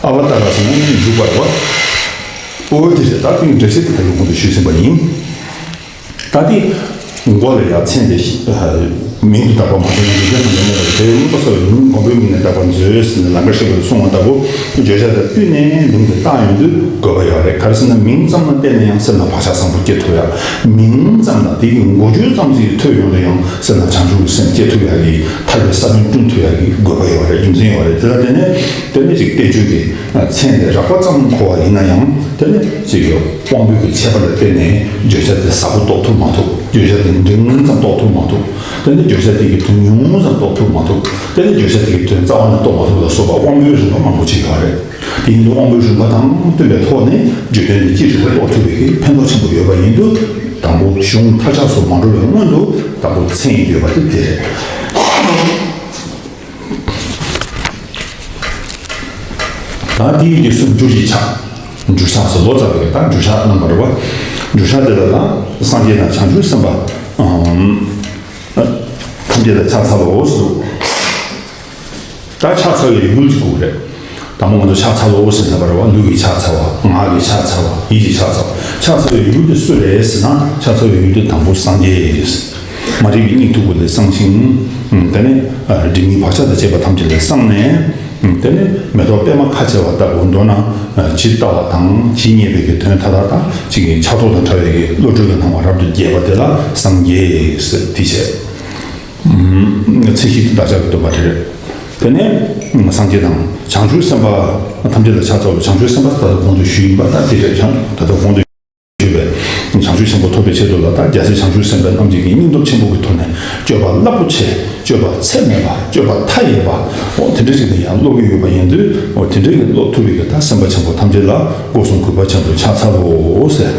ཨ་ཝ་ཏཱ་ར་ཟེར་ན་འཇུག་པ་རེད་བ། ཨོ་དེ་རེད། ད་དེའི་འགྲེལ་བཤད་དེ་ད་ཡོང་གོང་དུ་ཞུས་ཟིན་པ་ཡིན། ད་དེ་མགོ་ལ་ཡ་མཚན་དེ་མིང་དུ་བཏགས་པ་མ་གཏོགས་ཡང་འཇིག་རྟེན་ཐམས་ཅད་སྨོས་པ་རེད། དེ་ཡང་སྨོན་པ་ཚོགས་པའི་མིང་མང་པོའི་མིང་ནས་བཏགས་པར་མཛོད་ཟེར་ནས་ལམ་ཁར་བཤད་པའི་གསུང་བ་ལྟ་བུ། བརྗོད་བྱ་དང་བསྟུན་ནས་མིང་དེ་བཏགས་ཡོང་དུས་དགོས་པ་ཡོད་རེད། ག་རེ་ཟེར་ན་མིང་ཙམ་ལ་བརྟེན་ནས་ཡང་སེམས་ལ་བག་ཆགས་བཟང་པོ་སྐྱེ་ཐུབ་ཡ། མིང་ཙམ་དང་དེ་གི་མགོ་བརྗོད་ཙམ་ཞིག་ཐོས་ཡོང་དུས་ཡང་སེམས་ལ་བྱང་ཆུབ་ཀྱི་སེམས་སྐྱེ་ཐུབ་ཡ་གི་ཐར་པའི་ས་བོན་བསྐྲུན་ཐུབ་ཡ་གི་དགོས་པ་ཡོད་རེད། རྒྱུ་མཚན་ཡོད་རེད། དེ་ལ་བརྟེན་ནས་དེ་ནས་ཅིག་བསྟན་བཅོས་ཀྱི་མཚན་དེ་རགས་པ་ཙམ་གོ་བ་ཡིན་ན་ཡང་། དེ་ནི་ཅིག་ཡོད། དབང་པོའི་གི་ཁྱད་པར་ལ་བརྟེན་ནས་བརྗོད་བྱ་དེ་ཟབ་པོ་རྟོགས་ཐུབ་མ་ཐུབ། བརྗོད་བྱ་དེ་འབྲིང་ཙམ་རྟོགས་ཐུབ་མ་ཐུབ། དེ་ནི་བརྗོད་བྱ་དེ་གི་དོན་ཉུང་ཙམ་རྟོགས་ཐུབ་མ་ཐུབ། དེ་ནི་བརྗོད་བྱ་དེ་གི་དོན་རྩ་བ་ནས་རྟོགས་མ་ཐུབ་ལ་སོགས་པ་དབང་པོའི་རིམ་པ་མང་པོ་ཅིག་ཡོད་རེད། དེ་ཡིན་དུས་དབང་པོའི་རིམ་པ་དང་བསྟུན་པའི་ཐོག་ནས་བརྗོད་དོན་དེ་ཅི་རིགས་པར་རྟོགས་ཐུབ་པའི་གི་ཕན་ཐོགས་ཆེན་པོ་ཡོད་པ་ཡིན་དུས། དང་པོ་གཞུང་མཐར་ཆགས་སུ་མ་འགྲོ་བའི་སྔོན་དུ་དང་པོ་མཚན་ཡོད་པ་དེ་དེ་རེད། ད་དེའི་རྗེས་སུ་འགྱུར་གྱི་ཕྱག་འགྱུར་ཕྱག་ཟེར་ལོ་ཙཱ་བའི་ད་འགྱུར་ཕྱག་གནང་བ་རེད་བ། འགྱུར་ཕྱག་དེ་ལ་ལ་སངས་རྒྱས་དང་བྱང་ཆུབ་སེམས་དཔའ་ཨམ་ཐམས་ཅད་ལ་ཕྱག་འཚལ་ལོ་ཟེར། ད་ཕྱག་འཚལ་བའི་ཡུལ་གྱི་སྐོར་རེད། དང་པོ་ང་ཚོ་ཕྱག་འཚལ་ལོ་ཟེར་ནས་པ་རེད་བ། ལུས་ཀྱི་ཕྱག་འཚལ་བ། ངག་གི་ཕྱག་འཚལ་བ། ཡིད་ཀྱི་ཕྱག་འཚལ་བ། ཕྱག་འཚལ་བའི་ཡུལ་དེ་སུ་རེད་ཟེར་ན། ཕྱག་འཚལ་བའི་ཡུལ་དེ་དང་པོ་སངས་རྒྱས་རེད། མ་རིག་པའི་གཉིད་མཐུག་པོ་ལས་སངས་ཤིང་། དེ་ནས་སྒྲིབ་གཉིས་བག་ཆགས་དང་བཅས་པ་ཐམས་ཅད་ལས་སངས་ནས། དེ་ནས་མེ་ཏོག་པད་མ་ཁ་བྱེ་བ་ལྟ་བུ་མདོར་ན་ཇི་ལྟ་བ་དང་ཇི་སྙེད་པའི་གི་དོན་མཐའ་དག་དང་གཅིག་གི་ཕྱག་རྡོར་དང་བྲལ་བའི་གི་བློ་གྲོས་ཀྱི་སྣང་བ་རབ་ཏུ་རྒྱས་པ་དེ་ལ་སངས་རྒྱས་ཟེར་དེ་བྱས། ཚིག་བཞི་དེ་བདག་ཅག་གི་སྟོན་པ་དེ་རེད། དེ་ནས་སངས་རྒྱས་དང་བྱང་ཆུབ་སེམས་དཔའ་ཐམས་ཅད་ལ་ཕྱག་འཚལ་བའི་བྱང་ཆུབ་སེམས་དཔའ་ད་ལྟ་གོང་དུ་ཞུས་ཡིན་པ་ལྟར་དེ་རེད། བྱང་ད་ལྟ་གོང་དུ་ཞུས་པའི་བྱང་ཆུབ་ཆེན་པོ་ཐོབ་པའི་ཆེད་དུ་ལ། ད་རྒྱལ་སྲས་བྱང་ཆུབ་སེམས་དཔའ་རྣམས་ཀྱིས་ཀྱི་སྙིང་སྟོབས་ཆེན་པོ་གི་ཐོག་ནས་སྤྱོད་པ་རླབས་པོ་ཆེ། སྤྱོད་པ་ཚད་མེད་པ། སྤྱོད་པ་མཐའ་ཡས་པ། འོ་དེ་འདྲ་ཞིག་ལ་ཡང་སློབ་ཀྱི་ཡོད་པ་ཡིན་དུས། འོ་དེ་འདྲ་ཡི་སློབ་ཐུབ་པའི་གི་ད་སེམས་དཔའ་ཆེན་པོ་ཐམས་ཅད་ལ་སྒོ་གསུམ་གུས་པ་ཆེན་པོས་ཕྱག་འཚལ་ལོ་ཟེར།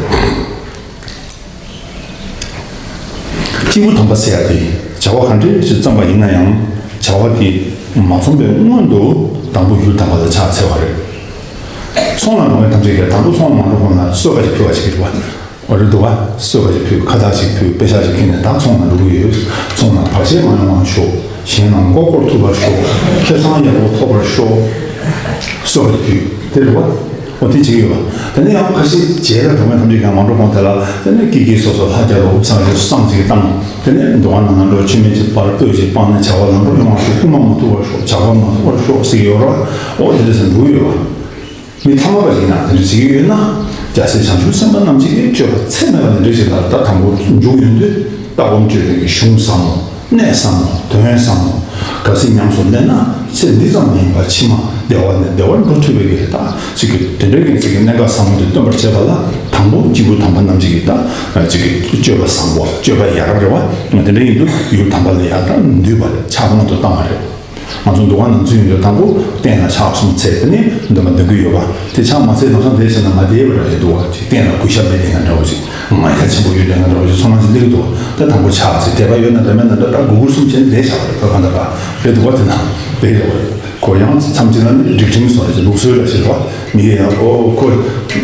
སྐྱེས་བུ་དམ་པ་ཟེར་ཡ་དེ་བྱ་བ་ག་འདྲ་ཞིག་བརྩམས་པ་ཡིན་ན་ཡང་། བྱ་བ་དེ་མ་རྩོམ་པའི་སྔོན་དུ་དང་པོ་ཡུལ་དམ་པ་ལ་ཕྱག་འཚལ་བ་རེད། ཚོང་ལ་འགྲོ་མཁན་ཐམས་ཅད་ཀྱིས་དང་པོ་ཚོང་ལ་མ་འགྲོ་གོང་ལ་གསོལ་ཁ་ཅིག་ཕུལ་བ་ཞིག་རེད་བ། འོ་རེད་འདུག་བ། གསོལ་ཁ་ཅིག་ཕུལ། ཁ་བཏགས་ཅིག་ཕུལ། པེ་ཤག་ཅིག་ཁྱེར་ནས་ད་ཚོང་ལ་འགྲོ་གི་ཡོད། ཚོང་ལ་བར་ཆད་མ་ཡོང་བར་ཤོག། གཞན་ལ་མགོ་སྐོར་ཐུབ་པར་ཤོག། ཁེ་བཟང་ཡག་པོ་ཐོབ་པར་ཤོག། གསོལ་བ་ཞུས། དེ་རེད་བ། འོ་དེ་བྱེད་ཀྱི་ཡོད་པ། དེ་ནས་ཡང་ཁ་ཤས་མཇལ་ལ་འགྲོ་མཁན་ཐམས་ཅད་ཀྱང་མ་འགྲོ་གོང་དེ་ལ། དེ་ནས་ཀྱི་ཀྱི་སོ་སོ་ལྷ་རྒྱལ་ལོ་བསང་ཞིག་བསང་ཅིག་བཏང་། དེ་ནས་འདུ་ཁང་ནང་ལ་འགྲོ། མཆོད་མེ་ཅིག་སྤར། སྤོས་ཅིག་སྤངས་ནས་བྱ་བ་ལམ་འགྲོ་ཡོང་བར་ཤོག། རྐུ་མ་མ་ཐུག་པར་ཤོག། ཇག་པ་མ་ཐུག་པར་ཤོག་ཟེར་གྱི་ཡོད་རེད་བ། འོ་དེ་འདྲ་ཟེར་འགྲོ་གི་ཡོད་པ། མི་ཐ་མལ་པ་ཞིག་ཡིན་ན་དེ་འདྲ་བྱེད་ཀྱི་ཡོད་ན། རྒྱལ་སྲས་བྱང་ཆུབ་སེམས་དཔའ་རྣམས་ཀྱི་སྤྱོད་པ་ཚད་མེད་པ་དེ་འདྲ་ཞིག་ལ་ད་དང་པོ་འཇུག་ཡོང་དུས། ལྟ་སྒོམ་སྤྱོད་པའི་གཞུང་ཟབ་མོ། གནད་ཟབ་མོ། དོན་ཟབ་མོ། གལ་སྲིད་ཉམས་སུ་ལེན་ན་ཚེ་འདི་ཙམ་མ་ཡིན་པར་ཕྱི་མ་བདེ་བ་ནས་བདེ་བར་འགྲོ་ཐུབ་པའི་གི་ད་ཅིག་གི་དེ་འདྲའི་གི་ཅིག་གི་གནད་འགག་ཟབ་མོ་དེ་སྟོན་པར་བྱེད་པ་ལ། དང་པོ་སྐྱེས་བུ་དམ་པ་རྣམས་ཀྱི་གི་ད་ཅིག་གི་སྤྱོད་པ་བཟང་པོ། སྤྱོད་པ་ཡ་རབས་རེད་བ། དེ་འདྲ་ཡིན་དུས་ཡུལ་དམ་པ་ལ་ཡ་ད་འདུས་པ་རེད། ཕྱག་སྔོན་དུ་བཏང་བ་རེད། ང་ཚོ་འདུ་ཁང་ནང་ཚུད་ཡོང་དུས་དང་པོ་སྟན་ལ་ཕྱག་གསུམ་འཚལ། དེ་ནས་འདོན་པ་འདོན་གྱི་ཡོད་པ། དེ་ཕྱག་མ་འཚལ་ལམ་སང་བསྡད་བྱས་ན་མ་བསྡད་པ་འདྲ་ཞིག་འདུག་བ། ཅིག་སྟན་ལ་གུས་ཞབས་མེད་དེ་འདྲ་འདྲ་བོ་ཞིག་ང་རྒྱལ་ཆེན་པོ་ཡོད་དེ་འདྲ་འདྲ་བོ་ཞིག་ཚོར་སྣང་ཞིག་སླེབས་ཀྱི་འདུག་ད་དང་པོ་ཕྱག་འཚལ། དད་པ་ཡོད་ན་འདྲ་མེད་ན་འདྲ་ད་གུ་གུར་གསུམ་བྱས་ནས་བསྡད་བཞག་པ་རེད། ད་གང་ལྟར་ད་རེད་འདུག་བ། དེ་ན་བསྡད་ཡོད་པ་རེད། ཁོ་ཡང་མཚམས་གཅིག་ལ་ནི་སྒྲིག་ཁྲིམས་སོགས་རེད་ཅེས་ལུགས་སྲོལ་རེད་ཅེས་རེད་བ། མི་ཡིན་ཡང་ཨོ་ཁོ་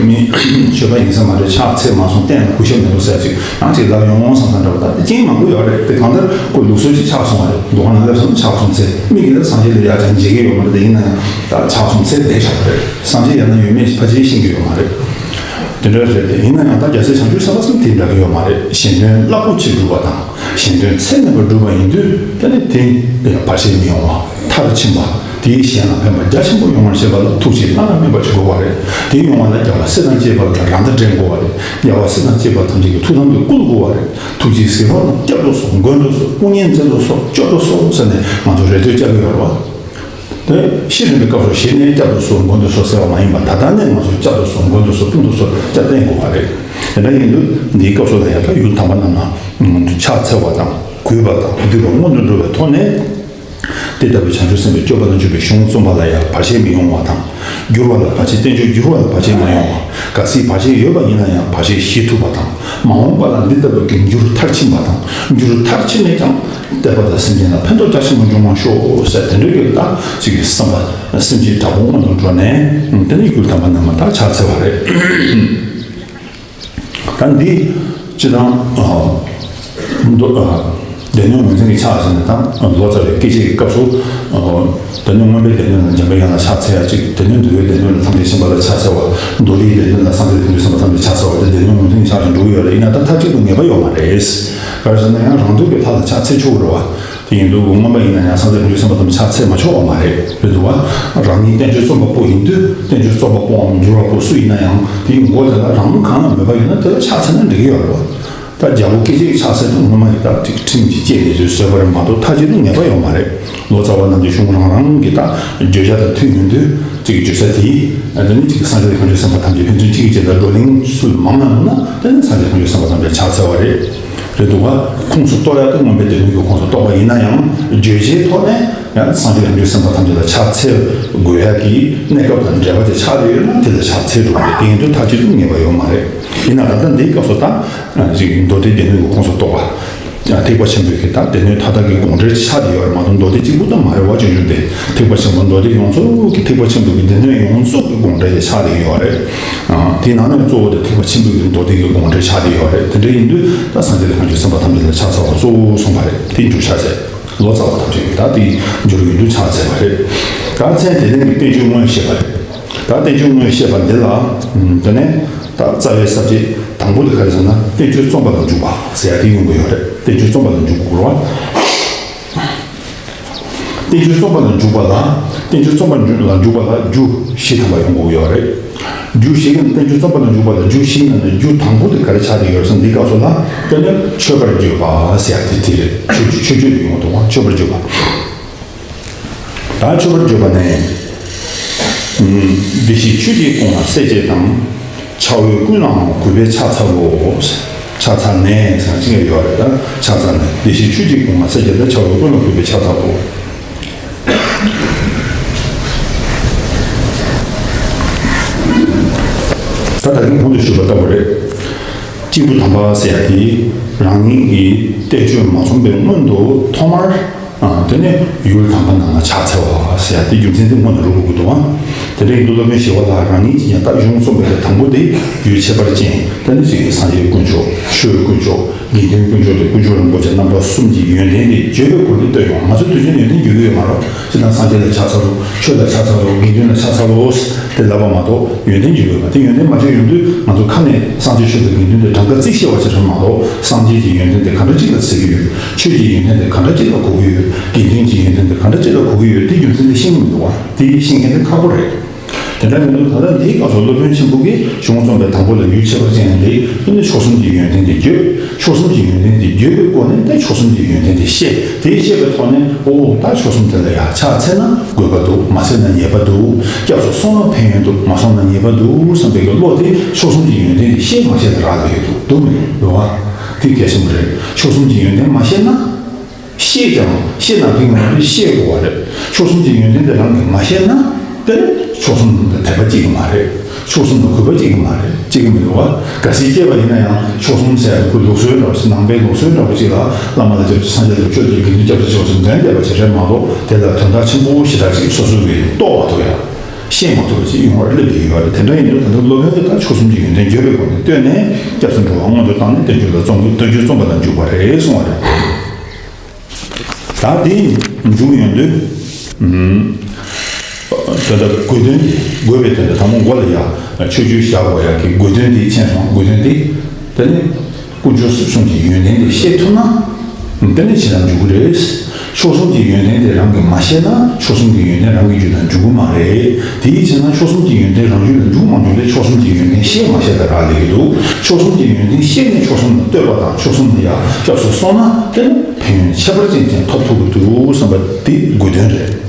མི་ཆོས་པ་ཡིན་ས་མ་རེད། ཕྱག་འཚལ་མ་སོང་སྟན་ལ་གུས་ཞབས་མི་འདུག་ཟེར་ཅིག་ཡང་ཅིག་ལབ་ཡོང་ངོ་བསམ་ས་འདྲ་བ། ད་དེ་རྐྱེན་མང་པོ་ཡོད་རེད། དེ་གང་ལྟར་ཁོ་ལུགས་སྲོལ་ཅིག་ཆགས་སོང་བ་རེད། འདུ་ཁང་ནང་སླེབས་སོང་ཕྱག་གསུམ་འཚལ། མིག་གིས་ད་སངས་རྒྱས་ལ་ཡར་ཅིག་མཇལ་གྱི་ཡོད་མ་རེད། དེ་ཡིན་ན་ཡང་ད་ཕྱག་གསུམ་འཚལ་བསྡད་བཞག་པ་རེད། སངས་རྒྱས་ཡང་ན་ཡོད་མེད་ཕལ་ཆེར་ཤེས་ཀྱི་ཡོད་མ་རེད། དེ་འདྲ་རེད། དེ་ཡིན་ན་ཡང་ད་རྒྱལ་སྲས་བྱང་ཆུབ་སེམས་དཔའ་གསུམ་དེ་འདྲ་གི་ཡོད་མ་རེད། གཞན་དོན་རླབས་པོ་ཆེ་སྒྲུབ་པ་དང་གཞན་དོན་ཚད་མེད་པ་སྒྲུབ་པ་ཡིན་དུས་དེ་ནི་དེ་བར་ཆད་མི་ཡོང་བ། མཐར་ཕྱིན་པ། དེས་གཞན་ལ་ཕན་པ་རྒྱ་ཆེན་པོ་ཡོང་བར་བྱེད་པ་ལ་ཐུགས་རྗེ་བླ་ན་མེད་པ་ཅིག་དགོས་པ་རེད། དེ་ཡོང་བ་ལ་རྒྱལ་བ་སྲས་དང་བཅས་པ་ལ་ར་མདའ་སྦྲན་དགོས་པ་རེད། རྒྱལ་བ་སྲས་དང་བཅས་པ་ཐམས་ཅད་ཀྱི་ཐུགས་དམ་དུ་བསྐུལ་དགོས་པ་རེད། ཐུགས་རྗེས་གཟིགས་རོགས་གནང་། སྐྱབས་སུ་སོང་། མགོན་དུ་སོང་། དཔུང་གཉེན་མཛད་དུ་སོང་། སྐྱོབ་ཏུ་སོང་ཟེར་ནས་ང་ཚོ་རེ་ལྟོས་རྒྱག་གི་ཡོད་རེད་བ། དེ་ཤི་རན་པའི་སྐབས་སུ་གཞི་ནས་སྐྱབས་སུ་སོང་། མགོན་དུ་སོང་ཟེར་བ་མ་ཡིན་པར་ད་ལྟ་ནས་ང་ཚོ་སྐྱབས་སུ་སོང་། མགོན་དུ་སོང་། དཔུང་དུ་སོང་། སྐྱབས་བརྟེན་དགོས་པ་རེད། དེ་འདྲ་ཡིན་དུས་འདིའི་སྐབས་སུ་ལ་ཡང་ད་ཡུལ་དམ་པ་རྣམས་ལ་ཕྱག་འཚལ་བ་དང་གུས་པ་དང་འདུད་པ་སྔོན་དུ་འགྲོ་བའི་ཐོག་ནས། དེ་ལྟ་བུའི་བྱང་ཆུབ་སེམས་དཔའི་སྤྱོད་པ་ལ་འཇུག་པའི་གཞུང་རྩོམ་པ་ལ་ཡང་བར་ཆད་མི་ཡོང་བ་དང་། བསྒྱུར་བ་ལ་བར་ཆད། བསྟན་བཅོས་བསྒྱུར་བ་ལ་བར་ཆད་མ་ཡོང་བ། གལ་སྲིད་བར་ཆད་ཡོད་པ་ཡིན་ན་ཡང་བར་ཆད་ཞི་ཐུབ་པ་དང་། མ་འོངས་པ་ལ་འདི་ལྟ་བུ་གི་འགྱུར་མཐར་ཕྱིན་པ་དང་། འགྱུར་མཐར་ཕྱིན་ནས་ཀྱང་བསྟན་པ་དང་སེམས་ཅན་ལ་ཕན་ཐོགས་རྒྱ་ཆེན་པོ་འབྱུང་བར་ཤོག་ཟེར་དེ་འདྲའི་གི་ད་ཅིག་གི་བསམ་པ་སེམས་ཅན་དྲག་པོ་སྔོན་དུ་འགྲོ་ནས་དེ་ནས་ཡུལ་དམ་པ་རྣམས་ལ་ད་ཕྱག་འཚལ་བ་རེད། ད་འདི་སྤྱི་དང་། མདོ། སྡེ་སྣོད་ངོས་འཛིན་གྱི་ཕྱག་ཟེར་ནས་དང་ལོ་ཙཱ་བའི་སྐད་ཆའི་སྐབས་སུ། སྡེ་སྣོད་མངོན་པའི་སྡེ་སྣོད་ལ་འཇམ་པའི་དབྱངས་ལ་ཕྱག་འཚལ་ཡ་གཅིག་སྡེ་སྣོད་འདུལ་བའི་སྡེ་སྣོད་ལ་ཐམས་ཅད་མཁྱེན་པ་ལ་ཕྱག་འཚལ་བ། མདོ་སྡེའི་སྡེ་སྣོད་ལ་སངས་རྒྱས་ཐམས་ཅད་སེམས་དཔའ་ཐམས་ཅད་ཕྱག་འཚལ་བ་དེ་སྡེ་སྣོད་ངོས་འཛིན་གྱི་ཕྱག་ཏུ་འགྲོ་གི་ཡོད་རེད། ཡིན་ན་ད་མཐའ་གཅིག་ཏུ་ངེས་པ་ཡོད་མ་རེད། ག་རེ་ཟེར་ན་ཡང་རང་དོན་གྱི་ལྷ་ལ་ཕྱག་འཚལ་ཆོག་གི་རེད་བ། དེ་ཡིན་དུས་མངོན་པ་ཡིན་ན་ཡང་སངས་རྒྱས་ཐམས་ཅད་སེམས་དཔའ་ཐམས་ཅད་ཕྱག་འཚལ་མ་ཆོག་པ་མ་རེད། རེད་འདུག་བ། རང་ཉིད་བསྟན་བཅོས་རྩོམ་པ་པོ་ཡིན་དུས་བསྟན་བཅོས་རྩོམ་པ་པོའམ་བསྒྱུར་བ་པོ་སུ་ཡིན་ན་ཡང་དེའི་མགོ་དེ་ལ་རང་གང་ལ་མོས་པ་ཡོད་ན་དེ་ལ་ཕྱག་འཚལ་ན་འགྲིག་གི་ཡོད་རེད་བ། ད་རྒྱལ་པོ་སྐད་ཅིག་ཕྱག་འཚལ་དུས་སྔོན་མ་ཡི་ད་ཅིག་ཁྲིམས་ཀྱི་བཅད་ནས་བཟོས་བཟོས་པ་རེད་མ་གཏོགས་མཐའ་གཅིག་ཏུ་ངེས་པ་ཡོད་མ་རེད། ལོ་ཙཱ་བ་རྣམས་ཀྱི་གཞུང་རང་རང་གི་ད་བརྗོད་བྱ་དང་མཐུན་ཡོང་དུས་ཅིག་བརྗོད་བྱ་དེ་དེ་ནི་ཅིག་སངས་རྒྱས་དང་བྱང་ཆུབ་སེམས་དཔའ་ཐམས་ཅད་ཕན་ཚུན་གཅིག་གིས་གཅིག་ལ་བགྲོ་གླེང་སུ་མང་ན་མང་ན་དེ་ནི་སངས་རྒྱས་དང་བྱང་ཆུབ་སེམས་དཔའ་ཐམས་ཅད་ཕྱག་འཚལ་བ་རེད། རེད་འདུག་བ། ཁོངས་སུ་གཏོགས་ཡ་དེ་མངོན་པའི་སྡེ་སྣོད་ཀྱི་ཁོངས་སུ་གཏོགས་པ་ཡིན་ན་ཡང་བརྗོད་བྱའི་ཐོག་ནས་ཡང་སངས་རྒྱས་དང་བྱང་ཆུབ་སེམས་དཔའ་ཐམས་ཅད་ལ་ཕྱག་འཚལ་དགོས་ཡ་གི་གནས་སྐབས་དང་འབྲེལ་བ་དེ་ཆགས་བསྡད་ཡོད་ན་དེ་ལ་ཕྱག་འཚལ་འགྲོ་གི་རེད། དེ་ཡིན་དུས་མཐའ་གཅིག་ཏུ་ངེས་པ་ཡོད་མ་རེད། ཡིན་ན་ད་ལྟ་འདིའི་སྐབས་སུ་ད། ཅིག་མདོ་སྡེའི་སྡེ་སྣོད་ཀྱི་ཁོངས་སུ་གཏོགས་པ། ཐེག་པ་ཆེན་པོའི་གི་ད་སྡེ་སྣོད་མཐའ་དག་གི་དགོངས་འགྲེལ་ཆགས་བསྡད་ཡོད་རེད་མ་གཏོགས་མདོ་སྡེ་གཅིག་པུ་ད་མ་རེད་བ། སྤྱོད་འཇུག་སྡེ་ཐེག་པ་ཆེན་པོ་མདོ་སྡེ་ཡོངས་རྫོགས་ཀྱི་ཐེག་པ་ཆེན་པོའི་གི་སྡེ་སྣོད་ཡོངས་རྫོགས་ཀྱི་དགོངས་འགྲེལ་ཞིག་ཆགས་བསྡད་ཡོད་རེད། དེའི་ནང་ནས་གཙོ་བོ་དེ་ཐེག་པ་ཆེན་པོའི་གི་མདོ་སྡེ་གི་དགོངས་འགྲེལ་ཆགས་བསྡད་ཡོད་རེད། དེ་འདྲ་ཡིན་དུས་ད་སངས་རྒྱས་དང་བྱང་ཆུབ་སེམས་དཔའ་ཐམས་ཅད་ལ་ཕྱག་འཚལ་བ་གཙོ་བོ་གསུངས་པ་རེད། དེ་འགྱུར་ཆགས་ཚེ་ལོ་ཙཱ་བ་ཐམས་ཅད་ཀྱི་ད་དེ་འགྱུར་ཡོང་དུས་ཕྱག་འཚལ་བ་རེད། ད་མཚན་དེ་ལན་གྱི་བསྟན་བཅོས་དངོས་བཤད་པ་རེད། ད་བསྟན་བཅོས་དངོས་བཤད་པ་འདི་ལ། དེ་ནས་ད་རྩ་བའི་ས་བཅད་དང་པོ་དེ་ག་རེ་ཟེར་ན་བསྟན་བཅོས་རྩོམ་པ་ལ་འཇུག་པ་ཟེར་ཡ་དེ་ཡོང་གི་ཡོད་རེད། བསྟན་བཅོས་རྩོམ་པ་ལ་འཇུག་དགོས་རེད་བ། བསྟན་བཅོས་རྩོམ་པ་ལ་འཇུག་པ་ལ་བསྟན་བཅོས་རྩོམ་པ་ལ་འཇུག་པ་ལ་རྒྱུ་བཞི་ཐམ་པ་ཡོང་དགོས་ཡོད་རེད། རྒྱུ་བཞི་གི་བསྟན་བཅོས་རྩོམ་པ་ལ་འཇུག་པ་ལ་རྒྱུ་བཞི་ནང་ནས་རྒྱུ་དང་པོ་དེ་ག་རེ་ཆགས་ཀྱི་ཡོད་རེད་ཟེར་ན་འདིའི་སྐབས་སུ་ལ་དེ་ནི་མཆོད་པར་བརྗོད་པ་ཟེར་ཡ་དེ་དེ་རེད། མཆོད་མཆོད་བརྗོད་དེ་ཡོང་དགོས་རེད་བ། མཆོད་པར་བརྗོད་པ། ད་མཆོད་པར་བརྗོད་པ་ནི། བདེ་གཤེགས་ཆོས་ཀྱི་དཔུང་ལ་སྲས་བཅས་དང་། ཕྱག་འོས་ཀུན་ལའང་གུས་པས་ཕྱག་འཚལ་ལོ། ཕྱག་འཚལ་ནས་ཟེར་ཅིག་ཡོད་རེད། ད་ཕྱག་འཚལ་ནས་བདེ་གཤེགས་ཆོས་ཀྱི་དཔུང་ལ་སྲས་བཅས་དང་། ཕྱག་འོས་ཀུན་ལ་གུས་པས་ཕྱག་འཚལ་ལོ། ད་ད་གིན་གོང་དུ་ཞུས་པ་ལྟ་བུ་རེད། སྐྱེས་བུ་དམ་པ་ཟེར་ཡ་དེ་རང་ཉིད་ཀྱིས་བསྟན་བཅོས་མ་རྩོམ་པའི་སྔོན་དུ་ཐོག་མར། ཨ། དེ་ནས་ཡུལ་དམ་པ་རྣམས་ལ་ཕྱག་འཚལ་བ་ཟེར་ཡ་དེ་རྒྱུ་མཚན་དེ་སྔོན་ལ་རུ་དགོས་ཀྱི་འདུག་ཨང་། དེ་འདྲ་ཡིན་དུས་སློབ་དཔོན་ཞི་བ་ལྷ་རང་ཉིད་ཀྱིས་ཡང་ད་གཞུང་རྩོམ་པའི་དང་པོ་དེ་ཡུལ་ཁྱད་པར་ཅན་དེ་ནི་ཅིག་སངས་རྒྱས་དཀོན་མཆོག་ཆོས་དཀོན་མཆོག་དགེ་འདུན་དཀོན་མཆོག་དང་དཀོན་མཆོག་རིན་པོ་ཆེ་རྣམ་པ་གསུམ་གྱི་ཡོན་ཏན་དེ་བརྗོད་པའི་སྒོ་ནས་བསྟོད་ཡོང་། ང་ཚོ་དུས་རྒྱུན་ཡོན་ཏན་བརྗོད་ཀྱི་ཡོད་མ་རེད། ཅི་ལྟར་སངས་རྒྱས་ལ་ཕྱག་འཚལ་ལོ། ཆོས་ལ་ཕྱག་འཚལ་ལོ། དགེ་འདུན་ལ་ཕྱག་འཚལ་ལོ། དེ་ལབ་པ་མ་གཏོགས་ཡོན་ཏན་བརྗོད་ཀྱི་ཡོད་པ་དེ་ཡོན་ཏན་མ་བརྗོད་ཡོང་དུས་ང་ཚོ་ཁ་ནས་སངས་རྒྱས་ཆོས་དང་དགེ་འདུན་དེ་གྲངས་ཀ་རྩིས་བཤད་པ་ཞིག་རེད་མ་གཏོགས་སངས་རྒྱས་ཀྱི་ཡོན་ཏན་དེ་ག་འདྲ་ཅིག་ལ་ཟེར་གྱི་ཡོད། ཆོས་ཀྱི་ཡོན་ཏན་དེ་ག་འདྲ་ཅིག་ལ་གོ་གི་ཡོད། དགེ་འདུན་གྱི་ཡོན་ཏན་དེ་ག་འདྲ་ཅིག་ལ་གོ་གི་ཡོད། དེ་རྒྱུ་མཚན་དེ་ཤེས་ཀྱི་མི་འདུག་བ། དེ་ཤེས་མཁན་དེ་ཁག་པོ་རེད། དེ་འདྲ་མིན་འདུག་ད་ལྟ་འདིའི་སྐབས་སུ་སློབ་དཔོན་ཆེན་པོ་གིས་གཞུང་རྩོམ་པའི་དང་པོ་ལ་ཡུལ་ཁྱད་པར་ཅན་ཡང་དེ་ནི་མཆོག་གསུམ་གྱི་ཡོན་ཏན་དེ་བརྗོད། མཆོག་གསུམ་གྱི་ཡོན་ཏན་དེ་བརྗོད་པའི་སྒོ་ནས་དེ་མཆོག་གསུམ་གྱི་ཡོན་ཏན་དེ་བཤད། དེ་བཤད་པའི་ཐོག་ནས་ཨོ་ད་མཆོག་གསུམ་དེ་ལ་ཡང་ཕྱག་འཚལ་ན་དགོས་པ་འདུག་མ་འཚལ་ན་ཉེས་པ་འདུག་སྐྱབས་སུ་སོང་ན་ཕན་ཡོན་འདུག་མ་སོང་ན་ཉེས་པ་འདུག་བསམ་པའི་གི་བློ་དེ་མཆོག་གསུམ་གྱི་ཡོན་ཏན་དེ་ཤེས་མ་ཤེས་ལ་རག་ལས་ཡོད་འདུག་འདུག་མི་འདུག་བ། དེ་གལ་ཆེན་པོ་རེད། མཆོག་གསུམ་གྱི་ཡོན་ཏན་མ་ཤེས་ན། ཤེས་ཀྱང་ཤེས་ན་ཕན་གྱི་མ་རེད། ཤེས་དགོས་པ་རེད། མཆོག་གསུམ་གྱི་ཡོན་ཏན་དེ་རང་གིས་མ་ཤེས་ན་དེ་ནི་མཆོག་གསུམ་དང་དད་པ་སྐྱེ་གི་མ་རེད། མཆོག་གསུམ་ལ་གུས་པ་སྐྱེ་གི་མ་རེད། སྐྱེ་གི་མི་འདུག་བ། གལ་སྲིད་སྐྱེས་པ་ཡིན་ན་ཡང་མཆོག་གསུམ་ཟེར་ཁོ་ལུགས་སྲོལ་འདྲ་བ་ཞིག་ནང་པའི་ལུགས་སྲོལ་འདྲ་བ་ཅིག་ལ་བླ་མ་ལ་སྐྱབས་སུ་སངས་རྒྱས་ལ་ཆོས་ཀྱི་དགེ་འདུན་སྐྱབས་སུ་མཆིའོ་ཟེར་འདོན་བསྡད་པ་ཅིག་རེད་མ་གཏོགས། དེ་ལ་དོན་དག་ཆེན་པོ་ཞེ་དྲག་ཅིག་སོ་སོ་གིས་རྟོགས་མ་ཐུབ་ཡ། ཤེས་མ་ཐུབ་པ་ཞིག་ཡོང་བར་སླེབས་ཀྱི་ཡོད་རེད། དེ་འདྲ་ཡིན་དུས་ད་ལྟ་སློབ་དཔོན་གྱིས་ད་མཆོག་གསུམ་གྱི་ཡོན་ཏན་བརྗོད་པའི་སྒོ་ནས་བསྟོད་ནས་སྐྱབས་སུ་འགྲོ་བ་སྔོན་དུ་བཏང་ནས་བསྟན་བཅོས་ལ་རྩོམ་བསྟན་བཅོས་རྩོམ་པ་ལ་འཇུག་པ་རེད་གསུངས་པ་རེད། ད་དེ་འཇུག་ཡོང་དུས། ད་ལྟ་དགོས་དོན་དེ་དགོས་པའི་དོན་དུ་དང་པོ་མགོ་ལ་ཡ་མཆོད་བརྗོད་བཞག་དགོས་ཡ་གི་དགོས་དོན་དེ་མཁྱེན་སོང་། དགོས་དོན་དེ་དེ་ནི། དཀོན་མཆོག་གསུམ་གྱི་ཡོན་ཏན་དེ་ཤེས་ཐུབ་ན། དེ་ནི་ཇི་ལྟར་འཇུག་གི་རེད། མཆོག་གསུམ་གྱི་ཡོན་ཏན་དེ་རང་གིས་མ་ཤེས་ན་མཆོག་གསུམ་གྱི་ཡོན་ཏན་རང་གིས་རྒྱུད་ལ་འཇུག་གི་མ་རེད། དེའི་ཕྱིར་ན་མཆོག་གསུམ་གྱི་ཡོན་ཏན་རང་རྒྱུད་ལ་འཇུག་མ་འཇུག་དེ་མཆོག་གསུམ་གྱི་ཡོན་ཏན་ཤེས་མ་ཤེས་ལ་རག་ལས་ཀྱི་འདུག་མཆོག་གསུམ་གྱི་ཡོན་ཏན་ཤེས་ནས་མཆོག་གསུམ་ལ་བསྟོད་པ་དང་མཆོག་གསུམ་ལ་ཡང་སྐྱབས་སུ་སོང་ན་དེ་ནི་ཕན་ཡོན་ཁྱད་པར་ཅན་ཅན་ཐོབ་ཐུབ་ཀྱི་འདུག་བསམ་པ་དེ་དགོས་དོན་རེད།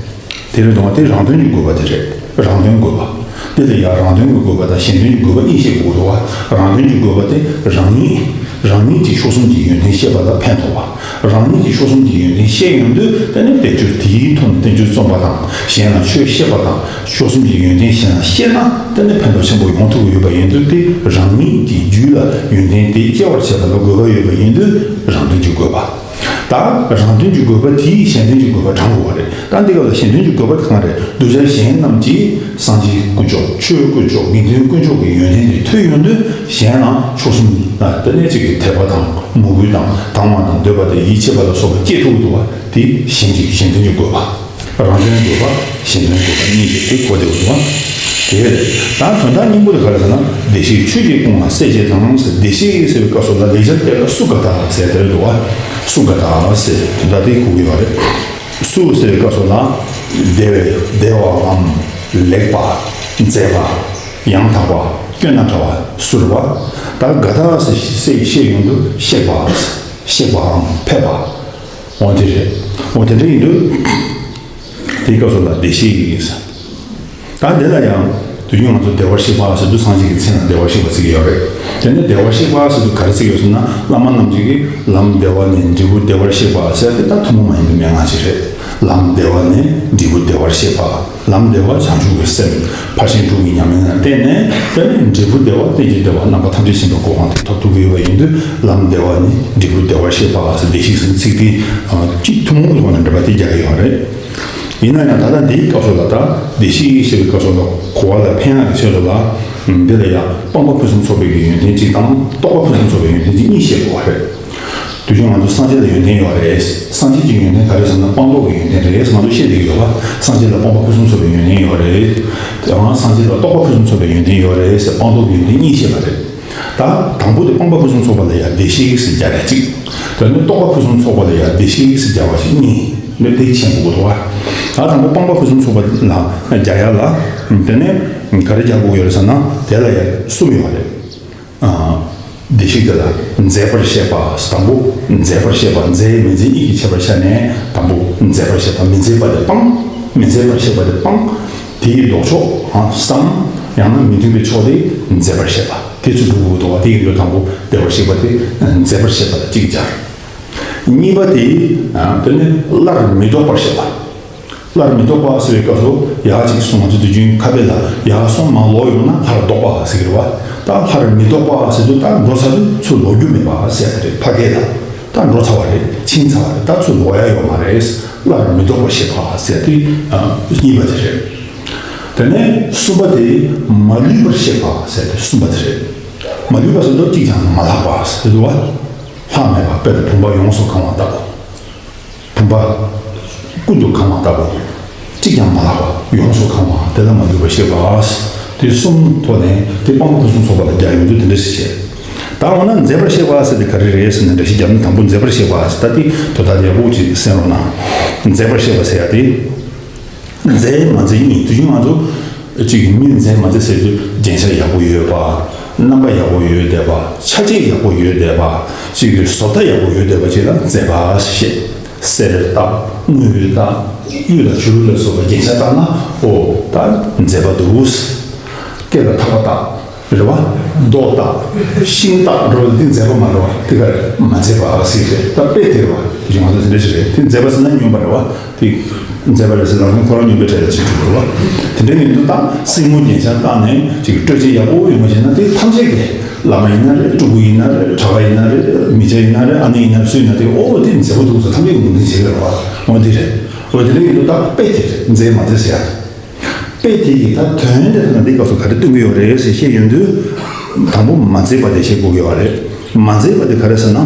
དེ་རེད་དང་། དེ་རང་དོན་གྱི་དགོས་པ་དེ་རེད། རང་དོན་དགོས་པ། དེ་ལ་ཡང་རང་དོན་གྱི་དགོས་པ་དང་གཞན་དོན་གྱི་དགོས་པ་གཉིས་བཤད་དགོས་འདུག་བ། རང་དོན་གྱི་དགོས་པ་དེ་རང་ཉིད། རང་ཉིད་ཀྱིས་མཆོག་གསུམ་གྱི་ཡོན་ཏན་ཤེས་པ་ལ་ཕན་ཐོགས་པ། རང་ཉིད་ཀྱིས་མཆོག་གསུམ་གྱི་ཡོན་ཏན་ཤེས་ཡོང་དུས་དེ་ནི་བསྟན་བཅོས་དེའི་ཐོག་ནས་བསྟན་བཅོས་རྩོམ་པ་དང་། གཞན་ལ་ཆོས་བཤད་པ་དང་། མཆོག་གསུམ་གྱི་ཡོན་ཏན་གཞན་ལ་བཤད་ན་དེ་ནི་ཕན་ཐོགས་ཆེན་པོ་ཡོང་ཐུབ་ཀྱི་ཡོད་པ་ཡིན་དུས། དེ་རང་ཉིད་ཀྱི་རྒྱུད་ལ་ཡོན་ཏན་དེ་སྐྱེ་བར་བྱེད་པ་ལ་དགོས་པ་ཡོད་པ་ཡིན་དུས་རང་དོན་གྱི་དགོས་པ། ད་རང་དོན་གྱི་དགོས་པ་དེས་གཞན་དོན་གྱི་དགོས་པ་དྲངས་དགོས་པ་རེད། ད་འདི་སྐབས་ལ་གཞན་དོན་གྱི་དགོས་པ་དེ་གང་རེད། གདུལ་བྱ་གཞན་རྣམས་ཀྱིས་སངས་རྒྱས་དཀོན་མཆོག་ཆོས་དཀོན་མཆོག་དགེ་འདུན་དཀོན་མཆོག་གི་ཡོན་ཏན་དེ་ཐོས་ཡོང་དུས་གཞན་ལ་མཆོག་གསུམ་ལ་དེ་ནས་ཅིག་གི་དད་པ་དང་མོས་གུས་དང་དང་བ་དང་འདོད་པ་དང་ཡིད་ཆེས་པ་ལ་སོགས་པ་སྐྱེ་ཐུབ་ཀྱི་འདུག་པ། དེ་གཞན་གྱི་གཞན་དོན་གྱི་དགོས་པ། རང་དོན་དགོས་པ། གཞན་དོན་དགོས་པ་གཉིས་ཀྱི་དེ་གོ་བདེ་བོ་འདུག་པ། དེ་རེད། ད་དོན་དག་སྙིང་པོ་དེ་ག་རེ་ཟེར་ན། བདེ་གཤེགས་ཆོས་ཀྱི་དཔུང་ལ་སྲས་བཅས་དང་ཟེར། བདེ་གཤེགས་ཟེར་བའི་སྐབས་སུ་ལ་ལེགས་སྦྱར་དེ་ལ་སུ་ག་ད་ཟེར་དེ་རེད་འདུག་པ། སུ་ག་ད་ཟེར་དོན་དག་དེ་གོ་གི་ཡོད་རེད། སུ་ཟེར་བའི་སྐབས་སུ་ལ་བདེ་བའི་བདེ་བའམ་ལེགས་པ། མཛེས་པ། ཡང་དག་པ། སྐྱོན་དང་བྲལ་བ་སུ་རེད་པ། ད་ག་ད་ཟེར་བཤད་ཡོང་དུས་གཤེགས་པ། གཤེགས་པའམ་ཕེབས་པ། འོ་དེ་རེད། འོ་དེ་འདྲ་ཡིན་དུས། དེའི་སྐབས་སུ་ལ་བདེ་གཤེགས་ཡིན་ཟེར། ད་འདི་ལ་ཡང་དུས་རྒྱུན་ང་ཚོ་བདེ་བར་གཤེགས་པ་ཟེར་དུས་སངས་རྒྱས་ཀྱི་མཚན་ལ་བདེ་བར་གཤེགས་པ་བརྩི་གི་ཡོད་རེད། དེ་ནས་བདེ་བར་གཤེགས་པ་ཟེར་དུས་ག་རེ་བརྩི་གི་ཡོད་ཟེར་ན། བླ་མ་རྣམས་ཀྱིས་ལམ་བདེ་བ་ནས་འབྲས་བུ་བདེ་བར་གཤེགས་པ་ཟེར་དེ་ད་ཐུན་མོང་མ་ཡིན་པའི་མན་ངག་ཅིག་རེད། ལམ་བདེ་བ་ནས་འབྲས་བུ་བདེ་བར་གཤེགས་པ། ལམ་བདེ་བ་བྱང་ཆུབ་ཀྱི་སེམས། ཕར་ཕྱིན་དྲུག་གི་ཉམས་ལེན་ལ་བརྟེན་ནས་དེ་ནས་འབྲས་བུ་བདེ་བ་རྟེན་ཅིང་འབྲེལ་བ་རྣམ་པ་ཐམས་ཅད་ཤེས་པའི་གོ་འཕང་དེ་ཐོབ་ཐུབ་ཀྱི་ཡོད་པ་ཡིན་དུས། ལམ་བདེ་བ་ནས་འབྲས་བུ་བདེ་བར་གཤེགས་པ་ཟེར་བདེ་གཤེགས་ཟེར་ཚིག་དེ་གཅིག་ཐུན་མོང་གི་ཐོག་ནས་འགྲེལ་པ་དེ་རྒྱག་གི་ཡོད་རེད། ཡིན་ན་ཡང་ད་ལྟ་འདིའི་སྐབས་སུ་ལ་ད་བདེ་གཤེགས་ཞེས་པའི་སྐབས་སུ་ལ་གོ་བ་ལ་ཕན་ཡག་གི་ཆེད་དུ་ལ། འདི་ལ་ཡང་སྤངས་པ་ཕུན་སུམ་ཚོགས་པའི་གི་ཡོན་ཏན་གཅིག་དང་རྟོགས་པ་ཕུན་སུམ་ཚོགས་པའི་ཡོན་ཏན་གཅིག་གཉིས་བཤད་དགོས་པ་རེད། དུས་རྒྱུན་ང་ཚོ་སངས་རྒྱས་ལ་ཡོན་ཏན་ཡོད་རེད། སངས་རྒྱས་ཀྱི་ཡོན་ཏན་ག་རེ་ཟེར་ན་སྤངས་རྟོགས་ཀྱི་ཡོན་ཏན་རེད། ང་ཚོ་བཤད་བསྡད་ཀྱི་ཡོད་པ། སངས་རྒྱས་ལ་སྤངས་པ་ཕུན་སུམ་ཚོགས་པའི་ཡོན་ཏན་ཡོད་རེད། དེའང་སངས་རྒྱས་ལ་རྟོགས་པ་ཕུན་སུམ་ཚོགས་པའི་ཡོན་ཏན་ཡོད་རེད་ཟེར་སྤངས་རྟོགས་ཀྱི་ཡོན་ཏན་གཉིས་བཤད་པ་རེད། ད་དང་པོ་དེ་སྤངས་པ་ཕུན་སུམ་ཚོགས་པ་ལ་ཡང་བདེ་གཤེགས་ཟེར་སྦྱར་ཡ་གཅིག་དེ་ནས་རྟོགས་པ་ཕུན་སུམ་ཚོགས་པ་ལ་ཡང་བདེ་གཤེགས་ཟེར་སྦྱར་བ་ཞིག་གཉིས། འདི་དེ་མཁྱེན་དགོས་འདུག་པ། ད་དང་པོ་སྤངས་པ་ཕུན་སུམ་ཚོགས་པ་ལ་སྦྱར་ཡ་ལ། དེ་ནས་ག་རེ་སྦྱར་དགོས་ཡོད་རེད་ཟེར་ན། དེ་ལ་ཡང་གསུམ་ཡོད་རེད། ཨ། བདེ་གཤེགས་དེ་ལ་མཛེས་པར་བཤད་པ། དང་པོ་མཛེས་པར་བཤད་པ། མཛེས་མི་མཛེས་གཉིས་ཀྱི་ཁྱད་པར་བཤད་ནས། དང་པོ་མཛེས་པར་བཤད་པ། མི་མཛེས་པ་དེ་སྤངས། མི་མཛེས་པར་བཤད་པ་དེ་སྤངས། དེའི་ལྡོག་ཕྱོགས་སམ། ཡང་ན་མི་མཐུན་པའི་ཕྱོགས་དེ་མཛེས་པར་བཤད་པ། དེ་ཚོ་འགྲོ་དགོས་འདུག་པ། དེ་ཡིན་དུས་དང་པོ་བདེ་བར་གཤེགས་པ་དེ་མཛེས་པར་བཤད་པ་ལ་གཅིག་སྦྱར། གཉིས་པ་དེ། ཨ། དེ་ནི་སླར་མི་ལྡོག་པར་བཤད་པ། སླར་མི་ལྡོག་པ་ཟེར་བའི་སྐབས་སུ་ཡག་ཅིག་གསུང་། ང་ཚོ་དུས་རྒྱུན་ཁ་དཔེ་ལ་ཡར་སོང་མར་ལོག་ཡོང་ན་སླར་ལྡོག་པ་ཟེར་གི་རེད་པ། ད་སླར་མི་ལྡོག་པ་ཟེར་དུས་ད་འགྲོ་ཚར་དུས་ཚུར་ལོག་རྒྱུ་མེད་པ་ཟེར་ཡ་དེ་རེད། ཕ་གི་ལ་ད་འགྲོ་ཚར་བ་རེད། ཕྱིན་ཚར་བ་རེད། ད་ཚུར་ལོག་ཡ་ཡོད་མ་རེད། སླར་མི་ལྡོག་པར་བཤད་པ་ཟེར་ཡ་དེ་གཉིས་པ་དེ་རེད། དེ་ནས་གསུམ་པ་དེ་མ་ལུས་པར་བཤད་པ་ཟེར་ཡ་དེ་གསུམ་པ་དེ་རེད། མ་ལུས་པ་ཟེར་དུས་གཅིག་ཀྱང་མ་ལྷག་པ་ཟེར་དུས་པ། ལྷག་མེད་པ་དཔེ་ལ་བུམ་པ་ཡོངས་སུ་གང་བ་ལྟ་བུ། བུམ་པ་ཀུན་ཏུ་གང་བ་ལྟ་བུ། གཅིག་ཀྱང་མ་ལྷག་པ་ཡོངས་སུ་གང་བ་དེ་ལ་མ་ལུས་པར་བཤད་པ། དེ་གསུམ་ཐོག་ནས་དེ་སྤངས་པ་ཕུན་སུམ་ཚོགས་པ་ལ་སྦྱར་ཡོང་དུས་དེ་འདྲ་ཞིག་བྱས། ད་འོ་ན་མཛེས་པར་བཤད་པ་ཟེར་དེ་ག་རེ་རེད་ཟེར་ན། འགྲེལ་བཤད་བརྒྱབ་ན་དང་པོ་མཛེས་པར་བཤད་པ་ཟེར། ད་དེ་དོན་དག་ཡག་པོ་ཅིག་གསན་རོགས་གནང་། མཛེས་པར་བཤད་པ་ཟེར་ཡ་དེ། མཛེས་མ་མཛེས་གཉིས། དུས་རྒྱུན་ང་ཚོ་གཅིག་གི་མི་མཛེས་མ་མཛེས་ཟེར་དུས་རྒྱན་ཆ་ཡག་པོ་ཡོད་པ། རྣམ་པ་ཡག་པོ་ཡོད་བསྡད་པ། ཆ་བྱད་ཡག་པོ་ཡོད་བསྡད་པ། གཅིག་གི་བཟོ་ལྟ་ཡག་པོ་ཡོད་བསྡད་པ་ཅིག་ལ་མཛེས་པ་ཞེས། གསེར་བཏགས། དངུལ་བཏགས། གཡུ་དང་བྱུ་རུ་ལ་སོགས་པ་རྒྱན་ཆ་བཏགས་ན། ཨོ། ད་མཛེས་པ་འདུག་སྐེ་ལ་ཐག་པ་བཏགས། རེད་བ། རྡོ་བཏགས། ཤིང་བཏགས་འགྲོ་བ་འདི་མཛེས་པ་མ་རེད་བ། དེ་ག་རེ་མ་མཛེས་པ་ཟེར་རེད། ད་དཔེ་དེ་རེད་བ། ཡོང་བ་དེ་འདྲ་ཞིག་རེད། དེ་མཛེས་པ་ཟེར་ན་སྨྱོན་པ་རེད་བ། དེ་མཛེས་པ་རེད་ཟེར་ན་རང་ཁོ་རང་སྨྱོན་པའི་གྲས་ལ་བྱེད་ཐུབ་རེད་བ། དེ་འདྲ་ཡིན་དུས་ད་སྲིང་མོ་རྒྱན་ཆ་བཏགས་ནས་ཅིག་སྤྲོས་བཅས་ཡག་པོ་ཡོང་བ་བྱས་ན། དེ་ཐམས་ཅད་ཀྱིས་བླ་མ་ཡིན་ན་རེད། སྤྲུལ་སྐུ་ཡིན་ན་རེད། གྲྭ་པ་ཡིན་ན་རེད། མི་སྐྱ་ཡིན་ན་རེད། ཨ་ནེ་ཡིན་ན་རེད། སུ་ཡིན་ན་དེ་ཨོ་དེ་མཛེས་པོ་འདུག་ཟེར་ཐམས་ཅད་ཀྱིས་ངོས་འཛིན་བྱེད་ཀྱི་རེད་བ། འོ་དེ་རེད། འོ་དེ་འདྲ་ཡིན་དུས་ད་དཔེ་དེ་རེད། མཛེས་མ་མཛེས་ཟེར་ཡག་དེ། དཔེ་དེ་ཡི་ད་དོན་དེ་ད་ང་འདི་སྐབས་སུ་ག་རེ་སྟོན་གྱི་ཡོད་རེད་ཟེར་བཤད་ཡོང་དུས། དང་པོ་མ་མཛེས་པ་དེ་བཤད་དགོས་ཀྱི་ཡོད་རེད། མ་མཛེས་པ་དེ་ག་རེ་ཟེར་ན།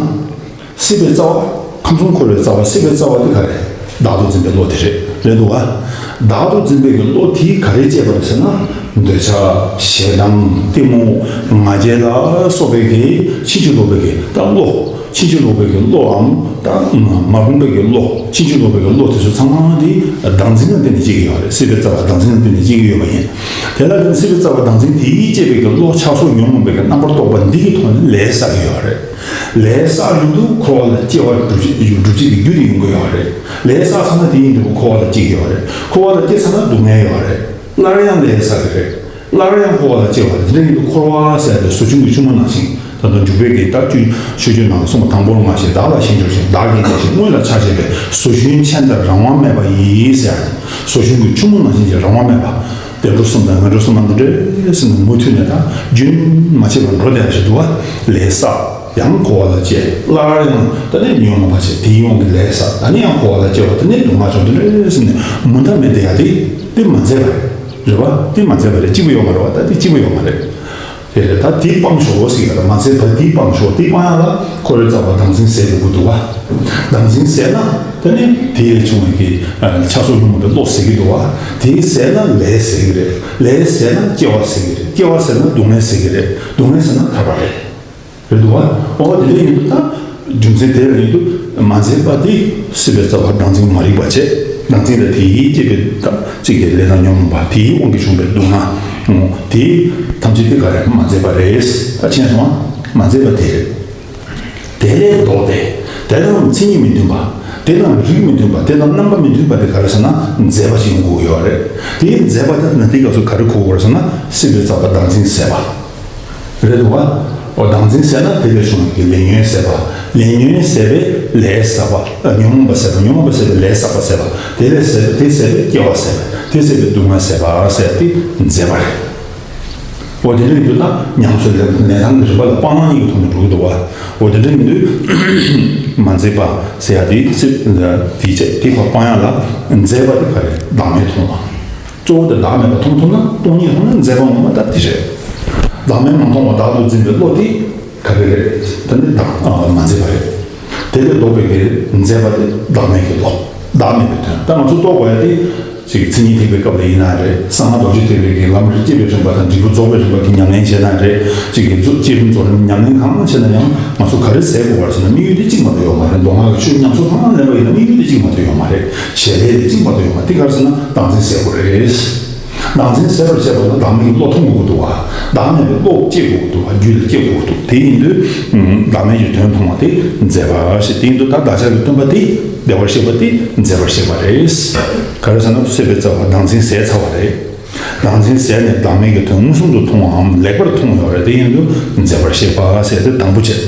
སྲིད་པའི་རྩ་བ། ཁམས་གསུམ་འཁོར་བའི་རྩ་བ། སྲིད་པའི་རྩ་བ་དེ་ག་རེ། བདག་ཏུ་འཛིན་པའི་བློ་དེ་རེད། རེད་འདུག་བ། བདག་ཏུ་འཛིན་པའི་གི་བློ་དེ་ག་རེ་སྐྱེས་པ་རེད་ཟེར་ན། འདོད་ཆགས། ཞེ་སྡང་། གཏི་མུག་ང་རྒྱལ་ལ་སོགས་པའི་གི་ཕྱིན་ཅི་ལོག་པའི་གི་ད་བློ། ཕྱིན་ཅི་ལོག་པའི་གི་བློའམ་ད་མ་རུངས་པའི་གི་བློ། ཕྱིན་ཅི་ལོག་པའི་གི་བློ་དེ་ཚོ་ཚང་མ་དེ་བདག་འཛིན་ལ་བརྟེན་ནས་སྐྱེ་གི་ཡོད་རེད། སྲིད་པའི་རྩ་བ་བདག་འཛིན་ལ་བརྟེན་ནས་སྐྱེ་གི་ཡོད་པ་ཡིན། དེ་ལ་བརྟེན་སྲིད་པའི་རྩ་བ་བདག་འཛིན་དེས་སྐྱེས་པའི་གི་བློ་ཆགས་སོགས་ཉོན་མོངས་པའི་གི་རྣམ་པར་རྟོག་པ་འདི་གི་ཐོག་ནས་ལས་བསགས་ཀྱི་ཡོད་རེད། ལས་བསགས་ཡོང་དུས་འཁོར་བ་ལ་སྐྱེ་བ་སྒྲུབ་བྱེད་སྒྲུབ་བྱེད་ཀྱི་རྒྱུ་དེ་ཡོང་གི་ཡོད་རེད། ལས་བསགས་ཚར་ན་དེ་ཡིན་དུས་འཁོར་བ་ལ་སྐྱེ་གི་ཡོད་རེད། འཁོར་བ་ལ་སྐྱེ་ཚར་ན་སྡུག་བསྔལ་ཡོད་རེད། སླར་ཡང་ལས་བསགས་ཀྱི་རེད། སླར་ཡང་འཁོར་བ་ལ་སྐྱེ་བ་རེད། དེ་འདྲ་ཡིན་དུས་འཁོར་བ་ཟེར་ཡ་དེ་ཟོ་ཆུན་གྱི་ཆུ་མོ་ནང་བཞིན། ད་དུང་འཇུག་པའི་གི་ད་ཆོས་ཆོས་སྤྱོད་ནང་གསུངས་པ། དང་པོར་ང་ཞེས་བདག་ལ་ཞེན་བྱ་ཞིང་། བདག་གིས་བདག་གཞན་དངོས་ལ་ཆགས་བྱས་པའི། ཟོ་ཆུན་ཆེན་ལྟར་རང་དབང་མེད་པ་ཡིས་ཟེར་ཡ་དེ། ཟོ་ཆུན་གྱི་ཆུ་མོ་ནང་བཞིན་གྱི་རང་དབང་མེད་པ། བཻ་ཌཱུརྻ་གསུམ་དང་ངན་འགྲོ་གསུམ་མ་འདི་འདྲ་ཟེར་ནས་མུ་མཐུད་ནས་ད་རྒྱུན་མ་ཆད་པར་འགྲོ་བསྡད་ཡ་ཞིག་འདུག་བ། ལས་བསགས། ཡང་འཁོར་བ་ལ་སྐྱེ། སླར་ཡང་ད་ནི་ཉོན་མོངས་པ་བྱས། དེའི་དབང་གིས་ལས་བསགས། ད་ནི་ཡང་འཁོར་བ་ལ་སྐྱེ་བ། ད་ནི་སྡུག་བསྔལ་བྱུང་། འདི་འདྲ་ཟེར་ནས་མུ་མཐའ་མེད་དེ་ཡ་དེ་དེ་མ་མཛེས་པ་རེད། རེད་བ། དེ་མ་མཛེས་པ་རེད། གཅིག་པུ་ཡོད་མ་རེད་བ། ད་དེ་གཅིག་པུ་ཡོད་མ་རེད། དེ་རེད། ད་དེ་སྤང་ཤོག་ཟེར་གྱི་རེད། མ་མཛེས་པ་དེ་སྤང་ཤོག་དེ་སྤང་ཡ་ལ་འཁོར་བའི་རྩ་བ་བདག་འཛིན་ཟད་དགོས་ཀྱི་འདུག་བ། བདག་འཛིན་ཟད་ན་ད་ནི་དེ་ལས་བྱུང་བའི་གི་ཆགས་སོགས་ཉོན་མོངས་པའི་བློ་ཟད་ཀྱི་འདུག་བ། དེ་ཟད་ན་ལས་ཟད་ཀྱི་རེད། ལས་ཟད་ན་སྐྱེ་བ་ཟད་ཀྱི་རེད། སྐྱེ་བ་ཟད་ན་སྡུག་བསྔལ་ཟད་ཀྱི་རེད། སྡུག་བསྔལ་ཟད་ན་ཐར་པ་རེད། རེད་འདུག་བ། འོ་དེ་འདྲ་ཡིན་དུས་ད་རྒྱུ་མཚན་དེ་ལ་ཡིན་དུས་མ་མཛེས་པ་དེ་སྲིད་པའི་རྩ་བ་བདག་འཛིན་མ་རིག་པ་བྱས། བདག་འཛིན་ལ་དེ་ཡིས་སྐྱེས་པའི་ད་གཅིག་གི་ལས་དང་ཉོན་མོངས་པ་དེའི་དབང་གིས་བྱུང་བའི་སྡུག་བསྔལ་དེ་ཐམས་ཅད་དེ་ག་རེ་མ་མཛེས་པ་རེད། ད་མཁྱེན་སོང་ང་། མ་མཛེས་པ་དེ་རེད། དེ་ལས་ལྡོག་སྟེ། དེ་དང་མཚན་ཉིད་མི་མཐུན་པ། དེ་དང་རིགས་མི་མཐུན་པ། དེ་དང་རྣམ་པ་མི་མཐུན་པ་དེ་ག་རེ་ཟེར་ན་མཛེས་པ་ཞིག་ཡོང་དགོས་ཀྱི་ཡོད་རེད། དེའི་མཛེས་པ་དེ་ན་དེའི་སྐབས་སུ་ག་རེ་གོ་དགོས་རེད་ཟེར་ན་སྲིད་པའི་རྩ་བ་བདག་འཛིན་ཟད་པ། རེད་འདུག་བ། འོ་བདག་འཛིན་ཟད་ན་དེ་ལས་བྱུང་བའི་ལས་ཉོན་ཟད་པ། ལས་ཉོན་ཟད་པས་ལས་བསགས་པ། ཨ། ཉོན་མོངས་པ་ཟད་པ། ཉོན་མོངས་པ་ཟད་པས་ལས་བསགས་པ་ཟད་པ། དེ་ལས་ཟད་པ། དེ་ཟད་པས་སྐྱེ་བ་ཟད་པ། དེ་ཟད་པས་སྡུག་བསྔལ་ཟད་པ་ཟེར་ཏེ་མཛེས་པ་རེད། འོ་དེ་འདྲ་ཡིན་དུས་ད་ཉམས་སུ་ལེན་ལེན་སྟངས་ཀྱི་རིམ་པ་ལ་སྤང་བླང་གཉིས་ཀྱི་ཐོག་ནས་འགྲོ་གི་འདུག་བ། འོ་དེ་འདྲ་ཡིན་དུས་མ་མཛེས་པ་ཟེར་ཡ་དེ་ཚིག་དེའི་ཆེད་དེ་ཕར་སྤང་ཡ་ལ་མཛེས་པ་དེ་ག་རེ། བདག་མེད་མཐོང་བ། གཙོ་བོ་དེ་བདག་མེད་པ་མཐོང་ཐུབ་ན། སྟོང་ཉིད་མཐོང་ན་མཛེས་པ་ངོ་མ་ད་དེ་རེད། བདག་མེད་མ་མཐོང་བ་བདག་ཏུ་འཛིན་པའི་བློ་དེ་ག་རེ་རེད། ད་ནི་བདག་ཨ་མ་མཛེས་པ་རེད། དེ་ལས་ལྡོག་པའི་གི་མཛེས་པ་དེ་བདག་མེད་ཀྱི་བློ། བདག་མེད་པའི་དོན། ད་ང་ཚོ་རྟོགས་དགོས་ཡ་དེ་ཅིག་མཚན་ཉིད་ཐེག་པའི་སྐབས་ལ་ཡིན་ན་རེད། གསང་སྔགས་རྡོ་རྗེ་ཐེག་པའི་གི་ལམ་རིམ་བསྐྱེད་པའི་རིམ་པ་དང་འབྲས་བུ་རྫོགས་པའི་རིམ་པ་གི་ཉམས་ལེན་བྱས་ན་རེད། ཅིག་གི་རྫོགས་བསྐྱེད་རིམ་རྫོགས་རིམ་ཉམས་ལེན་གང་བྱས་ན་ཡང་ང་ཚོ་ག་རེ་ཟད་དགོས་པ་ཟེར་ན་དམིགས་ཡུལ་དེ་གཅིག་མ་གཏོགས་ཡོད་མ་རེད། མདོ་སྔགས་ཀྱི་ཆོས་ཉམས་སུ་ལེན་པ་ཡིན་ན་དམིགས་ཡུལ་དེ་གཅིག་མ་གཏོགས་ཡོད་མ་རེད། བྱེད་ལས་དེ་གཅིག་མ་གཏོགས་ཡོད་མ་རེད། དེ་ག་རེ་ཟེར་ན་བདག་འཛིན་ཟད་དགོས་རེད། བདག་འཛིན་ཟད་པར་བྱེད་པ་ན་བདག་མེད་ཀྱི་བློ་མཐོང་དགོས་ཀྱི་འདུག་བ། བདག་མེད་པའི་བློ་སྐྱེ་དགོས་ཀྱི་འདུག་བ། རྒྱུད་ལ་སྐྱེ་དགོས་ཀྱི་འདུག་དེ་ཡིན་དུས་བདག་མེད་ཀྱི་དོན་མཐོང་བ་དེ་མཛེས་པ་ཞེས། དེ་ཡིན་དུས་ད་བདག་ཅག་གི་སྟོན་པ་དེ་བདེ་བར་གཤེགས་པ་དེ་མཛེས་པར་གཤེགས་པ་རེད། ག་རེ་ཟེར་ན་སྲིད་པའི་རྩ་བ་བདག་འཛིན་ཟད་ཚར་བ་རེད། བདག་འཛིན་ཟད་ནས་བདག་མེད་ཀྱི་དོན་མངོན་སུམ་དུ་མཐོང་བའམ་ལེགས་པར་མཐོང་ཡོད་རེད། དེ་ཡིན་དུས་མཛེས་པར་གཤེགས་པ་ཟེར་དེ་དང་པོ་བྱས།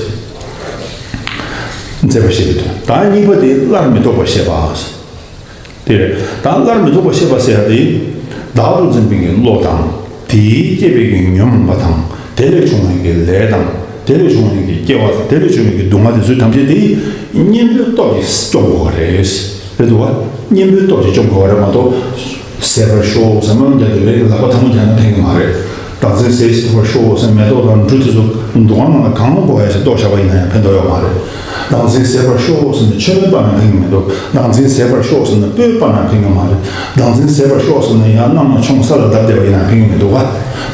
མཛེས་པར་གཤེགས་པའི་དོན། ད་གཉིས་པ་དེ་སླར་མི་ལྡོག་པར་གཤེགས་པ། དེ་རེད། ད་སླར་མི་ལྡོག་པར་གཤེགས་པ་ཟེར་ཡ་དེ། བདག་ཏུ་འཛིན་པའི་གི་བློ་དང་། དེས་སྐྱེས་པའི་གི་ཉོན་མོངས་པ་དང་། དེ་ལས་བྱུང་བའི་གི་ལས་དང་། དེ་ལས་བྱུང་བའི་གི་སྐྱེ་བ་དང་། དེ་ལས་བྱུང་བའི་གི་སྡུག་བསྔལ་དེ་ཚོ་ཐམས་ཅད་དེ་གཉེན་པོའི་སྟོབས་ཀྱིས་སྐྱོབ་དགོས་པ་རེད། རེད་འདུག་བ། གཉེན་པོའི་སྟོབས་ཀྱིས་སྐྱོབ་དགོས་པ་རེད་མ་གཏོགས། ཟད་པར་ཤོག་ཟེར་སྨོན་ལམ་རྒྱག་དུས་ལས་ཀྱི་ལག་པ་ཐལ་མོ་རྒྱག་ན་ཕན་གི་མ་རེད། བདག་འཛིན་ཟད་ཐུབ་པར་ཤོག་ཟེར་མེ་ཏོག་དང་འབྲུ་དེ་ཚོ་འདུ་ཁང་ནང་ལ་གང་དགོས་ཡ་ཞིག་གཏོར་བཞག་པ་ཡིན་ན་ཡང་ཕན་ཐོགས་ཡོད་མ་རེད། བདག་འཛིན་ཟད་པར་ཤོག་ཟེར་ནས་མཆོད་མེ་སྤར་ན་ཕན་གི་མི་འདུག་བདག་འཛིན་ཟད་པར་ཤོག་ཟེར་ནས་སྤོས་སྤར་ན་ཕན་གི་མ་རེད། བདག་འཛིན་ཟད་པར་ཤོག་ཟེར་ནས་ཡང་གནམ་ལ་མཆོང་ས་ལ་བརྡབ་བསྡད་པ་ཡིན་ན་ཕན་གི་མི་འདུག་བ།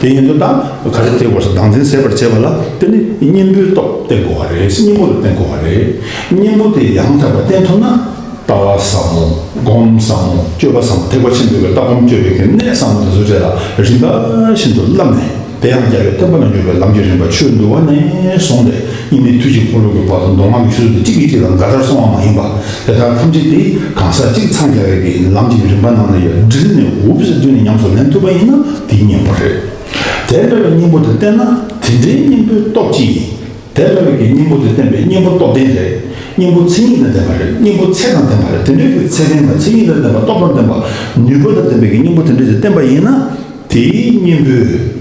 དེ་ཡིན་དུས་ད་ག་རེ་བྱེད་དགོས་ཟེར། བདག་འཛིན་ཟད་པར་བྱེད་པ་ལ་དེ་ནི་གཉེན་པོའི་སྟོབས་བསྟེན་དགོས་པ་རེད། གཉེན་པོ་ལ་བརྟེན་དགོས་པ་རེད། གཉེན་པོ་དེ་ཡང་དག་པར་བསྟེན་ཐུབ་ན། ལྟ་བ་ཟབ་མོ། སྒོམ་ཟབ་མོ། སྤྱོད་པ་ཟབ་མོ། ཐེག་པ་ཆེན་པོའི་ལྟ་སྒོམ་སྤྱོད་པའི་གི་གནད་ཟབ་མོ་དེ་ཚོ་རེ་ལ་རིམ་པ་བཞིན་དུ་བསླབས་ནས། དེ་ཡང་རྒྱལ་བའི་བསྟན་པ་ལ་འཇུག་པའི་ལམ་གྱི་རིམ་པ་ཆོས་འདུལ་བ་ནས་བཟུང་སྟེ་དབྱེར་མེད་ཐུགས་ཀྱི་འཁོར་ལོ་གི་བར་དུ་མདོ་སྔགས་ཀྱི་ཆོས་ཚུལ་དེ་གཅིག་གིས་གཅིག་ལ་འགལ་ཟླར་སོང་བ་མ་ཡིན་པ། དེ་དག་ཐམས་ཅད་དེ་གང་ཟག་གཅིག་འཚང་རྒྱ་བའི་གི་ལམ་གྱི་རིམ་པ་ནང་ལ་ཡང་དྲིལ་ནས་འུབ་ཟེར་བཏོན་ནས་ཉམས་སུ་ལེན་ཐུབ་པ་ཡིན་ན་དེ་གཉེན་པོ་རེད། དེ་འདྲ་བའི་གཉེན་པོ་དེ་བསྟེན་ན། དེ་འདྲའི་གཉེན་པོའི་སྟོབས་ཀྱིས། དེ་ལྟ་བུའི་གི་གཉེན་པོ་དེ་བསྟེན་པའི་གཉེན་པོ་སྟོབས་ལྡན་རེད། གཉེན་པོ་མཚན་ཉིད་དང་ལྡན་པ་རེད། གཉེན་པོ་ཚད་དང་ལྡན་པ་རེད། དེ་འདྲའི་གི་ཚད་ལྡན་དང་མཚན་ཉིད་དང་ལྡན་པ། སྟོབས་དང་ལྡན་པ། ནུས་པ་དང་ལྡན་པའི་གི་གཉེན་པོ་དེ་འདྲ་ཞིག་བསྟེན་པ་ཡིན་ན། དེའི་གཉེན་པོས་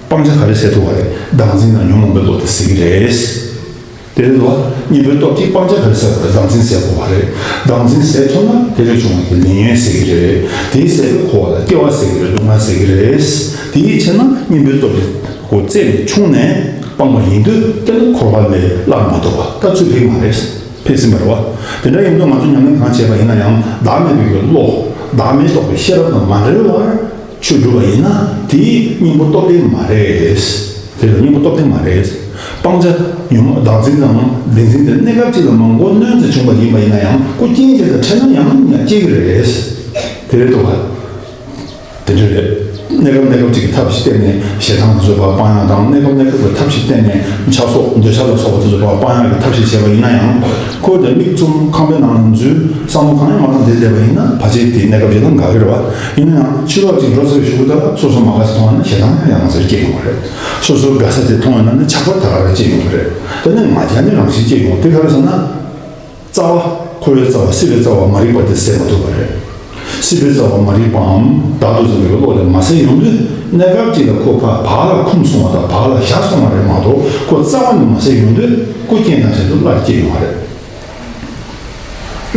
སྤང་བྱ་ག་རེ་སེལ་ཐུབ་པ་རེད། བདག་འཛིན་དང་ཉོན་མོངས་པའི་བློ་དེ་སེལ་གྱི་རེད། དེ་རེད་དོ། གཉེན་པོའི་སྟོབས་ཀྱིས་སྤང་བྱ་ག་རེ་སེལ་དགོས་རེད། བདག་འཛིན་སེལ་དགོས་པ་རེད། བདག་འཛིན་སེལ་ཐུབ་ན་དེ་ལས་བྱུང་བའི་ལས་ཉོན་སེལ་གྱི་རེད། དེའི་སེལ་བའི་འཁོར་བ་ལ་སྐྱེ་བ་སེལ་གྱི་རེད། སྡུག་བསྔལ་སེལ་གྱི་རེད། དེའི་ཕྱིར་ན་གཉེན་པོའི་སྟོབས་ཀྱིས་ཁོ་རྩད་ནས་ཕྱུང་ནས་སྤངས་པ་ཡིན་དུས། དེ་ནི་འཁོར་བ་ལས་སླར་མ་ལྡོག་པ་ད་ཚུར་ཕེབས་མ་རེད། ཕེབས་ཟིན་པ་རེད་བ། དེ་འདྲ་ཡིན་དུས་ང་ཚོ་ཉམས་ལེན་གང་བྱས་པ་ཡིན་ན་ཡང་བདག་མེད་པའི་བློ། བདག་མེད་རྟོགས་པའི་ཤེས་རབ་དང་མ་འབྲེལ་བར་ཆོས་སྒྲུབ་པ་ཡིན་ན། དེའི་གཉེན་པོ་སྟོབས་ལྡན་མ་རེད། དེ་ལ་གཉེན་པོ་སྟོབས་ལྡན་མ་རེད། སྤང་བྱ་ཉོན་མོངས་བདག་འཛིན་དང་བདེན་འཛིན་དེ་གནས་སྐབས་གཅིག་ལ་མ་མགོ་གནོན་ཙམ་བྱུང་བ་ཡིན་པ་ཡིན་ན་ཡང་། ཁོ་རྐྱེན་གྱིས་ད་འཕྲད་ན་ཡང་ཡང་སྐྱེ་གི་རེད། དེ་རེད་འདུག་ག་དེ་འདྲ་རེད། གནས་སྐབས་གནས་སྐབས་གཅིག་གི་ཐབས་ཤེས་བསྟེན་ནས་ཞེ་སྡང་བཟོད་པ་སྤང་ཡག་དང་། གནས་སྐབས་གནས་སྐབས་ཀྱི་ཐབས་ཤེས་བསྟེན་ནས་ཆགས་སོགས་འདོད་ཆགས་ལ་སོགས་པ་དེ་ཚོ་སྤང་ཡག་གི་ཐབས་ཤེས་བྱས་པ་ཡིན་ན་ཡང་། ཁོ་དེ་མིག་བཙུམ་ཁང་པའི་ནང་ལ་འཛུལ། བསམ་བློ་གང་ཡང་མ་བཏང་བསྡད་བསྡད་པ་ཡིན་ན། ཕལ་ཆེར་དེའི་གནས་སྐབས་ཤིག་ལ་འགག་གི་རེད་བ། ཡིན་ན་ཡང་ཕྱི་ལོགས་ཅིག་འགྲོ་ཚར་བའི་གཞུག་གུ་ད་སོ་སོ་མ་དགའ་ས་མཐོང་བ་ན་ཞེ་སྡང་ཡང་ཡང་སེ་སྐྱེ་ཡོང་གི་རེད། སོ་སོ་དགའ་ས་དེ་མཐོང་ཡོང་ན་ནི་ཆགས་པ་ད་ག་རང་སྐྱེ་ཡོང་གི་རེད། དེ་ནི་ང་རྒྱལ་ནི་རང་བཞིན་སྐྱེ་ཡོང་། དེ་ག་རེ་ཟེར་ན། རྩ་བ། འཁོར་བའི་རྩ་བ། སྲིད་པའི་རྩ་བ་མ་རིག་པ་དེ་སེལ་མ་ཐུབ་པ་རེད། སྲིད་པའི་རྩ་བ་མ་རིག་པའམ་བདག་ཏུ་འཛིན་པའི་བློ་དེ་མ་སེལ་ཡོང་དུས། གནས་སྐབས་གཅིག་ལ་ཁོ་ཕར་བག་ལ་འཁུམས་སོང་བ་དང་བག་ལ་བཞག་སོང་བ་རེད་མ་གཏོགས། ཁོ་རྩ་བ་ནས་མ་སེལ་ཡོང་དུས། ཁོ་རྐྱེན་དང་བྲལ་དུས་སླར་སྐྱེ་ཡོང་བ་རེད།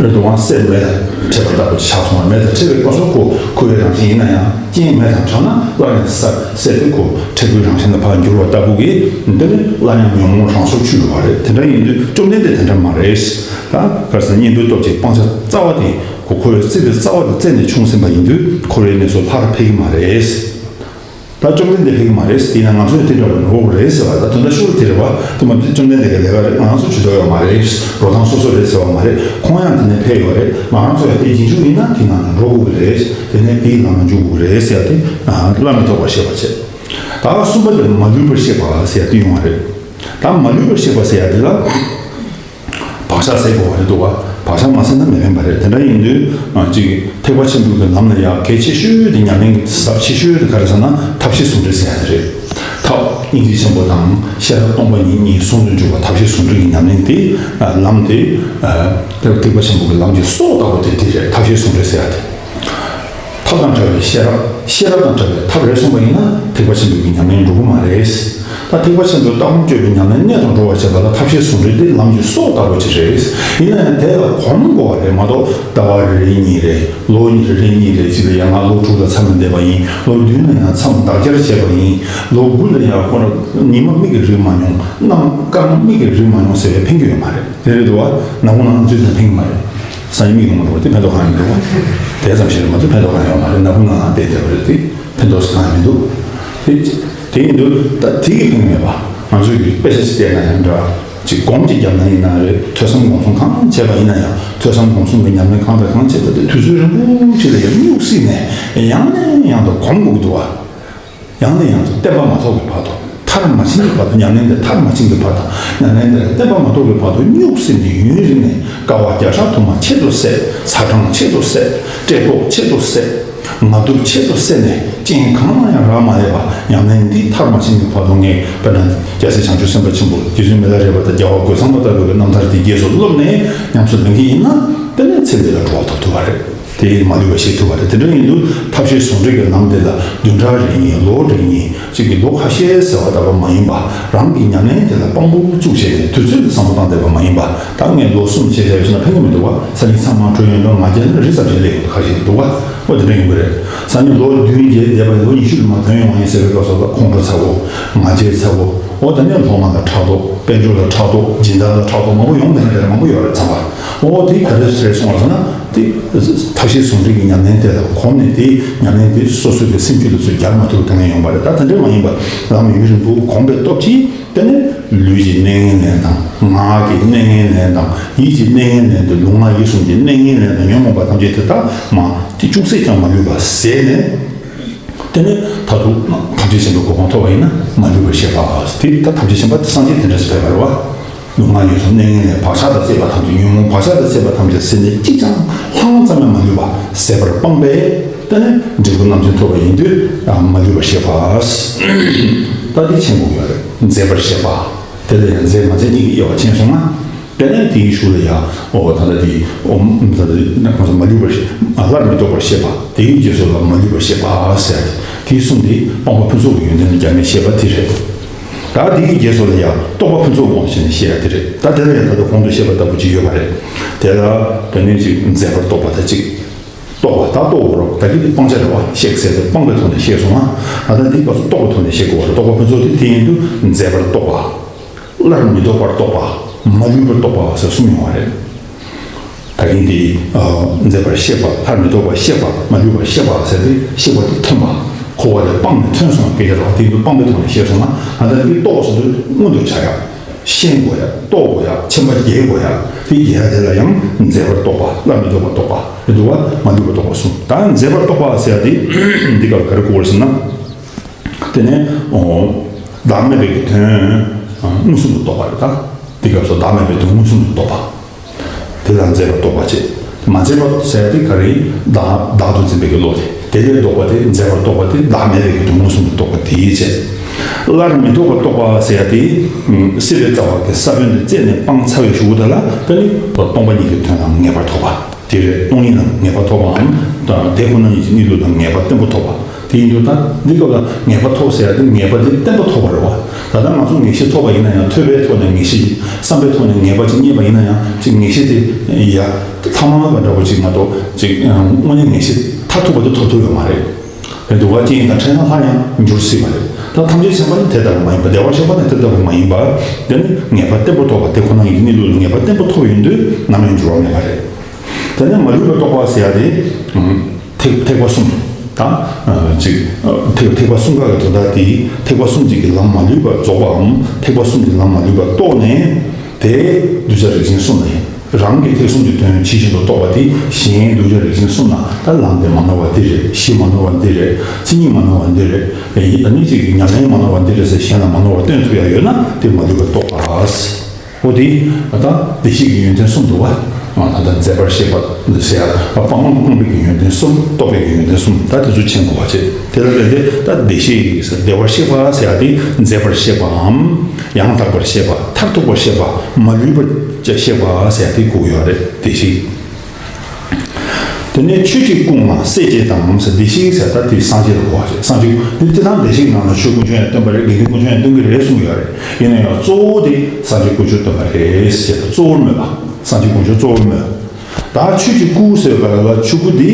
རེད་དོ། སེམས་མེ་དང་འཕྲད་པ་ལྟ་བུ་ཆགས་སོང་བ། མེ་དང་འཕྲད་པའི་སྐབས་སུ་ཁོ་འཁོར་བའི་རང་བཞིན་ཡིན་ན་ཡང་། རྐྱེན་མེ་དང་བྲལ་ན་སླར་ཡང་ས་སད་དེ་ཁོ་འཕྲལ་ཕུགས་རང་བཞིན་ལ་ཕར་འགྱུར་བ་ལྟ་བུ་གིས། འདི་ནི་སླར་ཡང་ཉོན་མོངས་རང་སོར་ཆུད་ཡོང་བ་རེད། དེ་འདྲ་ཡིན་དུས་བཅོམ་ལྡན་འདས་དེ་འདྲ་མ་རེད། ད་ག་རེ་ཟེར་ན། གཉེན་པོའི་སྟོབས་ཀྱིས་སྤང་བྱ་རྩ་བ་དེ་ཁོ་འཁོར་བའི་སྲིད་པའི་རྩ་བ་དེ་རྩད་ནས་ཕྱུང་ཟིན་པ་ཡིན་དུས། འཁོར་བའི་གནས་སུ་སླར་ཕེབས་ཀྱི་མ་རེད། ད་བཅོམ་ལྡན་འདས་ཕེབས་ཀྱི་མ་རེད། དེས་ན་ང་ཚོས་དེ་འདྲ་བ་འགྲོ་དགོས་རེད་ཟེར་བ། ད་དོན་དག་ཤོར་དེ་རེད་བ། དེ་མ་བཅོམ་ལྡན་འདས་ཀྱི་ལས་ཀ་རེད། ང་ཚོ་ཇུས་གཏོགས་ཡོད་མ་རེད། འགྲོ་སྟངས་སོ་སོ་རེད་ཟེར་བ་མ་རེད། ཁོང་ཡང་དེ་ནས་ཕེབས་ཡོད་རེད། ང་རང་ཚོ་ཡང་དེ་རྗེས་འཇུག་ཡིན་ན་དེའི་ནང་ནས་འགྲོ་དགོས་ཀྱི་རེད། དེ་ནས་དེའི་ལམ་ལ་འཇུག་དགོས་ཀྱི་རེད་ཟེར་ཡ་དེ། ཨ། བླ་མེད་རྟོགས་པར་བཤད་པ་བྱས། ད་གསུམ་པ་དེ་མ་ལུས་པར་ཤེས་པ་ཟེར་ཡ་དེ་ཡོང་བ་རེད། ད་མ་ལུས་པར་ཤེས་པ་ཟེར་ཡ་དེ་ལ། བག་ཆགས་ཟད་དགོས་པ་རེད་འདུག་བ། བག་ཆགས་མ་ཟད་ན་མི་ཕན་པ་རེད། དེ་འདྲ་ཡིན་དུས། ཨ། ཅིག་ཐེག་པ་ཆེན་པོའི་གི་ལམ་ལ་ཡ་གལ་ཆེ་ཤོས་དེ། ཉམས་ལེན་གྱི་ཟབ་ཆེ་ཤོས་དེ་ག་རེ་ཟེར་ན། ཐབས་ཤེས་ཟུང་འབྲེལ་ཟེར་ཡ་དེ་རེད། ཐབས་སྙིང་རྗེ་ཆེན་པོ་དང་ཤེས་རབ་སྟོང་པ་ཉིད་གཉིས་ཟུང་དུ་འཇུག་པ། ཐབས་ཤེས་ཟུང་འབྲེལ་གྱི་ཉམས་ལེན་དེ། ཨ། ལམ་དེ། ཨ། ཐེག་པ་ཆེན་པོ་གི་ལམ་གྱི་སྲོག་ལྟ་བུ་དེ་དེ་རེད། ཐབས་ཤེས་ཟུང་འབྲེལ་ཟེར་ཡ་དེ། ཐབས་དང་བྲལ་བའི་ཤེས་རབ། ཤེས་རབ་དང་བྲལ་བའི་ཐབས་རེད་གསུངས་པ་ཡིན་ན། ཐེག་པ་ཆེན་པོའི་གི་ཉམས་ལེན་འགྲོ་གི་མ་རེད། ད་ཐེག་པ་ཆེན་པོའི་ལྟ་སྒོམ་སྤྱོད་པའི་ཉམས་ལེན་གནད་དུ་འགྲོ་བར་བྱེད་པ་ལ་ཐབས་ཤེས་ཟུང་འབྲེལ་དེ་ལམ་གྱི་སྲོག་ལྟ་བུ་ཅིག་རེད། ཡིན་ན་ཡང་དེ་ལ་གོམས་དགོས་པ་རེད་མ་གཏོགས། ཟླ་བ་རེ་རེ་གཉིས་རེ། ལོ་རེ་རེ་གཉིས་རེ་ཅིག་ལ་ཡང་། ང་ལོ་དྲུག་ལ་མཚམས་ལ་བསྡད་པ་ཡིན། ལོ་བདུན་ལ་ཡང་མཚམས་འདག་སྦྱར་བྱས་པ་ཡིན། ལོ་དགུ་ལ་ཡང་ཁོ་རང་ཉི་མ་མིག་གིས་རིག་མ་མྱོང་། གནམ་སྐར་མ་མིག་གིས་རིག་མ་མྱོང་ཟེར་བའི་ཕན་གྱི་ཡོད་མ་རེད། དེ་རེད་འདུག་བ། ནམ་གུང་ནངས་འཛུལ་ཙང་ཕན་གྱི་མ་རེད། སང་ཉིན་མིག་ཡོང་མ་འགྲོ་བ་དེ་ཕན་ཐོགས་གང་ཡང་མི་འདུག་བ། དེ་ཙམ་ཞིག་རེད་མ་གཏོགས་ཕན་ཐོགས་གང་ཡང་ཡོད་མ་རེད། ནམ་གུང་ནངས་བསྡད་བསྡད་པ་རེད་དེ། ཕན་ཐོགས་གང་ཡང་མི་འདུག་དེ་དེ་ཡིན་དུས་ད་དེ་གི་ཕན་གྱི་མེད་པ། ང་ཚོས་ཀྱི་དཔེ་ཆ་ཞིག་བལྟས་ན་ཡང་འདྲ། ཅིག་སྒོམ་ཅིག་བརྒྱབ་ན་ཡིན་ན་རེད། ཐོས་བསམ་སྒོམ་གསུམ་གང་བྱས་པ་ཡིན་ན་ཡང་། ཐོས་བསམ་སྒོམ་གསུམ་གྱི་ཉམས་ལེན་གང་དང་གང་བྱས་པ་དེ་དུས་ཚོད་རིང་པོ་ཅིག་ལ་ཡང་སྨྱུག་བསྲེས་ནས་ཡང་ནས་ཡང་དུ་གོམས་དགོས་ཀྱི་འདུག་བ། ཡང་ནས་ཡང་དུ་བརྟན་པ་མ་ཐོབ་ཀྱི་བར་དུ། མཐར་མ་ཕྱིན་གྱི་བར་དུ། ཉམས་ལེན་དེ་མཐར་མ་ཕྱིན་གྱི་བར་དུ། ཉམས་ལེན་དེ་ལ་བརྟན་པ་མ་ཐོབ་ཀྱི་བར་དུ་སྨྱུག་བསྲེས་ནས་ཡུན་རིང་ནས། དཀའ་བ་བརྒྱ་ཕྲག་དུ་མ་ཆེད་དུ་བསད། ཚ་གྲང་ཆེད་དུ་བསད། བཀྲེས་ལྟོགས་ཆེད་དུ་བསད། ངལ་དུབ་ཆེད་དུ་བསད་ནས། རྐྱེན་གང་ལ་ཡང་རག་མ་ལས་པ། ཉམས་ལེན་འདི་མཐར་མ་ཕྱིན་གྱི་བར་དུ། ངས་དཔེར་ན་རྒྱལ་སྲས་བྱང་ཆུབ་སེམས་དཔའ་ཆེན་པོ་རྗེ་བཙུན་མི་ལ་རས་པ་དང་རྒྱལ་བ་རྒོད་ཚང་པ་ལྟ་བུའི་རྣམ་ཐར་དེ་རྗེས་སུ་བསླབས་ནས། ཉམས་སུ་ལེན་གྱི་ཡིན་ན། དེ་ནས་ཚེ་འདི་ལ་གྲོལ་བ་ཐོབ་ཐུབ་པ་རེད། དེ་མ་ལུས་པ་ཤེས་ཐུབ་པ་རེད། དེ་འདྲ་ཡིན་དུས་ཐབས་ཤེས་ཟུང་འབྲེལ་གྱི་ལམ་དེ་ལ་བདུན་ཕྲག་རེ་གཉིས། ལོ་རེ་གཉིས། གཅིག་གི་ལོ་ཁ་ཤས་ཟེར་བ་ལྟ་བུ་མ་ཡིན་པ། རང་གི་ཉམས་ལེན་དེ་ལ་དཔང་པོ་བཙུགས་བྱས་ནས་དུས་ཚོད་ལ་བསམ་བློ་བཏང་བསྡད་པ་མ་ཡིན་པ། ད་ངས་ལོ་གསུམ་བྱས་བྱས་ཡོད་ན་ཕན་གྱི་མི་འདུག་བ། སང་ཉིན་མཚམས་མ་གྲོལ་ཡོང་དུས་ང་རྒྱལ་ནི་རི་ཙམ་ཞིག་སླེབས་ཡོང་དུས་ཁ་ཤས་འདུག་བ། འོ་དེ་འདྲ་ཡོང་གི་རེད། སང་ཉིན་ལོ་བདུན་བརྒྱད་བསྡད་པ་ཡིན། ལོ་ཉི་ཤུ་ལ་མ་ཐོན་ཡོང་བ་ཡིན་ཟེར་བའི་སྐབས་སུ། ཁོང་ཁྲོ་ཚ་བོ། ང་རྒྱལ་ཚ་བོ། འོ་ད་ནི་སློབ་མ་ལ་ཕྲག་དོག་དཔལ་འབྱོར་ལ་ཕྲག་དོག་སྦྱིན་བདག་ལ་ཕྲག་དོག་མང་པོ་ཡོང་བསྡད་ཡོད་རེད། ཚང་མ། འོ་དེ་ག་རེ་རེད་སོང་བ་ཟེར་ན། དེ་ཐབས་ཤེས་ཟུང་འབྲེལ་གྱི་ཉམས་ལེན་དེ་ལ་གོམས་ནས། དེ་ཉམས་ལེན་དེ་སོ་སོ་གི་སེམས་རྒྱུད་ལ་ཚུར་རྒྱག་མ་ཐུབ་པའི་དཀའ་ངལ་ཡོང་བ་རེད། ད་དེ་འདྲ་མ་ཡིན་པ། ལམ་ཡུན་རིང་པོ་གོམས་པའི་སྟོབས་ཀྱིས། དེ་ནས་ལུས་ཀྱི་གནས་ངན་ལེན་དང་། ངག་གི་གནས་ངན་ལེན་དང་། ཡིད་ཀྱི་གནས་ངན་ལེན་དང་། ལུས་ངག་ཡིད་གསུམ་གྱི་གནས་ངན་ལེན་དང་། ཉོན་མོངས་པ་ཐམས་ཅད་དེ་དག་མ་དེ་ཅུང་ཟད་ཀྱང་མ་ལུས་པ་ཟད་ནས། དེ་ནས་མཐར་ཐུག་ཐམས་ཅད་མཁྱེན་པའི་གོ་འཕང་ཐོབ་པ་ཡིན་ན་མ་ལུས་པར་ཤེས་པ། དེ་ད་ཐམས་ཅད་མཁྱེན་པ་དེ་སངས་རྒྱས་དེ་འདྲ་ཞིག་ཕེབས་པ་རེད་བ། ལུས་ངག་ཡིད་གསུམ་གནས་ངན་ལས་བག་ཆགས་དང་བཅས་པ་ཐམས་ཅད། ཉོན་མོངས་བག་ཆགས་དང་བཅས་པ་ཐམས་ཅད་ཟད་ནས། གཅིག་ཀྱང་ལྷག་མ་ཙམ་ཡང་མ་ལུས་པ་ཟད་པར་སྤངས་པས། དེ་ནས་འབྲས་བུ་རྣམ་མཁྱེན་ཐོབ་པ་ཡིན་དུས་མ་ལུས་པར་ཤེས་པ། ད་འདི་མཁྱེན་དགོས་ཡོད་རེད། མཛེས་པར་བཤད་པ། དེ་ལ་ཡང་མཛེས་མ་མཛེས་གཉིས་ཀྱི་དབྱེ་བ་ཕྱེ་སོང་ན། དེ་ནས་དེའི་གཞུག་ལ་ཡང་ཨོ་ད་ལྟ་དེ་ཨོ་ད་ལྟ་མ་ལུས་པར་བཤད། སླར་མི་ལྡོག་པར་བཤད་པ། དེའི་རྗེས་སུ་ལ་མ་ལུས་པར་བཤད་པ་ཟེར་ཏེ། དེའི་གསུམ་དེ་སྤངས་པ་ཕུན་ཚོགས་ཀྱི་ཡོན་ཏན་ལ་སྦྱར་ནས་བཤད་པ་དེ་རེད། ད་དེའི་རྗེས་སུ་ལ་ཡང་རྟོག་པ་ཕུན་ཚོགས་དབང་དུ་བྱས་ནས་བཤད་ཡ་དེ་རེད། ད་དེ་ལ་ཡང་ད་ལྟ་གོང་དུ་བཤད་པ་ལྟ་བུ་ཅིག་ཡོད་པ་རེད། དེ་ལ་དེ་ནས་ཅིག་མཛེས་པར་རྟོགས་པ་ད་ཅིག་རྟོགས་པ་ད་རྟོགས་དགོས་རོགས། ད་གིན་དེ་སྤང་བྱ་རེད་བ། བཤད་ཟེར་ཏེ་སྤངས་པའི་ཐོག་ནས་བཤད་སོང་ང་། ད་ལྟ་འདིའི་སྐབས་སུ་རྟོགས་པའི་ཐོག་ནས་བཤད་དགོས་པ་རེད། རྟོགས་པ་ཕུན་ཚོགས་དེ་དེ་ཡིན་དུས་མཛེས་པར་རྟོགས་པ། སླར་མི་ལྡོག་པར་རྟོགས་པ། མ་ལུས་པར་རྟོགས་པ་ཟེར་གསུམ་ཡོང་བ་རེད། ད་གིན་དེ་མཛེས་པར་ཤེས་པ། སླར་མི་ལྡོག་པར་ཤེས་པ། མ་ལུས་པར་ཤེས་པ་ཟེར་ཏེ་ཤེས་པ་དེ་ཐོན་པ། འཁོར་བ་ལས་སྤངས་ནས་ཐོན་སོང་བ་སྐད་ཆ་རེད་བ། དེ་ཡིན་དུས་སྤངས་པའི་ཐོག་ནས་བཤད་སོང་ན། ད་ལྟ་འདི་རྟོགས་ཟེར་དུས་མངོན་དུ་བྱ་ཡ། ཤེས་དགོས་ཡ། རྟོགས་དགོས་ཡ། མཆན་པ་རྒྱག་དགོས་ཡ། དེ་རྒྱག་ཡ་དེ་ལ་ཡང་མཛེས་པར་རྟོགས་པ། སླར་མི་ལྡོག་པར་རྟོགས་པ། རེད་འདུག་བ། མ་ལུས་པར་རྟོགས་པ་གསུམ། ད་མཛེས་པར་རྟོགས་པ་ཟེར་ཡ་དེ་འདི་སྐབས་ག་རེ་གོ་དགོས་རེད་ཟེར་ན། དེ་ནས་ཨོ། བདག་མེད་པའི་གི་དོན་མངོན་སུམ་དུ་རྟོགས་པ་རེད། ད་འདི་སྐབས་སུ་བདག་མེད་པའི་དོན་མངོན་སུམ་དུ་རྟོགས་པ། དེ་ལ་མཛེས་པར་རྟོགས་པ་བྱེད། མ་མཛེས་པ་ཟེར་ཡ་དེ་ག་རེ། བདག་བདག་ཏུ་འཛིན་པའི་གི་བློ་དེ། དེ་ལས་ལྡོག་པ་དེ། མཛེས་པར་རྟོགས་པ་དེ་བདག་མེད་པའི་གི་དོན་མངོན་སུམ་དུ་རྟོགས་པ་དེ་བྱེད། སླར་མི་ལྡོག་པར་རྟོགས་པ་ཟེར་ཡ་དེ། སྲིད་པའི་རྩ་བ་གི་ས་བོན་དེ་རྩད་ནས་སྤངས་ཚར་བའི་གཞུག་གུ་དེ་ལ་དེ་ནི་སྟོང་པ་ཉིད་ཀྱི་དོན་ལ་ངེས་པར་ཐོབ་པ་དེ་རེད། སྟོང་ཉིད་ལ་ངེས་པ་ཐོབ་པའམ། དེ་ཁོ་ན་ཉིད་ཀྱི་གནས་ལུགས་ལ་ངེས་པ་བརྟན་པོ་ཐོབ་པ། དེ་ཡིན་དུས་ད་འདི་སྐབས་ལ་ངེས་པ་ཐོབ་ཟེར་ཡ་དེ་ངེས་པ་དེ་བརྟན་པོ་ཐོབ་པ་རེད་བ། ད་ལྟ་ང་ཚོ་ངེས་ཤེས་ཐོབ་པ་ཡིན་ན་ཡང་། ཐོས་པའི་ཐོག་ནས་ངེས་ཤེས། བསམ་པའི་ཐོག་ནས་ངེས་པ་ཅིག་རྙེད་པ་ཡིན་ན་ཡང་། ཅིག་ངེས་ཤེས་དེ་ཡ་ཐ་མལ་པ་འདྲ་པོ་ཅིག་མ་གཏོགས་ཅིག་དངོས་གནས་ངེས་ཤེས་མཐར་ཐུག་པ་དེ་ཐོབ་ཐུབ་ཡོད་མ་རེད། རེད་འདུག་བ། རྐྱེན་དང་ཕྲད་ན་སླར་ཡང་འགྱུར་སྲིད་པ་རེད། ད་ཐམས་ཅད་མཁྱེན་པ་ནི་དེ་ལྟ་བུ་མ་ཡིན་པ། བདེ་བར་གཤེགས་པ་ནི་དེ་ལྟ་བུ་མ་ཡིན་པ། དེ་ནི་ངེས་པ་བརྟན་པོ་ཐོབ་པ། དེ་ཁོ་ན་ཉིད་ཀྱི་གནས་ལུགས་ལ་ངེས་པ་བརྟན་པོ་ཐོབ་ཡོང་དུས་ནམ་ཡང་འགྱུར་བ་མེད་པ་རེད། དེ་ནས་མ་ལུས་པར་རྟོགས་པ་ཟེར་ཡ་དེ། ཐེག་ཐེག་པ་གསུམ་དང་། ཅིག་ཐེག་ཐེག་པ་གསུམ་ཀ་གི་དོན་དག་དེ། ཐེག་པ་གསུམ་གཅིག་གི་ལམ་མ་ལུས་པ་རྫོགས་པའམ། ཐེག་པ་གསུམ་གྱི་ལམ་མ་ལུས་པ་རྟོགས་ནས། དེ་གདུལ་བྱ་རིགས་ཅན་གསུམ་ལ་ཡིན། རང་གི་ཐེག་གསུམ་གྱི་དོན་ཇི་བཞིན་དུ་རྟོགས་པ་དེ། གཞན་གདུལ་བྱ་རིགས་ཅན་གསུམ་ལ་ད་ལམ་དེ་མ་ནོར་བ་དེ་རེད། གཞི་མ་ནོར་བ་འདི་རེད། མཚན་ཉིད་མ་ནོར་བ་འདི་རེད། ཨ་ནི་ཅིག་ཉམས་ལེན་མ་ནོར་བ་འདི་རེད་ཟེར་གཞན་ལ་མ་ནོར་བ་སྟོན་ཐུབ་ཡ་ཡོད་ན་དེ་མ་ལུས་པར་རྟོགས་པ། འོ་དེ་ད་བདེ་གཤེགས་ཀྱི་ཡོན་ཏན་གསུམ་འདུག་བ། ད་ལྟ་མཛེས་པར་ཤེས་པ་ཟེར་ཡ། སྤང་སྤངས་པའི་གི་ཡོན་ཏན་གསུམ། རྟོགས་པའི་གི་ཡོན་ཏན་གསུམ། ད་དེ་ཚོ་མཁྱེན་དགོས་པ་བྱེད། དེ་ལ་བརྟེན་ཏེ་ད་བདེ་གཤེགས་ཀྱི་ཟེར། བདེ་བར་གཤེགས་པ་ཟེར་ཡ་དེ་མཛེས་པར་ཤེས་པའམ། ཡང་དག་པར་ཤེས་པ། མཐར་ཐུག་པར་ཤེས་པ། མ་ལུས་པར་ཤེས་པ་ཟེར་ཡ་དེ་གོ་གི་ཡོད་རེད། བདེ་གཤེགས། དེ་ནས་ཆོས་ཀྱི་སྐུ་ལྔ་སྲས་བཅས་དང་ཟེར། བདེ་གཤེགས་ཟེར་ད་དེ་སངས་རྒྱས་ལ་གོ་བ་བྱེད། སངས་རྒྱས་དེ་སྤྱིར་བཏང་བདེ་གཤེགས་ནང་ལ་ཆོས་དཀོན་མཆོག་ཡང་སྟོན་པ་རེད། དགེ་འདུན་དཀོན་མཆོག་ཡང་སྟོན་གྱི་རེད་གསུང་གི་ཡོད་རེད། ཡིན་ན་ཡང་གཙོ་བོ་དེ་སངས་རྒྱས་དཀོན་མཆོག་སྟོན་པ་རེད་ཟེར། གཙོ་བོར་སྨོས་པ། སངས་རྒྱས་དཀོན་མཆོག་གཙོ་བོར་སྨོས། ད་ཆོས་ཀྱི་སྐུ་ཟེར་བ་ལ་ཆོས་སྐུ་དེ།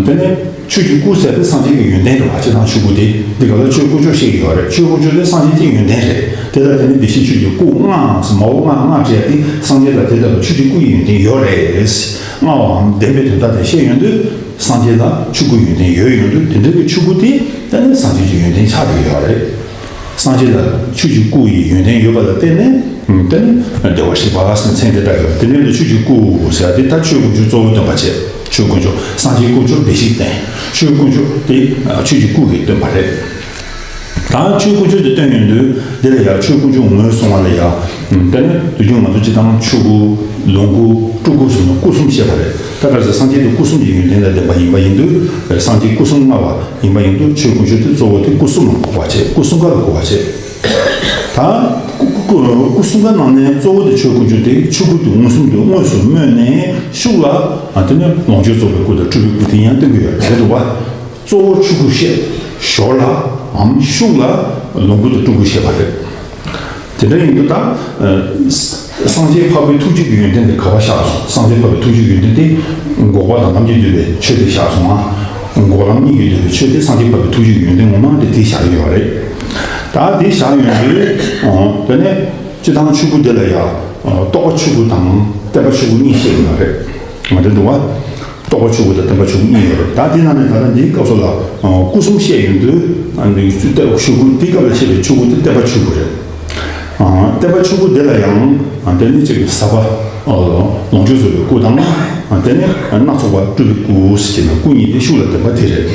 དེ་ནས་ཆོས་ཀྱི་སྐུ་ཟེར་དེ་སངས་རྒྱས་ཀྱི་ཡོན་ཏན་རེད་བ། སྤྱིར་བཏང་ཆོས་སྐུ་དེ་འདི་ག་ལ་ཆོས་དཀོན་མཆོག་བཤད་ཀྱི་ཡོད་རེད། ཆོས་དཀོན་མཆོག་དེ་སངས་རྒྱས་ཀྱི་ཡོན་ཏན་རེད། དེ་ལ་དེ་ནི་བདེ་གཤེགས་ཆོས་ཀྱི་སྐུ་ལྔ་ཟེར། མ་འོངས་ལྔ་ལྔ་བྱས་ཏེ་སངས་རྒྱས་ལ་དེ་ལྟ་བུ་ཆོས་ཀྱི་སྐུ་ཡི་ཡོན་ཏན་ཡོད་རེད། ལྔ་བའམ་བདེན་པའི་དོན་དག་དེ་བཤད་ཡོང་དུས་སངས་རྒྱས་ལ་ཆོས་སྐུ་ཡོན་ཏན་ཡོད་ཡོང་དུས་དེ་འདྲ་གི་ཆོས་སྐུ་དེ་ད་ནི་སངས་རྒྱས་ཀྱི་ཡོན་ཏན་ཆགས་བསྡད་ཡོད་རེད། སངས་རྒྱས་ལ་ཆོས་ཀྱི་སྐུ་ཡི་ཡོན་ཏན་ཡོད་པ་ལ་བརྟེན་ནས་ད་ནི་བདེ་བར་གཤེགས་པ་ཟེར་མཚན་དེ་བཏགས་ཡོད་རེད། དེ་འདྲ་ཡིན་དུས་ཆོས་ཀྱི་སྐུ་ཟེར་ཡ་དེ་ད་ཆོས་དཀོན་མཆོག་གཙོ་བོ་སྟོན་པ་བྱས། ཆོས་དཀོན་མཆོག་སངས་རྒྱས་དཀོན་མཆོག་བདེ་གཤེགས་བསྟན། ཆོས་དཀོན་མཆོག་དེ་ཆོས་ཀྱི་སྐུ་གིས་སྟོན་པ་རེད། ད་ཆོས་དཀོན་མཆོག་དེ་སྟོན་ཡོང་དུས་འདི་ལ་ཡང་ཆོས་དཀོན་མཆོག་ངོས་བཟུང་བ་ལ་ཡང་། དེ་ནི་དུས་རྒྱུན་ང་ཚོ་སྤྱིར་བཏང་ཆོས་སྐུ། ལོངས་སྐུ། སྤྲུལ་སྐུ་ཟེར་ནས་སྐུ་གསུམ་བཤད་པ་རེད། ད་ག་ཟེར་སངས་རྒྱས་དེ་སྐུ་གསུམ་གྱི་ཡོན་ཏན་ལ་ལྡན་པ་ཡིན་པ་ཡིན་དུས་སངས་རྒྱས་སྐུ་གསུམ་མངའ་བ་ཡིན་པ་ཡིན་དུས་ཆོས་དཀོན་མཆོག་དེ་གཙོ་བོ་དེ་སྐུ་གསུམ་ལ་གོ་བ་བྱེད། སྐུ་གསུམ་ཀ་ལ་གོ་བ་བྱེད། ད་སྐུ་སྐུ་སྐུ་གསུམ་ཀ་ནང་ནས་གཙོ་བོ་དེ་ཆོས་དཀོན་མཆོག་དེ་ཆོས་སྐུ་དེ་མངོན་སུམ་དུ་དངོས་སུ་སྨོས་ནས་ཤུགས་ལ་དེ་ནི་ལོངས་སྤྱོད་རྫོགས་པའི་སྐུ་དང་སྤྲུལ་པའི་སྐུ་དེ་ཡང་སྟོན་གྱི་ཡོད་རེད་འདུག་བ། གཙོ་བོ་ཆོས་སྐུ་བཤད། ཞོར་ལའམ་ཤུགས་ལ་ལོངས་སྐུ་དང་སྤྲུལ་སྐུ་བཤད་པ་རེད། དེ་འདྲ་ཡིན་དུས་ད་སངས་རྒྱས་འཕགས་པའི་ཐུགས་རྗེ་གི་ཡོན་ཏན་དེ་ག་པར་བཞག་སོང་། སངས་རྒྱས་འཕགས་པའི་ཐུགས་རྗེ་གི་ཡོན་ཏན་དེ་འགོག་པ་དང་ཐམས་ཅད་འདུལ་བའི་ཆོས་དེ་བཞག་སོང་ང་། འགོག་ལམ་གཉིས་ཀྱིས་འདུལ་བའི་ཆོས་དེ་སངས་རྒྱས་འཕགས་པའི་ཐུགས་རྗེ་གི་ཡོན་ཏན་ངོ་མ་དེ་དེ་བཞག་ཡོད་རེད། ད་དེ་བཞག་ཡོང་དུས་དེ་ནས་སྤྱིར་བཏང་ཆོས་སྐུ་དེ་ལ་ཡང་རྟོགས་པ་ཆོས་སྐུ་དང་བསྟན་པ་ཆོས་སྐུ་གཉིས་བཤད་ཡོད་རེད། མ་རེད་འདུག་བ། རྟོགས་པ་ཆོས་སྐུ་དང་བསྟན་པ་ཆོས་སྐུ་གཉིས་ཡོད་རེད། ད་དེ་ནང་ནས་ད་ལྟ་འདིའི་སྐབས་སུ་ལ་སྐུ་གསུམ་བཤད་ཡོང་དུས་འདི་ཆོས་སྐུ་འདིའི་སྐབས་ལ་བཤད་པའི་ཆོས་སྐུ་དེ་བསྟན་པ་ཆོས་སྐུ་རེད། བསྟན་པ་ཆོས་སྐུ་དེ་ལ་ཡང་དེ་ནི་གཅིག་ཟབ་པ་ལོངས་སྤྱོད་རྫོགས་པའི་སྐུ་དང་། དེ་ནས་སྣ་ཚོགས་པ་སྤྲུལ་པའི་སྐུ་ཟེར་གྱི་ནས་སྐུ་གཉིས་དེ་ཤུགས་ལ་ལྡན་པ་དེ་རེད།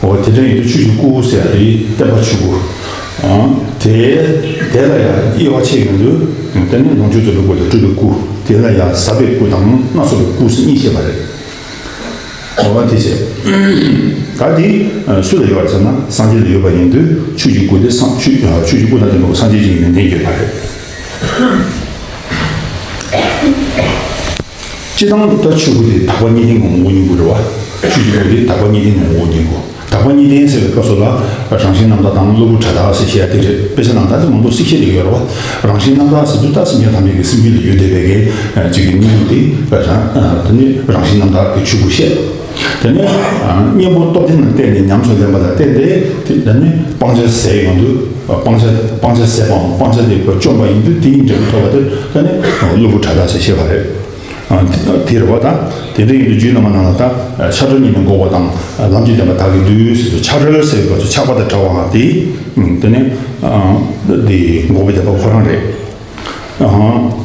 འོ་དེ་འདྲ་ཡིན་དུས་ཆོས་ཀྱི་སྐུ་ཟེར་ཡ་དེ་བསྟན་པ་ཆོས་སྐུ། ཨང་། དེ་དེ་ལ་ཡང་དབྱེ་བ་ཕྱེ་ཡོང་དུས་དེ་ནི་ལོངས་སྤྱོད་རྫོགས་པའི་སྐུ་དང་སྤྲུལ་པའི་སྐུ། དེ་ལ་ཡང་ཟབ་པའི་སྐུ་དང་སྣ་ཚོགས་པའི་སྐུ་ཟེར་གཉིས་བཤད་པ་རེད། འོ་དེ་བྱས། ད་དེ་སུ་ལ་ཡོད་རེད་ཟེར་ན་སངས་རྒྱས་ལ་ཡོད་པ་ཡིན་དུས་ཆོས་ཀྱི་སྐུ་དེ་སངས་ཆོས་ཆོས་ཀྱི་སྐུ་དང་ལྡན་པ་སངས་རྒྱས་ཀྱི་ཡོན་ཏན་ཡོད་པ་རེད། སྤྱིར་བཏང་ད་ཆོས་སྐུ་དེ་དག་པ་གཉིས་ལྡན་གྱི་ངོ་བོ་ཉིད་སྐུ་རེད་བ། ཆོས་ཀྱི་སྐུ་དེ་དག་པ་གཉིས་ལྡན་གྱི་ངོ་བོ་ཉིད་སྐུ། དག་པ་གཉིས་ལྡན་ཟེར་བའི་སྐབས་སུ་ལ་རང་བཞིན་རྣམ་དག་དང་གློ་བུར་བྲལ་དག་ཟེར་བཤད་ཡ་དེ་རེད། དཔེ་ཆ་ནང་ད་ལྟ་མང་པོ་ཞིག་བཤད་བསྡད་ཡོད་རེད་བ། རང་བཞིན་རྣམ་དག་ཟེར་དུས་ད་སེམས་ཅན་ཐམས་ཅད་ཀྱི་སེམས་རྒྱུད་ལ་ཡོད་བསྡད་པའི་གི་ཅིག་གི་གཉིས་པོ་དེ་རང་དེ་ནི་རང་བཞིན་རྣམ་དག་གི་ཆོས་སྐུ་བཤད། དེ་ནས་གཉེན་པོ་སྟོབས་ལྡན་ལ་བརྟེན་ནས་ཉམས་སུ་ལེན་པ་ལ་བརྟེན་ཏེ་དེ་ནི་སྤང་བྱ་ཟད་ཡོང་དུས་སྤང་བྱ་སྤང་བྱ་ཟད་པའམ་སྤང་བྱ་དེ་བཅོམ་པ་ཡིན་དུས་དེའི་འབྲས་བུ་ཐོབ་པ་དེ་ད་ནི་གློ་བུར་བྲལ་དག་ཅེས་བཤད་པ་རེད། དེ་རེད་བ། ད་དེ་འདྲ་ཡིན་དུས་རྒྱུད་བླ་མ་ནང་ལ་ད་ཆགས་བྲལ་གཉིས་ནི་འགོག་པ་དང་ལམ་གྱི་བདེན་པ་དག་གིས་འདུལ་ཟེར་དུས་ཆགས་བྲལ་ཟེར་བའི་སྐབས་སུ་ཆགས་པ་དང་བྲལ་བའང་དེ་དེ་ནི་དེ་འགོག་པའི་བདེན་པ་ཁོ་རང་རེད། ཨ།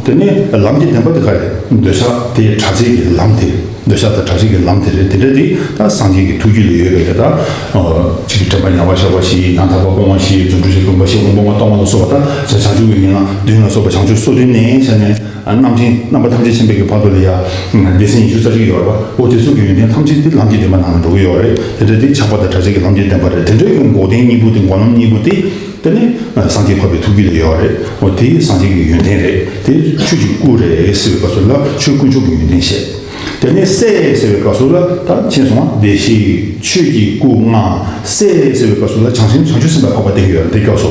དེ་ནས་ལམ་གྱི་བདེན་པ་དེ་ག་རེ། འདོད་ཆགས་དེ་བྲལ་བྱེད་ཀྱི་ལམ་དེ། འདོད་ཆགས་དང་བྲལ་བྱེད་ཀྱི་ལམ་དེ་རེད། དེ་འདྲ་དེ་ད་སངས་རྒྱས་ཀྱི་ཐུགས་རྒྱུད་ལ་ཡོད་པའི་ད། ཨ། ཅིག་དྲན་པ་ཉམས་པར་བཞག་པ་བཞི། ཡང་དག་པར་སྤོང་བ་བཞི། རྫུ་འཕྲུལ་གྱིས་བསྒོམ་པ་བཞི། དབང་པོ་ལྔ་སྟོང་པ་ལ་སོགས་པ་ད་བྱང་ཆུབ་ཀྱི་ཡན་ལག་བདུན་ལ་སོགས་པ་བྱང་ཆུབ་སོ་བདུན་ནས་བྱས་ནས་རྣམ་མཁྱེན་རྣམ་པ་ཐམས་ཅད་མཁྱེན་པའི་གི་བར་དུ་ལ་ཡ། སྡེ་ཚན་ཉི་ཤུ་རྩ་གཅིག་ཡོད་རེད་བ། འོ་དེ་ཚོ་གི་ཡོན་ཏན་ཐམས་ཅད་དེ་ལམ་གྱི་བདེན་པ་ནང་ལ་འགྲོ་གི་ཡོད་རེད། དེ་འདྲ་དེ་ཆགས་པ་དང་བྲལ་བྱེད་ཀྱི་ལམ་གྱི་བདེན་པ་རེད། དེ་འདྲའི་གི་འགོག་བདེན་གཉིས་པོ་དེ་འགོག་ལམ་གཉིས་པོ་དེ། དེ་ནི་སངས་རྒྱས་འཕགས་པའི་ཐུགས་རྒྱུད་ལ་ཡོད་རེད། འོ་དེ་སངས་རྒྱས་ཀྱི་ཡོན་ཏན་རེད། དེ་ཆོས་ཀྱི་སྐུ་རེད་ཟེར་བའི་སྐབས་སུ་ལ་ཆོས་དཀོན་མཆོག་གི་ཡོན་ཏན་བཤད། དེ་ནས་སྲས་ཟེར་བའི་སྐབས་སུ་ལ་ད་མཁྱེན་སོང་བ། བདེ་གཤེགས་ཆོས་ཀྱི་སྐུ་ལྔ། སྲས་ཟེར་བའི་སྐབས་སུ་ལ་བྱང་སེམས་བྱང་ཆུབ་སེམས་དཔའ་འཕགས་པ་བསྟན་གྱི་ཡོད་རེད། དེ་སྐབས་སུ་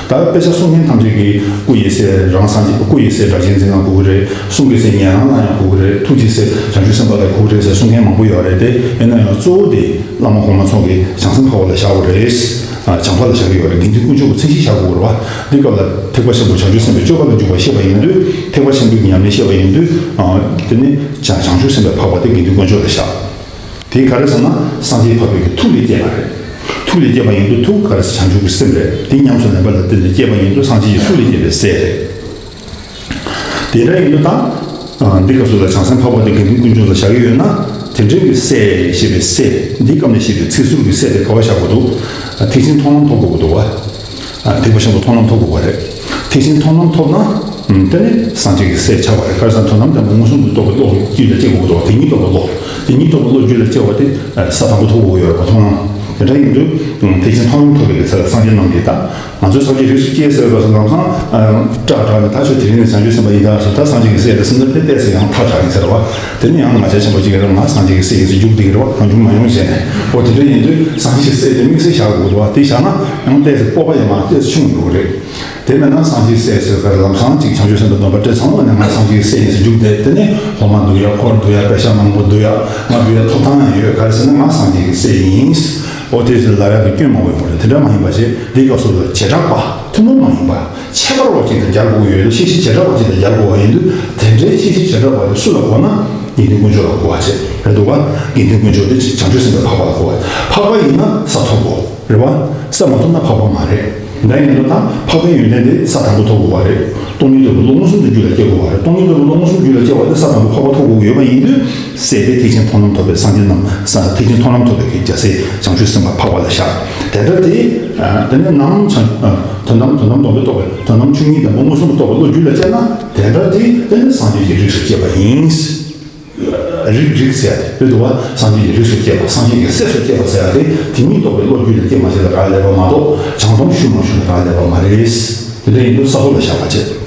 ད་དཔེ་ཆ་གསུང་མཁན་ཐམས་ཅད་ཀྱིས་སྐུ་ཡི་སྲས་རང་སངས་རྒྱས། སྐུ་ཡི་སྲས་སྒྲ་གཅན་འཛིན་ལ་གོ་གི་རེད། གསུང་གི་སྲས་ཉན་རང་ལ་ཡང་གོ་གི་རེད། ཐུགས་ཀྱི་སྲས་བྱང་ཆུབ་སེམས་དཔའ་ལ་གོ་གི་རེད་ཟེར་གསུང་མཁན་མང་པོ་ཡོད་རེད་དེ། ཡིན་ན་ཡང་གཙོ་བོ་དེ་བླ་མ་གོང་མ་ཚོ་གིས་བྱང་སེམས་འཕགས་པ་ལ་བཞག་གི་རེད། བྱང་འཕགས་ལ་བཞག་གི་ཡོད་རེད། དགེ་འདུན་དཀོན་མཆོག་གི་མཚན་གཞི་བཞག་དགོས་རེད་བ། འདི་སྐབས་ལ་ཐེག་པ་ཆེན་པོ་བྱང་ཆུབ་སེམས་དཔའི་སྤྱོད་པ་ལ་འཇུག་པ་བཤད་པ་ཡིན་དུས། ཐེག་པ་ཆེན་པོའི་ཉམས་ལེན་བཤད་པ་ཡིན་དུས། དེ་ནི་བྱང་བྱང་ཆུབ་སེམས་དཔའི་འཕགས་པ་དེ་དགེ་འདུན་དཀོན་མཆོག་ལ་བཞག་དེ་ག་རེ་ཟེར་ན་སངས་རྒྱས་འཕགས་པའི་གི་ཐུགས་ལས་སྐྱེས་པ་རེད། ཐུགས་ལས་སྐྱེས་པ་ཡིན་དུས་ཐུགས་ག་རེ་ཟེར། བྱང་ཆུབ་ཀྱི་སེམས་རེད། དེ་ཉམས་སུ་ལེན་པ་ལ་བརྟེན་ནས་སྐྱེས་པ་ཡིན་དུས་སངས་རྒྱས་ཀྱི་ཐུགས་ལས་སྐྱེས་པའི་སྲས་རེད། དེ་འདྲ་ཡིན་དུས་ད། འདི་སྐབས་སུ་ལ་བྱང་སེམས་འཕགས་པ་དེ་དགེ་འདུན་དཀོན་མཆོག་ལ་བཞག་གི་ཡོད་ན། དེ་འདྲའི་གི་སྲས་ཞེས་པའི་སྲས། འདི་སྐབས་ནས་བཤད་པའི་ཚིག་ཟུར་གྱི་སྲས་དེ་ག་བ་བཞག་དགོས་འདུག་ཐེག་ཆེན་མཐོང་ལམ་ཐོབ་དགོས་ཀྱི་འདུག་བ། ཐེག་པ་ཆེན་པོ་མཐོང་ལམ་ཐོབ་དགོས་པ་རེད། ཐེག་ཆེན་མཐོང་ལམ་ཐོབ་ན། དེ་ནི་སངས་རྒྱས་ཀྱི་སྲས་ཆགས་པ་རེད། ག་རེ་ཟེར་ན་དོན་དམ་དང་པོ་མངོན་སུམ་དུ་རྟོགས་པའི་བློ་རྒྱུད་ལ་སྐྱེ་དགོས་ཀྱི་འདུག་དེ་ཉིད་རྟོགས་པའི་བློ། དེ་ཉིད་རྟོགས་པའི་བློ་རྒྱུད་ལ་སྐྱེ་བ་དེ་ས་དང་པོ་ཐོབ་དགོས་ཀྱི་ཡོད་རེད་པ། མཐོང་ལམ། དེ་འདྲ་ཡིན་དུས་ཐེག་ཆེན་མཐོང་ལམ་ཐོབ་པའི་གི་ཚེ་ལ་སངས་རྒྱས་རྣམས་ཀྱིས་ད། ང་ཚོའི་སངས་རྒྱས་རིགས་སུ་སྐྱེས་ཟེར་བ་སོགས་ལམ་སང་། སྐྲག་སྐྲག་ནས་ད་ཁྱོད་དེ་རིང་ནས་བྱང་ཆུབ་སེམས་དཔའ་ཡིན་ད་ཟེར། ད་སངས་རྒྱས་ཀྱི་སྲས་དེ་སེམས་ནང་ཕེབས་ཏེ་ཟེར་ཡང་ཐག་བཅད་ཡིན་ཟེར་བ། དེ་ནས་ཡང་ང་ཆ་ཆེན་པོ་གཅིག་གིས་རང་ང་སངས་རྒྱས་ཀྱི་སྲས་ཡིན་ཟེར་རྒྱུགས་བསྡད་ཀྱི་རེད་བ། གང་བྱུང་མ་བྱུང་བྱས་ནས། འོ་དེ་འདྲ་ཡིན་དུས་སངས་རྒྱས་ཀྱི་སྲས་དེ་དམིགས་བསལ་བཞག་དགོས་འདུག་བ། དེ་བཞག་ན་ཡང་ཏོག་ཙམ་སྤོབས་པ་ཡོད་མ་ཏོག་ཙམ་ཆུང་འགྲོ་གི་རེད། དེ་མེད་ན་སངས་རྒྱས་སྲས་ཟེར་བ་ལམ་སང་གཅིག་བྱང་ཆུབ་སེམས་དཔའི་སྡོམ་པ་སྤྲད་ཚར་བ་ནས་ང་སངས་རྒྱས་ཀྱི་སྲས་ཡིན་ཟེར་རྒྱུགས་བསྡད། དེ་ནས་སློབ་མ་བསྡུ་ཡ། འཁོར་བསྡུ་ཡ། པེ་ཤག་མང་པོ་བསྡུ་ཡ། ང་བསྡུ་ཡ་ཐོབ་ཐང་ཡང་ཡོད། ག་རེ་ཟེར་ན་ང་སངས་རྒྱས་ཀྱི་སྲས་ཡིན། འོ་དེ་ཟེར་ལབ་ཡག་གི་སྐྱོན་མང་པོ་ཡོང་གི་རེད། དེ་འདྲ་མ་ཡིན་པ་བྱས། འདི་སྐབས་སུ་ལ་བྱེ་བྲག་པ་ཐུན་མོང་མ་ཡིན་པ་ཁྱད་པར་བ་ཅིག་དང་སྦྱར་དགོས་ཀྱི་ཡོད་ལ། ཤེས་བྱའི་བྱེ་བྲག་པ་ཅིག་དང་སྦྱར་དགོས་པ་ཡིན་དུས། དེ་འདྲའི་ཤེས་བྱའི་བྱེ་བྲག་པ་དེ་སུ་ལ་གོ་ན། དགེ་འདུན་དཀོན་མཆོག་ལ་གོ་བ་བྱས་རེད་འདུག་ག་དགེ་འདུན་དཀོན་མཆོག་དེ་བྱང་ཆུབ་སེམས་དཔའི་འཕགས་པ་ལ་གོ་བ། འཕགས་པ་ཡིན་ན་ས་ཐོབ་དགོས་རེད་བ། ས་མ་ཐོབ་ན་འཕགས་པ་མ་རེད། འདྲ་ཡིན་དུས་ད་འཕགས་པའི་ཡོན་ཏན་དེ་ས་དང་པོ་ཐོབ་དགོས་པ་རེད། སྟོང་ཉིད་རྟོགས་པའི་བློ་མངོན་སུམ་དུ་རྒྱུད་ལ་སྐྱེ་དགོས་པ་རེད། སྟོང་ཉིད་རྟོགས་པའི་བློ་མངོན་སུམ་རྒྱུད་ལ་སྐྱེ་བ་དེ་ས་དང་པོ་འཕགས་པ་ཐོབ་དགོས་ཀྱི་ཡོད་པ་ཡིན་དུས། སྲས་དེ་ཐེག་ཆེན་མཐོང་ལམ་ཐོབ་པའི་སངས་རྒྱས་རྣམས། ས་ཐེག་ཆེན་མཐོང་ལམ་ཐོབ་པའི་གི་རྒྱལ་སྲས་བྱང་ཆུབ་སེམས་དཔའ་འཕགས་པ་ལ་བཞག་དེ་འདྲ་དེ། དེ་ནས་ནམ་བྱང་། དོན་དམ་དོན་དམ་སྡོམ་པས་རྟོགས་པའི་དོན་དམ་ཆོས་ཉིད་དང་པོ་མངོན་སུམ་དུ་རྟོགས་པའི་བློ་རྒྱུད་ལ་སྐྱེས་ན། དེ་འདྲ་དེ་དེ་ནི་སངས་རྒྱས་ཀྱི་རིགས་སུ་སྐྱེས་པ་ཡིན། རིགས་རིགས་ཟེར་ཡ་དེ་རེད་འདུག་བ། སངས་རྒྱས་ཀྱི་རིགས་སུ་སྐྱེས་པ། སངས་རྒྱས་ཀྱི་སྲས་སུ་སྐྱེས་པ་ཟེར་ཡ་དེ་དེ་ཉིད་རྟོགས་པའི་བློ་རྒྱུད་ལ་སྐྱེས་མ་སྐྱེས་ལ་རག་ལས་པ་མ་གཏོགས། བྱང་སྡོམ་ཞུ་མ་ཞུ་ལ་རག་ལས་པ་མ་རེད། དེ་འདྲ་ཡིན་དུས་ས་ཐོབ་ལ་བཞག་པ་བྱེད།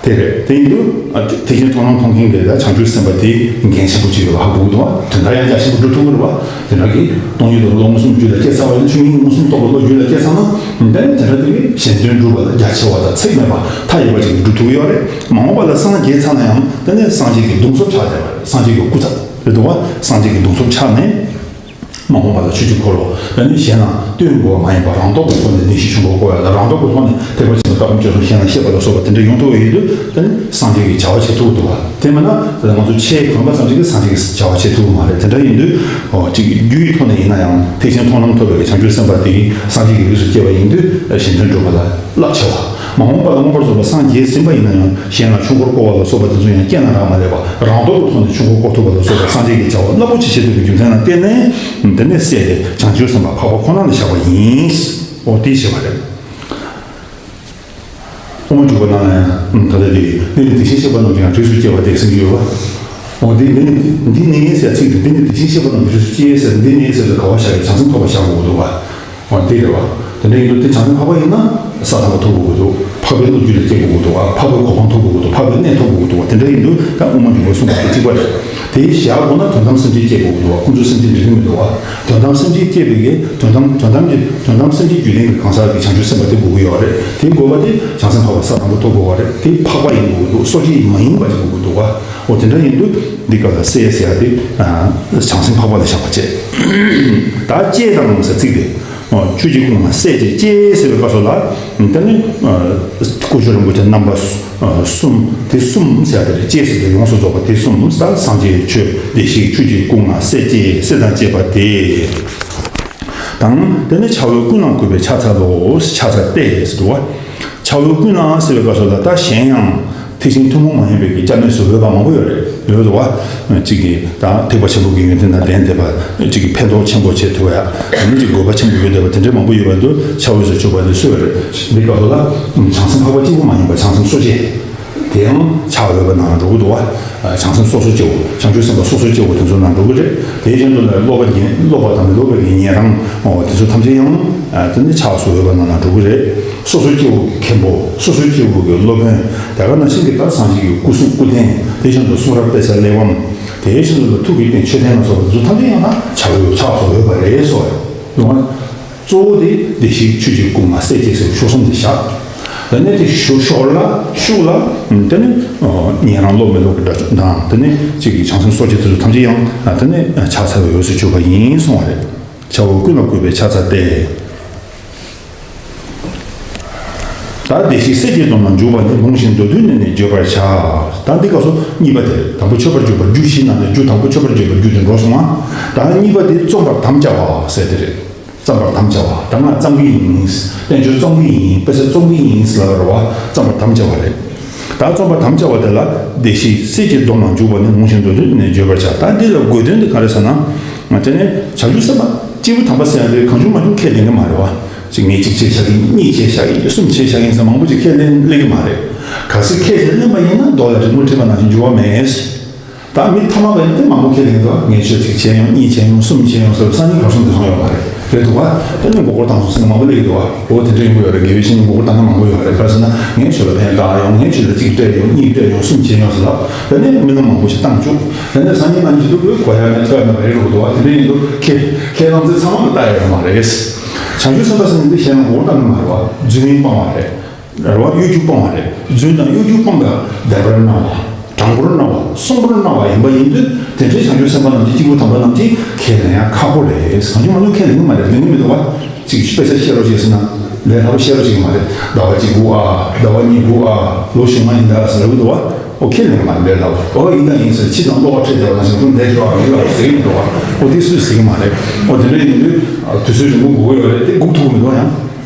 དེ་རེད། དེ་ཡིན་དུས་ཐེག་ཆེན་མཐོང་ལམ་མཐོང་མཁན་གྱི་ད་བྱང་ཆུབ་སེམས་དཔའ་དེ་འགན་ཆེན་པོ་ཅིག་ཡོད་པ་ཧ་གོ་གི་འདུག་བ། དོན་དག་ཡང་རྒྱ་ཆེན་པོ་སྒྲུབ་ཐུབ་ཀྱི་རེད་བ། དེ་འདྲ་གི་སྟོང་ཉིད་རྟོགས་པའི་བློ་མངོན་སུམ་རྒྱུད་ལ་སྐྱེས་ཚར་བ་ཡིན་ན། ཆོས་ཉིད་མངོན་སུམ་རྟོགས་པའི་བློ་རྒྱུད་ལ་སྐྱེས་ཚར་ན། དེ་ནི་དེ་འདྲ་དེ་གི་གཞན་དོན་སྒྲུབ་པ་ལ་རྒྱ་ཆེ་བ་དང་ཚེགས་མེད་པ་མཐའ་ཡས་པ་ཅིག་སྒྲུབ་ཐུབ་ཀྱི་ཡོད་རེད། མ་འོངས་པ་ལ་སངས་རྒྱས་ཚར་ན་ཡང་དེ་ནི་སངས་རྒྱས་ཀྱི་གདུང་འཚོབ་ཆགས་བསྡད་པ་རེད། སངས་རྒྱས་ཀྱི་སྐུ་ཚབ་རེད་འདུག་བ། སངས་རྒྱས་ཀྱི་གདུང་འཚོབ་ཆགས་ནས། མ་འོངས་པ་ལ་ཆོས་ཀྱི་འཁོར་ལོ་ཨ་ནི་གཞན་ལ་སྟོན་དགོས་པ་མ་ཡིན་པར་རང་སྟོབས་ཀྱི་ཐོག་ནས་བདེན་བཞི་ཆོས་འཁོར་བསྐོར་བ་དང་། རང་སྟོབས་ཀྱི་ཐོག་ནས་ཐེག་པ་ཆེན་པོའི་ལྟ་སྒོམ་སྤྱོད་གསུམ་གཞན་ལ་བཤད་པ་ལ་སོགས་པ་དེ་འདྲ་ཡོང་ཐུབ་པ་ཡིན་དུས། དེ་ནི་སངས་རྒྱས་ཀྱི་བྱ་བ་བྱེད་ཐུབ་འདུག་བ། དེ་མིན་ན་ང་ཚོ་ཆོས་གོན་པ་ཙམ་ཞིག་གིས་སངས་རྒྱས་ཀྱི་བྱ་བ་བྱེད་ཐུབ་ཀྱི་མ་རེད། དེ་འདྲ་ཡིན་དུས། ཨོ་ཅིག་རྒྱུ་ཡི་ཐོག་ནས་ཡིན་ན་ཡང་ཐེག་ཆེན་མཐོང་ལམ་ཐོབ་པའི་བྱང་ཆུབ་སེམས་དཔའ་དེ་གིས་སངས་རྒྱས་ཀྱི་རིགས་སུ་སྐྱེས་པ་ཡིན་དུས་གཞན་དོན་སྒྲུབ་པ་ལ་རླབས་ཆེ་བ། མ་འོངས་པ་ལ་མངོན་པར་རྫོགས་པར་སངས་རྒྱས་ཟིན་པ་ཡིན་ན་ཡང་གཞན་ལ་ཆོས་འཁོར་བསྐོར་བ་ལ་སོགས་པ་དེ་ཚོ་ཡང་རྐྱེན་ལ་རག་མ་ལས་པ། རང་སྟོབས་ཀྱི་ཐོག་ནས་ཆོས་འཁོར་བསྐོར་ཐུབ་པ་ལ་སོགས་པ་སངས་རྒྱས་ཀྱི་བྱ་བ་རླབས་པོ་ཆེ་བྱེད་ཐུབ་པའི་རྒྱུ་མཚན་ལ་བརྟེན་ནས། དེ་ནས་སྲས་དེ་བྱང་ཆུབ་སེམས་དཔའ་འཕགས་པ་ཁོ་ན་ལ་བཞག་པ་ཡིན། འོ་དེ་བྱས་པ་རེད། དབུ་མ་འཇུག་པ་ནང་ལ་ཡང་ད་ལྟ་དེ་གནས་ལུགས་དེ་བཞིན་གཤེགས་པ་རྣམས་ཀྱང་རིགས་སུ་སྐྱེ་བ་སྟེ་གསུང་གི་ཡོད་པ། འོ་འདི་འདི་ནི་འདི་ནི་ཟེར་ཚིག་འདི་འདི་ནི་དེ་བཞིན་གཤེགས་པ་རྣམས་ཀྱི་རིགས་སུ་སྐྱེ་ཟེར། འདི་ནི་ཟེར་ཏེ་ག་བ་བཞག་ཡོད། བྱང་སེམས་འཕགས་པ་བཞག་དགོས་འདུག་བ། འོ་འདི་རེད་བ། དེ་འདྲ་ཡིན་དུས་དེ་བྱང་སེམས་འཕགས་པ་ཡིན་ན་ས་དང་པོ་ཐོབ་དགོས་ཀྱི་འདུག་འཕགས་པའི་ལོ་རྒྱུས་ལ་སྐྱེ་དགོས་ཀྱི་འདུག་བ། འཕགས་པའི་གོ་འཕང་ཐོབ་དགོས་ཀྱི་འདུག་འཕགས་པའི་གནས་ཐོབ་དགོས་ཀྱི་འདུག་བ། དེ་འདྲ་ཡིན་དུས་ད་དབུ་མ་འཇུག་པ་གསུངས་པ་དེ་གཅིག་པ་རེད། དེ་བཞག་དགོས་ན་དོན་དམ་སེམས་ཅན་སྐྱེ་དགོས་ཀྱི་འདུག་བ། ཀུན་རྫོབ་སེམས་ཅན་འགྲིག་གི་མི་འདུག་བ། དོན་དམ་སེམས་ཅན་སྐྱེ་བའི་གི་དོན་དམ་དོན་དམ་གྱི་དོན་དམ་སེམས་ཅན་རྒྱུད་ལྡན་གྱི་གང་ཟག་གི་བྱང་ཆུབ་སེམས་དཔའ་དེ་དགོས་ཀྱི་ཡོད་རེད། དེ་དགོས་པ་དེ་བྱང་སེམས་འཕགས་པ་ས་དང་པོ་ཐོབ་དགོས་བ་རེད། དེ་འཕགས་པ་ཡིན་དགོས་ཀྱི་འདུག་སོ་སྐྱེ་མ་ཡིན་པ་ཅིག་དགོས་ཀྱི་འདུག་བ། འོ་དེ་འདྲ་ཡིན་དུས་འདི་སྐབས་ལ་སྲས་ཟེར་ཡ་དེ་བྱང་སེམས་འཕགས་པ་ལ་བཞག་པ་བྱས། ད་སྐྱེས་དང་ཟེར་ཚིག་དེ། ཆོས་ཀྱི་སྐུ་ལྔ་སྲས་བཅས་སྐྱེས་ཟེར་བའི་སྐབས་སུ་ལ། དེ་ནི་སྐུ་ཆོས་རིན་པོ་ཆེ་རྣམ་པ་གསུམ་དེ་གསུམ་ཟེར་ཡ་དེ་རེད། སྐྱེས་ཟེར་དེ་ཡོངས་སུ་རྫོགས་པ་དེ་གསུམ། ད་སངས་རྒྱས་ཆོས་བདེ་གཤེགས་ཆོས་ཀྱི་སྐུ་ལྔ་སྲས་བཅས་སྲས་དང་བཅས་པ་དེ། དང་། དེ་ནི་ཕྱག་འོས་ཀུན་ལ་གུས་པས་ཕྱག་འཚལ་ལོ། ཕྱག་འཚལ་ཏེ་ཟེར་འདུག་བ། ཕྱག་འོས་ཀུན་ལ་ཟེར་བའི་སྐབས་སུ་ལ་ད་གཞན་ཡང་དེ་བཞིན་ཐུན་མོང་མ་ཡིན་པའི་གི་སྐྱབས་གནས་སུ་འོས་པ་མང་པོ་ཡོད་རེད། ཡོད་འདུག་བ། གཅིག་གིས་ད་ཐེག་པ་ཆེན་པོ་གི་ཡོན་ཏན་དང་ལྡན་བསྡད་པ། གཅིག་གིས་ཕན་ཐོགས་ཆེན་པོ་བྱེད་ཐུབ་ཡ། དེ་ནི་གཅིག་དགོས་པ་ཆེན་པོ་ཡོད་བསྡད་པ་དེ་འདྲའི་མང་པོ་ཡོད་པ་འདུག་ཕྱག་འོས་སུ་གྱུར་པ་དེ་སུ་ཡོད་རེད། འདི་སྐབས་སུ་ལ་བྱང་སེམས་འཕགས་པ་གཅིག་པུ་མ་ཡིན་པ་བྱང་སེམས་སོ་སྐྱེ། དེའང་ཕྱག་འོས་པ་ནང་ལ་འགྲོ་གི་འདུག་བ། བྱང་སེམས་སོ་སོ་སྐྱེ་བོ། བྱང་ཆུབ་སེམས་དཔའ་སོ་སོ་སྐྱེ་བོ་དེ་ཚོ་ནང་འགྲོ་གི་རེད། དེའི་རྒྱུན་དུ་ལ་སློབ་པ་ཉན། སློབ་པ་དང་མི་སློབ་པའི་ཉན་རང་། འོ་དེ་ཚོ་ཐམས་ཅད་ཡང་དེ་ནི་ཕྱག་སུ་འོས་པ་ནང་ལ་འགྲོ་གི་རེད། སོ་སོ་སྐྱེ་བོ་གི་མཁན་པོ། སོ་སོ་སྐྱེ་བོ་གི་སློབ་དཔོན། དེ་ག་ནང་བཞིན་གྱི་ད་སངས་རྒྱས་ཀྱི་སྐུ་གཟུགས་སྐུ་རྟེན། དེ་བཞིན་དུ་གསུང་རབ་དཔེ་ཆ་གླེགས་བམ། དེ་བཞིན་དུ་ཐུགས་ཀྱི་རྟེན་མཆོད་རྟེན་ལ་སོགས་པ་དེ་ཚོ་ཐམས་ཅད་ཡང་ན་ཕྱག་འོས། ཕྱག་སུ་འོས་པ་རེད་གསུངས་པ་རེད། གཙོ་བོ་དེ་བདེ་གཤེགས་ཆོས་ཀྱི་སྐུ་ལྔ་སྲས་བཅས་ཟེར་བའི་ཕྱོགས་གསུམ་དེ་བཞག་དེ་ནས་དེ་ཞུ་ཞོར་ལ་ཤུགས་ལ་དེ་ནས་ཉན་རང་སློབ་མི་སློབ་ཀྱི་འདྲ་དང་། དེ་ནས་གཅིག་གིས་བྱང་སེམས་སོ་སྐྱེ་དེ་ཚོ་ཐམས་ཅད་ཡང་དེ་ནས་ཕྱག་འཚལ་བའི་འོས་སུ་གྱུར་པ་ཡིན་གསུངས་པ་རེད། ཕྱག་འོས་ཀུན་ལ་གུས་པས་ཕྱག་འཚལ་ཏེ། ད་བདེ་གཤེགས་སྲས་ཀྱི་སྡོམ་ལ་འཇུག་པ་ནི། ལུང་བཞིན་མདོར་བསྡུས་ནས་ནི་བརྗོད་པར་བྱ། ད་འདི་སྐབས་སུ་གཉིས་པ་དེ་རེད། དང་པོ་མཆོད་པར་བརྗོད་པ་རྒྱུ་བཞི་ནང་ནས་རྒྱུ་དང་པོ་མཆོད་པར་བརྗོད་པ་རྒྱུ་དེ་འགྲོ་སོང་ང་། ད་གཉིས་པ་དེ་རྩོམ་པར་དམ་བཅའ་བ་ཟེར་དེ་རེད། བརྩམ་པར་དམ་བཅའ་བ། ད་ང་བརྩམ་གི་ཡིན། དཔེ་ཆ་རྩོམ་གི་ཡིན། དཔེ་ཆ་རྩོམ་གི་ཡིན་ཟེར་ལབ་རེད་བ། བརྩམ་པར་དམ་བཅའ་བ་རེད། ད་རྩོམ་པར་དམ་བཅའ་བ་དེ་ལ་བདེ་གཤེགས་སྲས་ཀྱི་སྡོམ་ལ་འཇུག་པ་ནི། ལུང་བཞིན་མདོར་བསྡུས་ནས་བརྗོད་པར་བྱ། ད་འདི་ལ་དགོས་དོན་དེ་ག་རེ་ཟེར་ན། ང་བྱས་ནས་བྱང་ཆུབ་སེམས་དཔའ་སྐྱེས་བུ་དམ་པ་ཟེར་ཡ་དེ་གང་བྱུང་མང་བྱུང་ཁས་ལེན་གི་མ་རེད་བ། ཅིག་ངས་གཅིག་བྱས་བཞག་གི་ཡིན། གཉིས་བྱས་བཞག་གི་ཡིན། གསུམ་བྱས་བཞག་གི་ཡིན་ཟེར་མང་པོ་ཅིག་ཁས་ལེན་ལེན་གི་མ་རེད། གལ་སྲིད་ཁས་ཅིག་ལེན་པ་ཡིན་ན་མདོ་ལ་རི་མོ་བྲིས་པ་ནང་བཞིན་འགྱུར་བ་མེད། ད་མི་ཐ་མལ་པ་ཡིན་དེ་མང་པོ་ཁས་ལེན་འདུག་ངས་ཆོས་གཅིག་བྱས་ཡོང་། གཉིས་བྱས་ཡོང་། གསུམ་བྱས་ཡོང་ཟེར་སང་ཉིན་གར་སོང་དེ་སོང་ཡོད་མ་རེད། རེད་འདུག་བ། དེ་ནི་མགོ་སྐོར་བཏང་སོང་ཟེར་མང་པོ་སླེབས་ཀྱི་འདུག་བ། འོ་དེ་འདྲ་ཡིན་དགོས་ཡོད་རེད། དགེ་བའི་བཤེས་གཉེན་མགོ་སྐོར་བཏང་མཁན་མང་པོ་ཡོད་རེད། ག་རེ་ཟེར་ན་ངས་ཆོས་ལ་ཕན་བཏགས་ཡོང་། ངས་ཆོས་ལ་གཅིག་སྤྲད་ཡོང་། གཉིས་སྤྲད་ཡོང་། གསུམ་བྱས་ཡོང་ཟེར་ལབ། དེ་ནས་རྨི་ལམ་མང་པོ་ཞིག་བཏང་བཅུག་དེ་ནས་སང་ཉིན་གནངས་ཉིན་དུ་གོ་ཡ་མེད། ཐོས་ཡ་མེད་པ་རེད་འགྲོ་གི་འདུག་བ། དེ་འདྲ་ཡིན་དུས་ཁས་ཁས་བླངས་ཚེ་ཚང་མ་ལ་ལྟ་ཡ་ཡོད་མ་རེད། བྱང་ཆུབ་སེམས་དཔའ་ཟེར་མཁན་འདི་གཞན་ལ་མགོ་སྐོར་བཏང་གི་མ་རེད་བ། རྫུན་གཉིས་སྤང་བ་རེད། རེད་བ། གཡོ་སྒྱུ་སྤོང་བ་རེད། རྫུན་དང་གཡོ་སྒྱུ་སྤོང་བ། བཟླས་པར་གནང་བ། དྲང་པོར་གནང་བ། གསུང་པར་གནང་བ་ཡིན་པ་ཡིན་དུས། དེ་འདྲའི་བྱང་ཆུབ་སེམས་དཔའ་རྣམས་ཀྱིས། སྐྱེས་བུ་དམ་པ་རྣམས་ཀྱིས་ཁས་ལེན་ཡ་ཁག་པོ་རེད། གང་བྱུང་མང་བྱུང་ཁས་ལེན་གྱི་མ་རེད། ལེན་གྱི་མི་འདུག་བ། ཅིག་དཔེ་ཆ་བཤད་རོགས་བྱེད་ཟེར་ན། ལས་སླ་པོ་བཤད་རོགས་བྱེད་ཀྱི་མ་རེད། ཟླ་བ་གཅིག་སྒུག་ཨ། ཟླ་བ་གཉིས་སྒུག་ཨ། ལོ་གཞུག་མ་ཡིན་ད་ཟེར་གྱི་འདུག་བ། ཨོ་ཁས་ལེན་གྱི་མ་རེད། ལས་སླ་པོ། ཨོ་ཡིན་ད་ཡིན་ཟེར། ཕྱི་དང་བློ་ཁ་ཁྲིད་བསྡད་པ་ནང་བཞིན་ཁོ་ལས་སླ་པོ་ཡིན་ལབ་ཟེར་གྱི་མི་འདུག་བ། ཨོ་དེ་སུས་ཟེར་གྱི་མ་རེད། ཨོ་དེ་འདྲ་ཡིན་དུས། དུས་ཚོད་རིང་པོ་སྒུག་གི་ཡོད་རེད་དེ། སྒུག་ཐུབ་ཀྱི་མི་འདུག་ཡང་།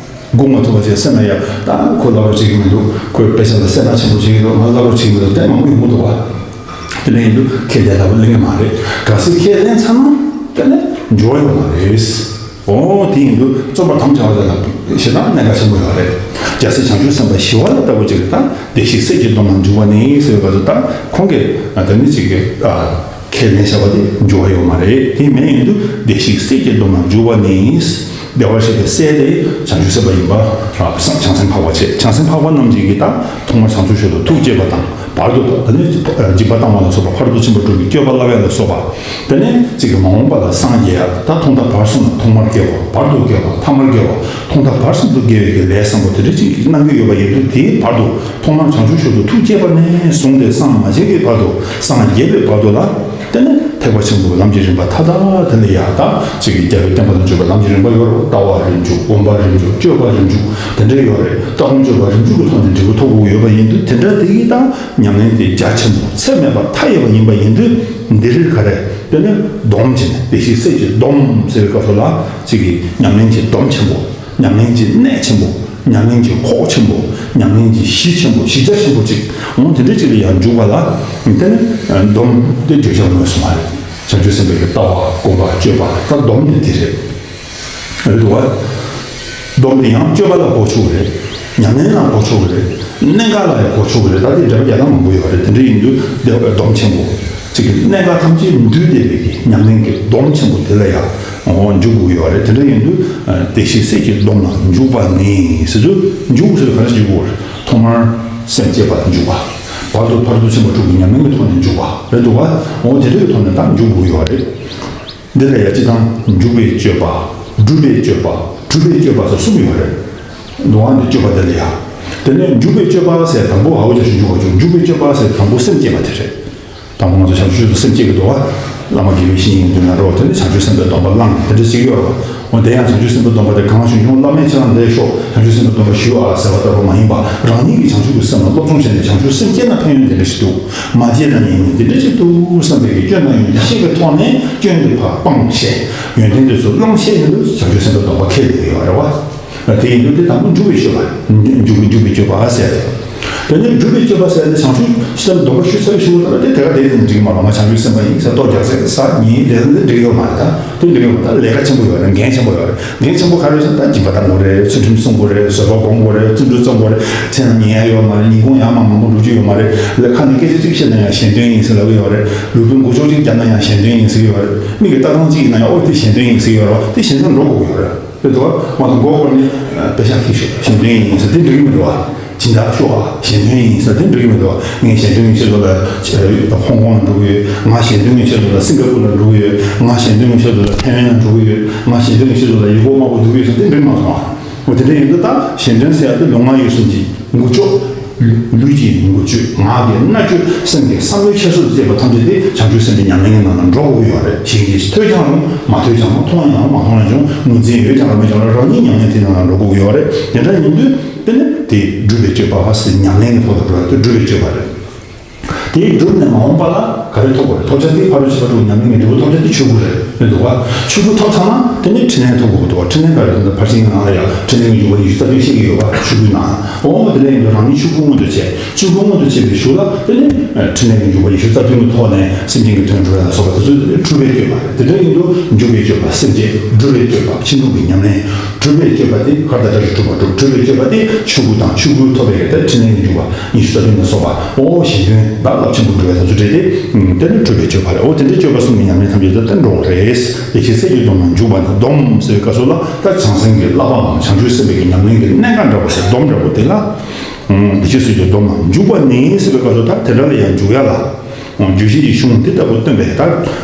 སྒུག་མ་ཐུབ་པ་བྱས་སེམས་ལ་ཡ། ད་ཁོས་བསླབ་རོགས་བྱེད་ཀྱི་མི་འདུག་ཁོས་དཔེ་ཆ་ལ་སེམས་ཐག་ཆེན་པོ་བྱེད་ཀྱི་འདུག་ང་བསླབ་རོགས་བྱེད་ཀྱི་མི་འདུག་དེ་མང་པོ་ཡོང་གི་འདུག་བ། དེ་འདྲ་ཡིན་དུས་ཁས་ལེན་སླ་པོ་ལེན་གྱི་མ་རེད། གལ་སྲིད་ཁས་ལེན་ཚར་ན་དེ་ནས་འགྱུར་བ་ཡོང་བ་རེད། འོ་དེ་ཡིན་དུས་རྩོམ་པར་དམ་བཅའ་བ་དེ་ལ་ཞེ་དྲག་གནད་འགག་ཆེན་པོ་ཡོད་རེད། རྒྱལ་སྲས་བྱང་ཆུབ་སེམས་དཔའ་ཞི་བ་ལྷ་ལྟ་བུ་ཅིག་གིས་ད་བདེ་གཤེགས་སྲས་ཀྱི་སྡོམ་ལ་འཇུག་པ་ནི་ཟེར་བའི་སྐབས་སུ། ད་ཁོང་གིས་དེ་ནི་ཅིག་གིས། ཁས་ལེན་བྱ་བ་དེ་འགྱུར་བ་ཡོད་མ་རེད། དེ་མིན་ཡིན་དུས་བདེ་གཤེགས་སྲས་ཀྱི་སྡོམ་ལ་འཇུག་པ་ནི། བདེ་བར་གཤེགས་པའི་སྲས་དེ་བྱང་ཆུབ་སེམས་དཔའ་ཡིན་པ། བྱང་སེམས་འཕགས་པ་བྱས། བྱང་སེམས་འཕགས་པ་རྣམས་ཀྱིས་ད་ཐོག་མར་བྱང་ཆུབ་མཆོག་ཏུ་ཐུགས་བསྐྱེད་པ་དང་། བར་དུ་ད་ནི་སྦྱིན་པ་བཏང་བ་ལ་སོགས་པ་ཕ་རོལ་ཏུ་ཕྱིན་པ་དྲུག་གི་སྤྱོད་པ་སློབ་ཡ་ལ་སོགས་པ། དེ་ནས་ཅིག་གི་མ་འོངས་པ་ལ་སངས་རྒྱས་ཡ། ད་ཐོག་མཐའ་བར་གསུམ་ལ་ཐོག་མར་དགེ་བ། བར་དུ་དགེ་བ། ཐ་མར་དགེ་བ། ཐོག་མཐའ་བར་གསུམ་དུ་དགེ་བའི་གི་ལས་བཟང་པོ་དེ་འདྲ་ཅིག་གནང་གི་ཡོད་པ་ཡིན་དུས། དེའི་བར་དུ་ཐོག་མར་བྱང་ཆུབ་མཆོག་ཏུ་ཐུགས་བསྐྱེད་པ་ནས་བཟུང་སྟེ་སངས་མ་རྒྱས་ཀྱི་བར་དུ། སངས་རྒྱས་པའི་བར་དུ་ལ། དེ་ནས་ཐེག་པ་ཆེན་པོའི་ལམ་གྱི་རིམ་པ་མཐའ་དག་དེ་ལ་ཡ། ད་ཅིག་གི་རྒྱལ་བའི་བསྟན་པ་ལ་འཇུག་པའི་ལམ་གྱི་རིམ་པ་ཡོད་རེད། ལྟ་བ་རིམ་འཇུག་སྒོམ་པ་རིམ་འཇུག་སྤྱོད་པ་རིམ་འཇུག་དེ་འདྲ་ཡོད་རེད། ལྟ་སྒོམ་སྤྱོད་པ་རིམ་འཇུག་གི་ཐོག་ནས་འབྲས་བུ་ཐོབ་དགོས་ཡོད་པ་ཡིན་དུས། དེ་འདྲ་དེ་གི་ད་ཉམས་ལེན་དེ་རྒྱ་ཆེན་པོ་ཚད་མེད་པ་མཐའ་ཡས་པ་ཡིན་པ་ཡིན་དུས། འདིར་ག་རེ། དེ་ནས་སྡོམ་བྱས་ནས། བདེ་གཤེགས་སྲས་ཀྱི་སྡོམ་ཟེར་བའི་སྐབས་སུ་ལ། ཅིག་གི་ཉམས་ལེན་གྱི་སྡོམ་ཆེན་པོ། ཉམས་ལེན་གྱི་གནད་ཆེན་པོ། ཉམས་ལེན་གྱི་ཁོག་ཆེན་པོ། ཉམས་ལེན་གྱི་གཞི་ཆེན་པོ། གཞི་རྒྱ་ཆེན་པོ་ཅིག་འོ་དེ་འདྲ་ཅིག་ལ་ཡང་འཇུག་པ་ལ། དེ་ནི་སྡོམ་དེ་བརྗོད་བྱར་ངོས་སུ་མ་རེད། བྱང་ཆུབ་སེམས་དཔའི་གི་ལྟ་བ། སྒོམ་པ། སྤྱོད་པ། ད་སྡོམ་དེ་དེ་རེད། རེད་འདུག་བ། སྡོམ་དེ་ཡང་སྤྱོད་པ་ལ་གོ་ཆོག་གི་རེད། ཉམས་ལེན་ལ་གོ་ཆོག་གི་རེད། གནད་འགག་ལ་ཡང་གོ་ཆོག་གི་རེད། ད་དེ་འགྲེལ་པ་རྒྱག་སྟངས་མང་པོ་ཡོད་རེད། དེ་འདྲ་ཡིན་དུས་དེ་སྡོམ་ཆེན་པོ། ཅིག་གི་གནད་འགག་ཐམས་ཅད་འདུས་བསྡད་པའི་གི་ཉམས་ལེན་གྱི་སྡོམ་ཆེན་པོ་དེ་ལ་ཡང་འཇུག་དགོས་ཀྱི་ཡོད་རེད། དེ་འདྲ་ཡིན་དུས་བདེ་གཤེགས་སྲས་ཀྱི་སྡོམ་ལ་འཇུག་པ་ནི་ཟེར་དུས་འཇུག་ཟེར་ག་རེ་འཇུག་དགོས་རེད། ཐོག་མར་སེམས་བསྐྱེད་པ་ལ་འཇུག་པ། བར་དུ་ཕ་རོལ་ཏུ་ཕྱིན་པ་དྲུག་གི་ཉམས་ལེན་གྱི་ཐོག་ནས་འཇུག་པ་རེད་འདུག་བ། འོ་དེ་འདྲ་གི་ཐོག་ནས་ད་འཇུག་དགོས་ཀྱི་ཡོད་རེད། འདི་ལ་ཡང་སྤྱི་དང་འཇུག་པའི་སྤྱོད་པ། སྒྲུབ་པའི་སྤྱོད་པ། སྒྲུབ་པའི་སྤྱོད་པ་ཟེར་གསུམ་ཡོད་རེད། འདུག་བ་འདི་སྤྱོད་པ་འདི་ལ་ཡང་། དེ་ནས་འཇུག་པའི་སྤྱོད་པ་ཟེར་དང་པོ་ཧ་བོ་ཅག་ཞུ་འཇུག་པ་འཇུག་འཇུག་པའི་སྤྱོད་པ་ཟེར་དང་པོ་སེམས་བསྐྱེད་པ་དེ་རེད། དང་པོ་ང་ཚོ་བྱང་ཆུབ་ཏུ་སེམས་བསྐྱེད་ཀྱི་འདུག་བ། བླ་མ་དགེ་བའི་བཤེས་གཉེན་མདུན་ན་འགྲོ་དེ་ནས་བྱང་ཆུབ་སེམས་དཔའི་སྡོམ་པ་བླངས་དེ་འདྲ་ཞིག་ཡོད་རེད་བ། འོ་དེ་ཡང་བྱང་ཆུབ་སེམས་དཔའི་སྡོམ་པ་དེ་གང་བྱུང་བྱུང་བླ་མས་ཁྱེད་རང་འདིར་ཤོག་བྱང་ཆུབ་སེམས་དཔའི་སྡོམ་པ་ཞུ་ཨ་ཟེར་བ་ལྟ་བུ་མ་ཡིན་པ། རང་ཉིད་ཀྱིས་བྱང་ཆུབ་ཀྱི་སེམས་ལ་སློབ་སྦྱོང་བྱས་ནས་བྱང་ཆུབ་སེམས་བསྐྱེད་ན་ཕན་ཡོན་དེ་འདྲ་ཞིག་འདུག་མ་བསྐྱེད་ན་ཉེས་དམིགས་འདི་འདྲ་ཞིག་འདུག་བསམ་པའི་སྐྱོན་དང་ཡོན་ཏན་ཤེས་པའི་ཐོག་ནས་སྐྱོན་དེ་ཕར་སྤང་བྱས། ཡོན་ཏན་དེ་ཚོ་བླང་བྱས་ཡིན་དུས་བྱང་ཆུབ་སེམས་དཔའི་སྡོམ་པ་ཁེལ་བསྡད་ཡོད་རེད་བ། དེ་ཡིན་དུས་དེ་དང་པོ་འཇུག་པའི་སྤྱོད་པ། འཇུག་འཇུག་པའི་སྤྱོད་པ་ཟེར་ཏེ། དེ་ནས་སྒྲུབ་པའི་སྤྱོད་པ་ཟེར་ནས་བྱང་ཆུབ་སེམས་སྡོམ་པ་ཞུ་ཚར་བའི་གཞུག་ལ་ད་དེ་ག་དེ་དེ་འགྲིག་གི་མ་རེད། ང་བྱང་ཆུབ་སེམས་དཔའ་ཡིན་ཟེར་ཏོག་རྒྱག་ཟེར་ས་ཉིན་དེ་འདི་འགྲིག་ཡོད་མ་རེད། ད་དེ་འགྲིག་ཡོད་མ་རེད། ད་ལས་ཀ་ཆེན་པོ་ཡོད་རེད། འགན་ཆེན་པོ་ཡོད་རེད། འགན་ཆེན་པོ་ག་རེ་ཟེར་ན་སྦྱིན་པ་གཏང་དགོས་རེད། ཚུལ་ཁྲིམས་སྲུང་དགོས་རེད། བཟོད་པ་སྒོམ་དགོས་རེད། བརྩོན་འགྲུས་བརྩོན་དགོས་རེད། ཚེ་ན་ཉལ་ཡ་ཡོད་མ་རེད། ཉིན་གུང་ཡང་མང་མང་པོ་འགྲོ་རྒྱུ་ཡོད་མ་རེད། ལས་ཁ་ནས་སྐད་ཆ་གཅིག་བཤད་ན་ཡང་གཞན་དོན་ཡིན་ཟེར་ལབ་ཀྱི་ཡོད་རེད། ལུས་པོའི་མགོ་ལྕོག་གཅིག་བརྒྱབ་ན་ཡང་གཞན་དོན་ཡིན་ཟེར་གྱི་ཡོད་རེད། མིག་གིས་ལྟ་སྟངས་གཅིག་ཡིན་ན་ཡང་ཨོ་དེ་གཞན་དོན་ཡིན་ཟེར་གྱི་ཡོད་རེད་བ། དེ་གཞན་དོན་འགྲོ་དགོས་ཀྱི་ཡོད་རེད། དེ་འདུག་བ། མ་གཏོགས་མགོ་སྐོར་ནས་པེ་ཤག་ཁྱེར་ཤོག་གཞན་དོན་ཡིན་ཟེར་དེ་འགྲིག་གི་མི་འདུག་བ། སྦྱིན་བདག་ཤོག་ཨ་གཞན་དོན་ཡིན་ཟེར་དེ་འགྲིག་གི་མི་འདུག་བ། ངས་གཞན་དོན་ཡིན་ཆེད་དུ་ལ་ཧོང་ཀོང་ལ་འགྲོ་གི་ཡོད། ང་གཞན་དོན་ཡིན་ཆེད་དུ་ལ་སིང་ག་པུར་ལ་འགྲོ་གི་ཡོད། ང་གཞན་དོན་ཡིན་ཆེད་དུ་ལ་ཐའེ་ཝན་ལ་འགྲོ་གི་ཡོད། ང་གཞན་དོན་ཡིན་ཆེད་དུ་ལ་ཡུ་གུར་དམར་པོ་འགྲོ་གི་ཡོད་ཟེར་དེ་འགྲིག་མ་སོང་ཨ། འོ་དེ་འདྲ་ཡིན་དུས་ད་གཞན་དོན་ཟེར་ཡ་དེ་ལུས་ངག་ཡིད་གསུམ་གྱི་འགུལ་སྐྱོད། ལུས་ཀྱི་འགུལ་སྐྱོད། ངག་གི་སྨྲ་བརྗོད། སེམས་ཀྱི་བསམ་བློའི་འཁྱེར་སོ་བཅས་པ་ཐམས་ཅད་དེ་བྱང་ཆུབ་སེམས་དཔའི་ཉམས་ལེན་གྱི་ནང་ལ་འགྲོ་དགོས་ཀྱི་ཡོད་རེད། གཞན་གྱིས་ཐོས་ཀྱང་རུང་། མ་ཐོས་ཀྱང་རུང་། མཐོང་ཡང་རུང་། མ་མཐོང་ཡང་རུང་། ངོས་འཛིན་ཡོད་ཀྱང་རུང་མེད་ཀྱང་རུང་། རང་ཉིད་ཉམས་ལེན་དེའི་ནང་ལ་འགྲོ་དགོས་ཀྱི་ཡོད་རེད། དེ་འདྲ་ཡིན་དུས་དེ་ནི་དེ་སྒྲུབ་པའི་སྤྱོད་པ་ཟེར། ཉམས་ལེན་གྱི་ཐོག་ལ་འགྲོ་ཡ་དེ་སྒྲུབ་པའི་སྤྱོད་པ་རེད། དེའི་སྒྲུབ་ནས་མ་འོངས་པ་ལ་ག་རེ་ཐོབ་དགོས་རེད། ཐོབ་བྱ་དེ་ཕ་རོལ་ཕྱིན་པ་དྲུག་ཉམས་ལེན་གྱི་འབྲས་བུ་ཐོབ་བྱ་དེ་ཆོས་སྐུ་རེད་མི་འདུག་ག་ཆོས་སྐུ་ཐོབ་ཚར་ན་དེ་ནས་ཕྲིན་ལས་ཐོབ་དགོས་འདུག་ག་ཕྲིན་ལས་ག་རེ་ཐོབ་ན། ཕར་ཕྱིན་གྱི་ནང་ལ་ཡང་ཕྲིན་ལས་ཀྱི་འབྱུང་བ་ཉི་ཤུ་རྩ་བདུན་བཤད་ཀྱི་ཡོད་པ་ཆོས་སྐུའི་ནང་། འོ་དེ་འདྲ་ཡིན་དུས་རང་ཉིད་ཆོས་སྐུ་མངོན་དུ་བྱས། ཆོས་སྐུ་མངོན་དུ་བྱས་པའི་གཞུག་ལ་དེ་ནས་ཕྲིན་ལས་ཀྱི་འབྱུང་བ་ཉི་ཤུ་རྩ་བདུན་གྱི་ཐོག་ནས་སེམས་ཅན་གྱི་དོན་སྒྲུབ་པ་ལ་སོགས་པ་དེ་ཚོ་སྒྲུབ་པའི་སྤྱོད་པ་རེད། དེ་འདྲ་ཡིན་དུས་འཇུག་པའི་སྤྱོད་པ་སེམས་བསྐྱེད། སྒྲུབ་པའི་སྤྱོད་པ་ཕྱིན་དྲུག་གི་ཉམས་ལེན། སྒྲུབ་པའི་སྤྱོད་པ་དེ་ཧར་ཏ་ཏ་ཞིག་སྒྲུབ་པ་སྒྲུབ། སྒྲུབ་པའི་སྤྱོད་པ་དེ་ཆོས་སྐུ་དང་ཆོས་སྐུ་ཐོབ་པའི་གི་དེ་ཕྲིན་ལས་ཀྱི་འབྱུང་བ་ཉི་ཤུ་རྩ་བདུན་ལ་སོགས་པ། ཨོ་གཞན་དོན་ད་རླབས་ཆེན་པོ་འགྲོ་བའི་དོན་ཚུལ་འདྲེས་ཏེ། དེ་ནི་སྒྲུབ་པའི་སྤྱོད་པ་རེད། ཨོ་དེ་འདྲའི་སྤྱོད་པ་གསུམ་གྱི་ཉམས་ལེན་ཐམས་ཅད་དེ་དེ་འགྲོ་བ་རེད། ཡེ་ཤེས་སྲས་ཀྱི་སྡོམ་ལ་འཇུག་པ་ནི། སྡོམ་ཟེར་བའི་སྐབས་སུ་ལ་ད་བྱང་སེམས་ཀྱི་བསླབ་པའམ་བྱང་ཆུབ་སེམས་དཔའི་གི་ཉམས་ལེན་གྱི་གནད་འགག་འདྲ་པོ་ཞིག་སྡོམ་འདྲ་པོ་དེ་ལ། ཡེ་ཤེས་སྲས་ཀྱི་སྡོམ་ལ་འཇུག་པ་ནི་ཟེར་བའི་སྐབས་སུ་ད་དེ་འདྲ་ལ་ཡང་འཇུག་ཡ་ལ། རྗོད་བྱེད་ཀྱི་གཞུང་འདི་ལྟ་བུ་སྟོན་པའི་ད་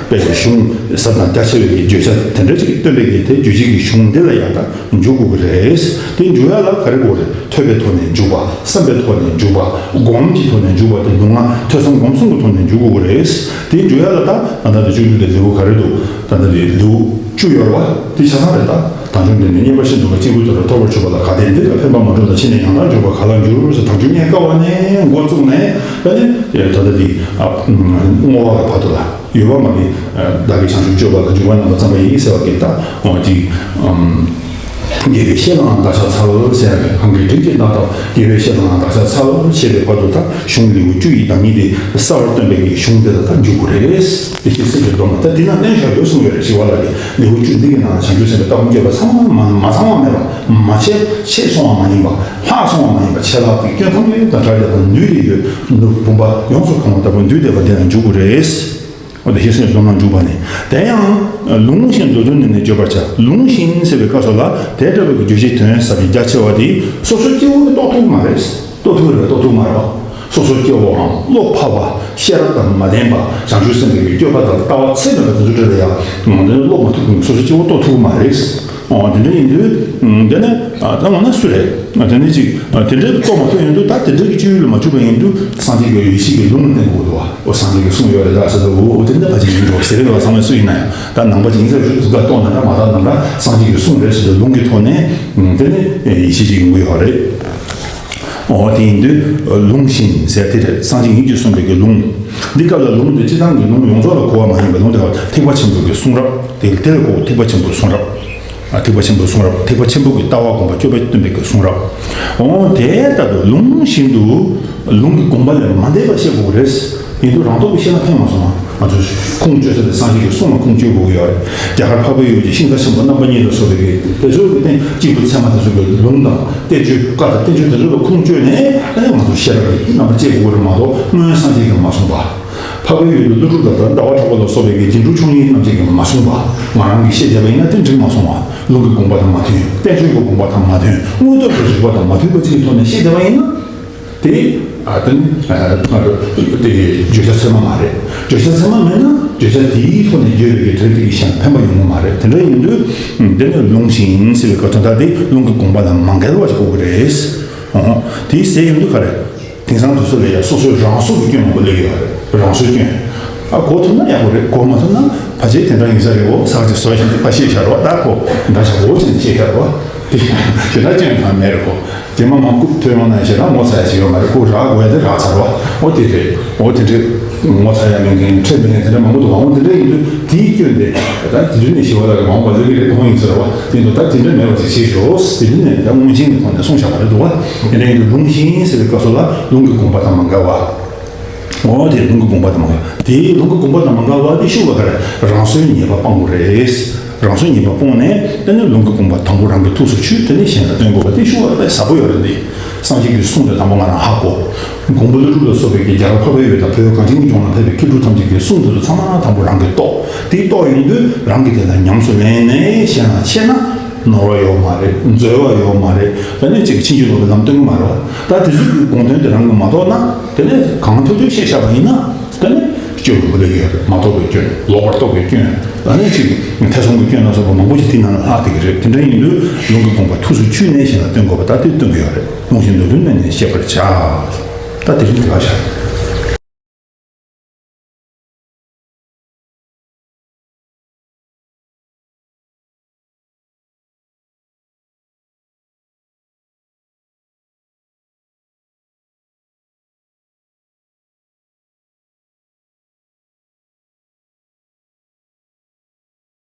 དཔེ་གཞུང་ཟབ་དང་རྒྱ་ཆེ་བའི་གི་བརྗོད་བྱ་དེ་འདྲ་ཅིག་སྟོན་པའི་གི་དེ་རྗོད་བྱེད་ཀྱི་གཞུང་འདི་ལ་ཡང་ད་འཇུག་དགོས་ཀྱི་རེད། དེ་འཇུག་ཡ་ལ་ག་རེ་དགོས་རེད། ཐོས་པའི་ཐོག་ནས་འཇུག་པ། བསམ་པའི་ཐོག་ནས་འཇུག་པ། སྒོམ་གྱི་ཐོག་ནས་འཇུག་པ་དེ་ལུས་ངག་ཐོས་བསམ་སྒོམ་གསུམ་གྱི་ཐོག་ནས་འཇུག་དགོས་ཀྱི་རེད། དེ་འཇུག་ཡ་ལ་ད་ད་ལྟ་དེ་བཅུ་བཅུ་དེ་ལེའུ་ག་རེ་འདུག་ད་ལྟ་དེ་ལེའུ་བཅུ་ཡོད་རེད་བ། དེ་ཆ་ཚང་རེད་ད། དལ་འབྱོར་འདི་ནི་རྙེད་པར་ཤེས་འདུག་པ། གཅིག་པུའི་དོན་ལ་རྟོགས་པར་གྱུར་པ་ལ། གལ་ཏེ་འདི་ལ་ཕན་པ་མ་བྱུང་ན། ཕྱིས་ནས་ཡང་དག་འཇུག་པ་ག་ལ་འགྱུར་ཟེར། དལ་འབྱོར་རྙེད་དཀའ་བ་ནས་འགོ་བཙུགས་ནས་ད་ནི་ད་ལྟ་འདི་བསྔོ་བ་གི་བར་དུ་ལ་ཡོད་པ་མ་གི་བདག་གིས་བྱང་ཆུབ་སྤྱོད་པ་ལ་འཇུག་པ་རྣམ་པར་བརྩམས་པ་ཡིན་ཟེར་བ་གི་ད་འོ་དེ། དགེ་བའི་བཤེས་ལའང་བདག་ཕྱག་འཚལ་ཟེར་བའི་གང་གི་དྲིན་གྱིས་བདག་ལྟ། དགེ་བའི་བཤེས་ལའང་བདག་ཕྱག་འཚལ་ཞེས་པའི་བར་དུ་ད་གཞུང་ལེའུ་བཅུ་ཡི་བདག་ཉིད་དེ་གསལ་བར་སྟོན་པའི་གི་གཞུང་དེ་ལ་ད་འཇུག་དགོས་རེད། དེ་ཤེས་སེམས་ཀྱི་སྡོམ་ལ་ད་འདི་ན་བསྟན་བཞག་ཡོད་གསུངས་ཡོད་རེད། ཞི་བ་ལྷ་གིས་ལེའུ་བཅུ་འདི་གི་ནང་ལ་བྱང་ཆུབ་སེམས་དཔའི་ལྟ་སྒོམ་སྤྱོད་པ་ཚང་མ་མ་ཚང་བ་མེད་པ། མ་ཆད་ཆད་སོང་བ་མ་ཡིན་པ། ལྷག་སོང་བ་མ་ཡིན་པ། ཆད་ལྷག་གི་སྐྱོན་ཐམས་ཅད་དང་བྲལ་བསྡད་པ་འདུས་ཏེ་ཡོད་ནུབ་བུམ་པ་ཡོངས་སུ་གང་བ་ལྟ་བུ་འདུས་བསྡད་པ་འདི་ན་འཇུག་དགོས་རེད། འོ་དེ་ཤེས་སེམས་སྡོམ་ལ་འཇུག་པ་ནི། དེ་ཡང་ལུང་བཞིན་མདོ་དོན་ནི་ནི་བརྗོད་པར་བྱ། ལུང་བཞིན་ཟེར་བའི་སྐབས་སུ་ལ་དེ་འདྲ་བའི་རྗོད་བྱེད་དོན་ཟབ་ཅིང་རྒྱ་ཆེ་བ་དེ་སོ་སོའི་སྐྱེ་བོ་གིས་རྟོགས་ཐུབ་ཀྱི་མ་རེད། རྟོགས་ཐུབ་ཀྱི་རེད་རྟོགས་ཐུབ་ཀྱི་མ་རེད་བ། སོ་སོའི་སྐྱེ་བོའམ་བློ་ཕལ་བ། ཤེས་རབ་དང་མ་ལྡན་པ། བྱང་ཆུབ་སེམས་དཔའི་སྤྱོད་པ་དང་ལྟ་བ་ཚད་མེད་པ་དེ་ཚོ་འདྲ་ལ་ཡང་དེ་ནི་བློ་མ་ཐུབ་ཀྱི་སོ་སོའི་སྐྱེ་བོ་རྟོགས་ཐུབ་ཀྱི་མ་རེད། འོ་དེ་འདྲ་ཡིན་དུས་དེ་ནི་ད་འོ་ན་སུ་རེད། དེ་ནི་ཅིག་དེ་འདྲའི་རྟོགས་མ་ཐུབ་ཡོང་དུས་ད་དེ་འདྲའི་གི་སྤྱོད་ཡུལ་ལ་མ་གྱུར་པ་ཡིན་དུས་སངས་རྒྱས་ཀྱི་ཡེ་ཤེས་ཀྱི་ལུང་ལ་བརྟེན་དགོས་འདུག་བ། འོ་སངས་རྒྱས་ཀྱིས་གསུངས་ཡོད་རེད་ད་ཟེར་དུས་འོ་དེ་འདྲ་ཕལ་ཆེར་ཡིན་འགྲོ་ཟེར་གི་འདུག་བ། ཚང་མས་སུ་ཡིན་ན་ཡང་ད་ནང་པ་ཅིག་ཡིན་ཟེར་ཞུ་དུས་ད་རྟོགས་ན་འདྲ་མ་རྟོགས་ན་འདྲ་སངས་རྒྱས་ཀྱིས་གསུངས་རེད་ཟེར་དུས་ལུང་གི་ཐོག་ནས་དེ་ནི་ཡེ་ཤེས་ཅིག་ཡོང་གི་ཡོད་རེད། འོ་དེ་ཡིན་དུས་ལུང་བཞིན་ཟེར་དེ་རེད། སངས་རྒྱས་ཉིད་ཀྱིས་གསུངས་པའི་གི་ལུང་། འདི་སྐབས་ལ་ལུང་དེ་སྤྱིར་བཏང་གི་ལུང་ཡོངས་རྫོགས་ལ་གོ་བ་མ་ཡིན་པའི་ལུང་དེ་ཐེག་པ་ཆེན་པོའི་གི་གསུང་རབ་དེ་དེ་ལ་གོ་ཐེག་པ་ཆེན་པོའི་གསུང་རབ། ཨ་ཐེག་པ་ཆེན་པོའི་གསུང་རབ། ཐེག་པ་ཆེན་པོ་གི་ལྟ་བ་སྒོམ་པ་སྤྱོད་པ་སྟོན་པའི་གི་གསུང་རབ། འོ་དེ་ལྟ་བུ་ལུང་བཞིན་དུ་ལུང་གི་དགོངས་པ་ལས་མ་འདས་པ་བཤད་དགོས་རེད། ཡིན་དུས་རང་སྟོབས་ཀྱིས་བཤད་ན་ཕན་མ་སོང་ང་། ང་ཚོས་ཁུངས་བཅོལ་ས་དེ་སངས་རྒྱས་ཀྱི་གསུང་ལ་ཁུངས་བཅོལ་དགོས་ཀྱི་ཡོད་རེད། རྒྱ་གར་འཕགས་པའི་ཡུལ་གྱི་ཤིང་རྟ་ཆེན་པོ་རྣམ་པ་གཉིས་ལ་སོགས་པའི་གི་དེ་ཚོའི་གི་རྟེན་གཅིག་པུ་ཚད་མ་དེ་ཚོའི་གི་ལུང་དང་བསྟན་བཅོས་བཀའ་དང་བསྟན་བཅོས་དེ་ཚོ་ལ་ཁུངས་བཅོལ་ནས་ཨ་ནི་ང་ཚོ་ཤེས་རབ་ཀྱི་རྣམ་པ་སྐྱེ་དགོས་རེད་མ་གཏོགས་སྔོན་སངས་རྒྱས་ཀྱིས་མ་གསུངས་པ། འཕགས་པའི་ཡུལ་དུ་ཀླུ་སྒྲུབ་དང་ཟླ་བ་གྲགས་པ་ལ་སོགས་པའི་རྗེས་འགྲོ་མཆོག་དབྱིངས་རྣམས་ཀྱིས་མ་གསུངས་པ། ང་རང་གིས་ཤེས་བསྡད་པ་ཡིན་ན་དེ་འགྲིག་མ་སོང་བ། ལུང་གི་དགོངས་པ་དང་མ་མཐུན། བསྟན་བཅོས་ཀྱི་དགོངས་པ་དང་མ་མཐུན། དངོས་སྟོབས་ཀྱི་རིགས་པ་དང་མ་མཐུན་པ་ཅིག་གི་ཐོག་ནས་ཤེས་བསྡད་པ་ཡིན་ན། དེ་ཨ་དེ་ནི་ཨ་དེ་བརྗོད་བྱ་ཚད་མ་མ་རེད། བརྗོད་བྱ་ཚད་མ་མིན་ན་བརྗོད་བྱ་དེའི་ཐོག་ནས་བརྗོད་པའི་དོན་དེ་གི་གཞན་ཕན་པ་ཡོང་གི་མ་རེད། དེ་འདྲ་ཡིན་དུས་དེ་ནི་ལུང་བཞིན་ཟེར་བའི་སྐབས་དོན་དག་དེ་ལུང་གི་དགོངས་པ་དང་མ་འགལ་བ་ཞིག་དགོས་ཀྱི་རེད། ཨོ། དེའི་ཟེར་ཡོང་དུས་ག་རེ། དེང་སང་དུས་ཚོད་ལ་ཡང་སོ་སོའི་རང་སྲོག་གི་སྐྱོན་མང་པོ་སླེབས་ཡོད་རེད། རང་སྲོག་སྐྱོན། ཨ་གོ་ཐུབ་ན་ཡག་པོ་རེད། གོ་མ་ཐུབ་ན་ཕལ་ཆེར་དེ་འདྲ་ཡིན་ས་རེད། འོ་ས་ཆ་བཟོ་བཞིན་དུ་ཕ་ཤེས་བྱ་རོགས། ད་གོ་འདྲ་བྱ་འོ་ཅན་ཤེས་བྱ་རོགས། དེ་དེ་འདྲ་སྐྱོན་གང་མེད་རེད་གོ། རྗེས་མ་མ་ཁུག་ཐོས་མ་ན་ཞེ་དྲག་ངོ་ཚ་ཡ་ཞིག་ཡོད་མ་རེད། ཁོ་རག་དགོས་ཡ་དེ་རག་ཚར་བ། འོ་དེ་རེད། འོ་དེ་འདྲས་ངོ་ཚ་ཡ་མེད་མཁན་ཁྲེལ་མེད་མཁན་དེ་འདྲ་མང་པོ་འདུག་འོ་དེ་འདྲ་ཡིན་དུས་དེའི་སྐྱོན་དེ་ད་དེ་དུས་ནས་ཞི་བ་ལྷ་གི་མ་འོངས་པ་ལ་གི་རེད་མཐོང་ཡིན་ཟེར་བ་དེ་འདུག་ད་དེ་འདྲ་མེད་པ་ཞིག་བྱེད་ཤོག་དེ་དུས་ནས་ད་སྔོན་ཆད་ཀྱི་ཐོག་ནས་གསུངས་བཞག་པ་རེད་འདུག་བ། དེ་འདྲ་ཡིན་དུས་ལུང་བཞིན་ཟེར་བའི་སྐབས་སུ་ལ་ལུང་གི་དགོངས་པ་དང་མ་འགལ་བ། འོ་དེ་ལུང་གི་དགོངས་པ་དང་མ་འགལ། དེའི་ལུང་གི་དགོངས་པ་དང་མ་འགལ་བ་དེ་ཤུགས་ལ་ག་རེ་རང་སོའི་ཉེས་པ་སྤང་དགོས་རེད། རང་སོའི་ཉེས་པ་སྤོང་ནས་དེ་ནས་ལུང་གི་དགོངས་པ་དང་པོ་རང་གི་ཐུགས་སུ་ཆུད། དེ་ནས་གཞན་ལ་སྟོན་དགོས་པ་དེ་ཤུགས་ལ་དཔེ་ཟབ་པོ་ཡོད་རེད། འདི་སངས་རྒྱས་ཀྱི་གསུང་དེ་དང་པོ་ང་རང་ཧ་གོ། མགོན་པོ་ཀླུ་སྒྲུབ་ལ་སོགས་པའི་རྒྱལ་བ་འཕགས་པའི་ཡུལ་དང་བོད་གངས་ཅན་གྱི་ལྗོངས་ལ་ཕེབས་པའི་མཁས་གྲུབ་ཐམས་ཅད་ཀྱི་གསུང་དེ་ཚོ་ཚང་མ་དང་པོ་རང་གིས་རྟོགས། དེ་རྟོགས་ཡོང་དུས་རང་གིས་དེ་ལ་ཉམས་སུ་ལེན་ནས་གཞན་ལ་འཆད་ན། ནོར་བ་ཡོད་མ་རེད། འཛོལ་བ་ཡོད་མ་རེད། ད་ནི་ཅིག་ཕྱིན་ཅི་ལོག་གི་ལམ་སྟོན་གྱི་མ་རེད་བ། ད་དེ་ཚོ་གི་དགོངས་དོན་དེ་རང་གིས་མ་རྟོགས་ན། དེ་ནས་གང་ཐོས་ཐོས་བཤད་བཞག་པ་ཡིན་ན། དེ་ནས་སྐྱོན་མང་པོ་སླེབས་ཀྱི་ཡོད་རེད། མ་རྟོགས་པའི་སྐྱོན། ལོག་པར་རྟོག་པའི་སྐྱོན། ད་ནི་ཅིག་ཐེ་ཚོམ་གྱི་སྐྱོན་ལ་སོགས་པ་མང་པོ་ཞིག་དེའི་ནང་ལ་ལྷག་བསྡད་ཀྱི་རེད། དེ་འདྲ་ཡིན་དུས་ལུང་གི་དགོངས་པ་ཐུགས་སུ་ཆུད་ནས་གཞན་ལ་སྟོན་དགོས་པ་ད་དེ་སྟོན་གྱི་ཡོད་རེད། ལུང་བཞིན་དུ་ལུང་ནས་ནས་བཤད་པར་བྱ། ད་དེ་རིང་དེ་ག་བྱ།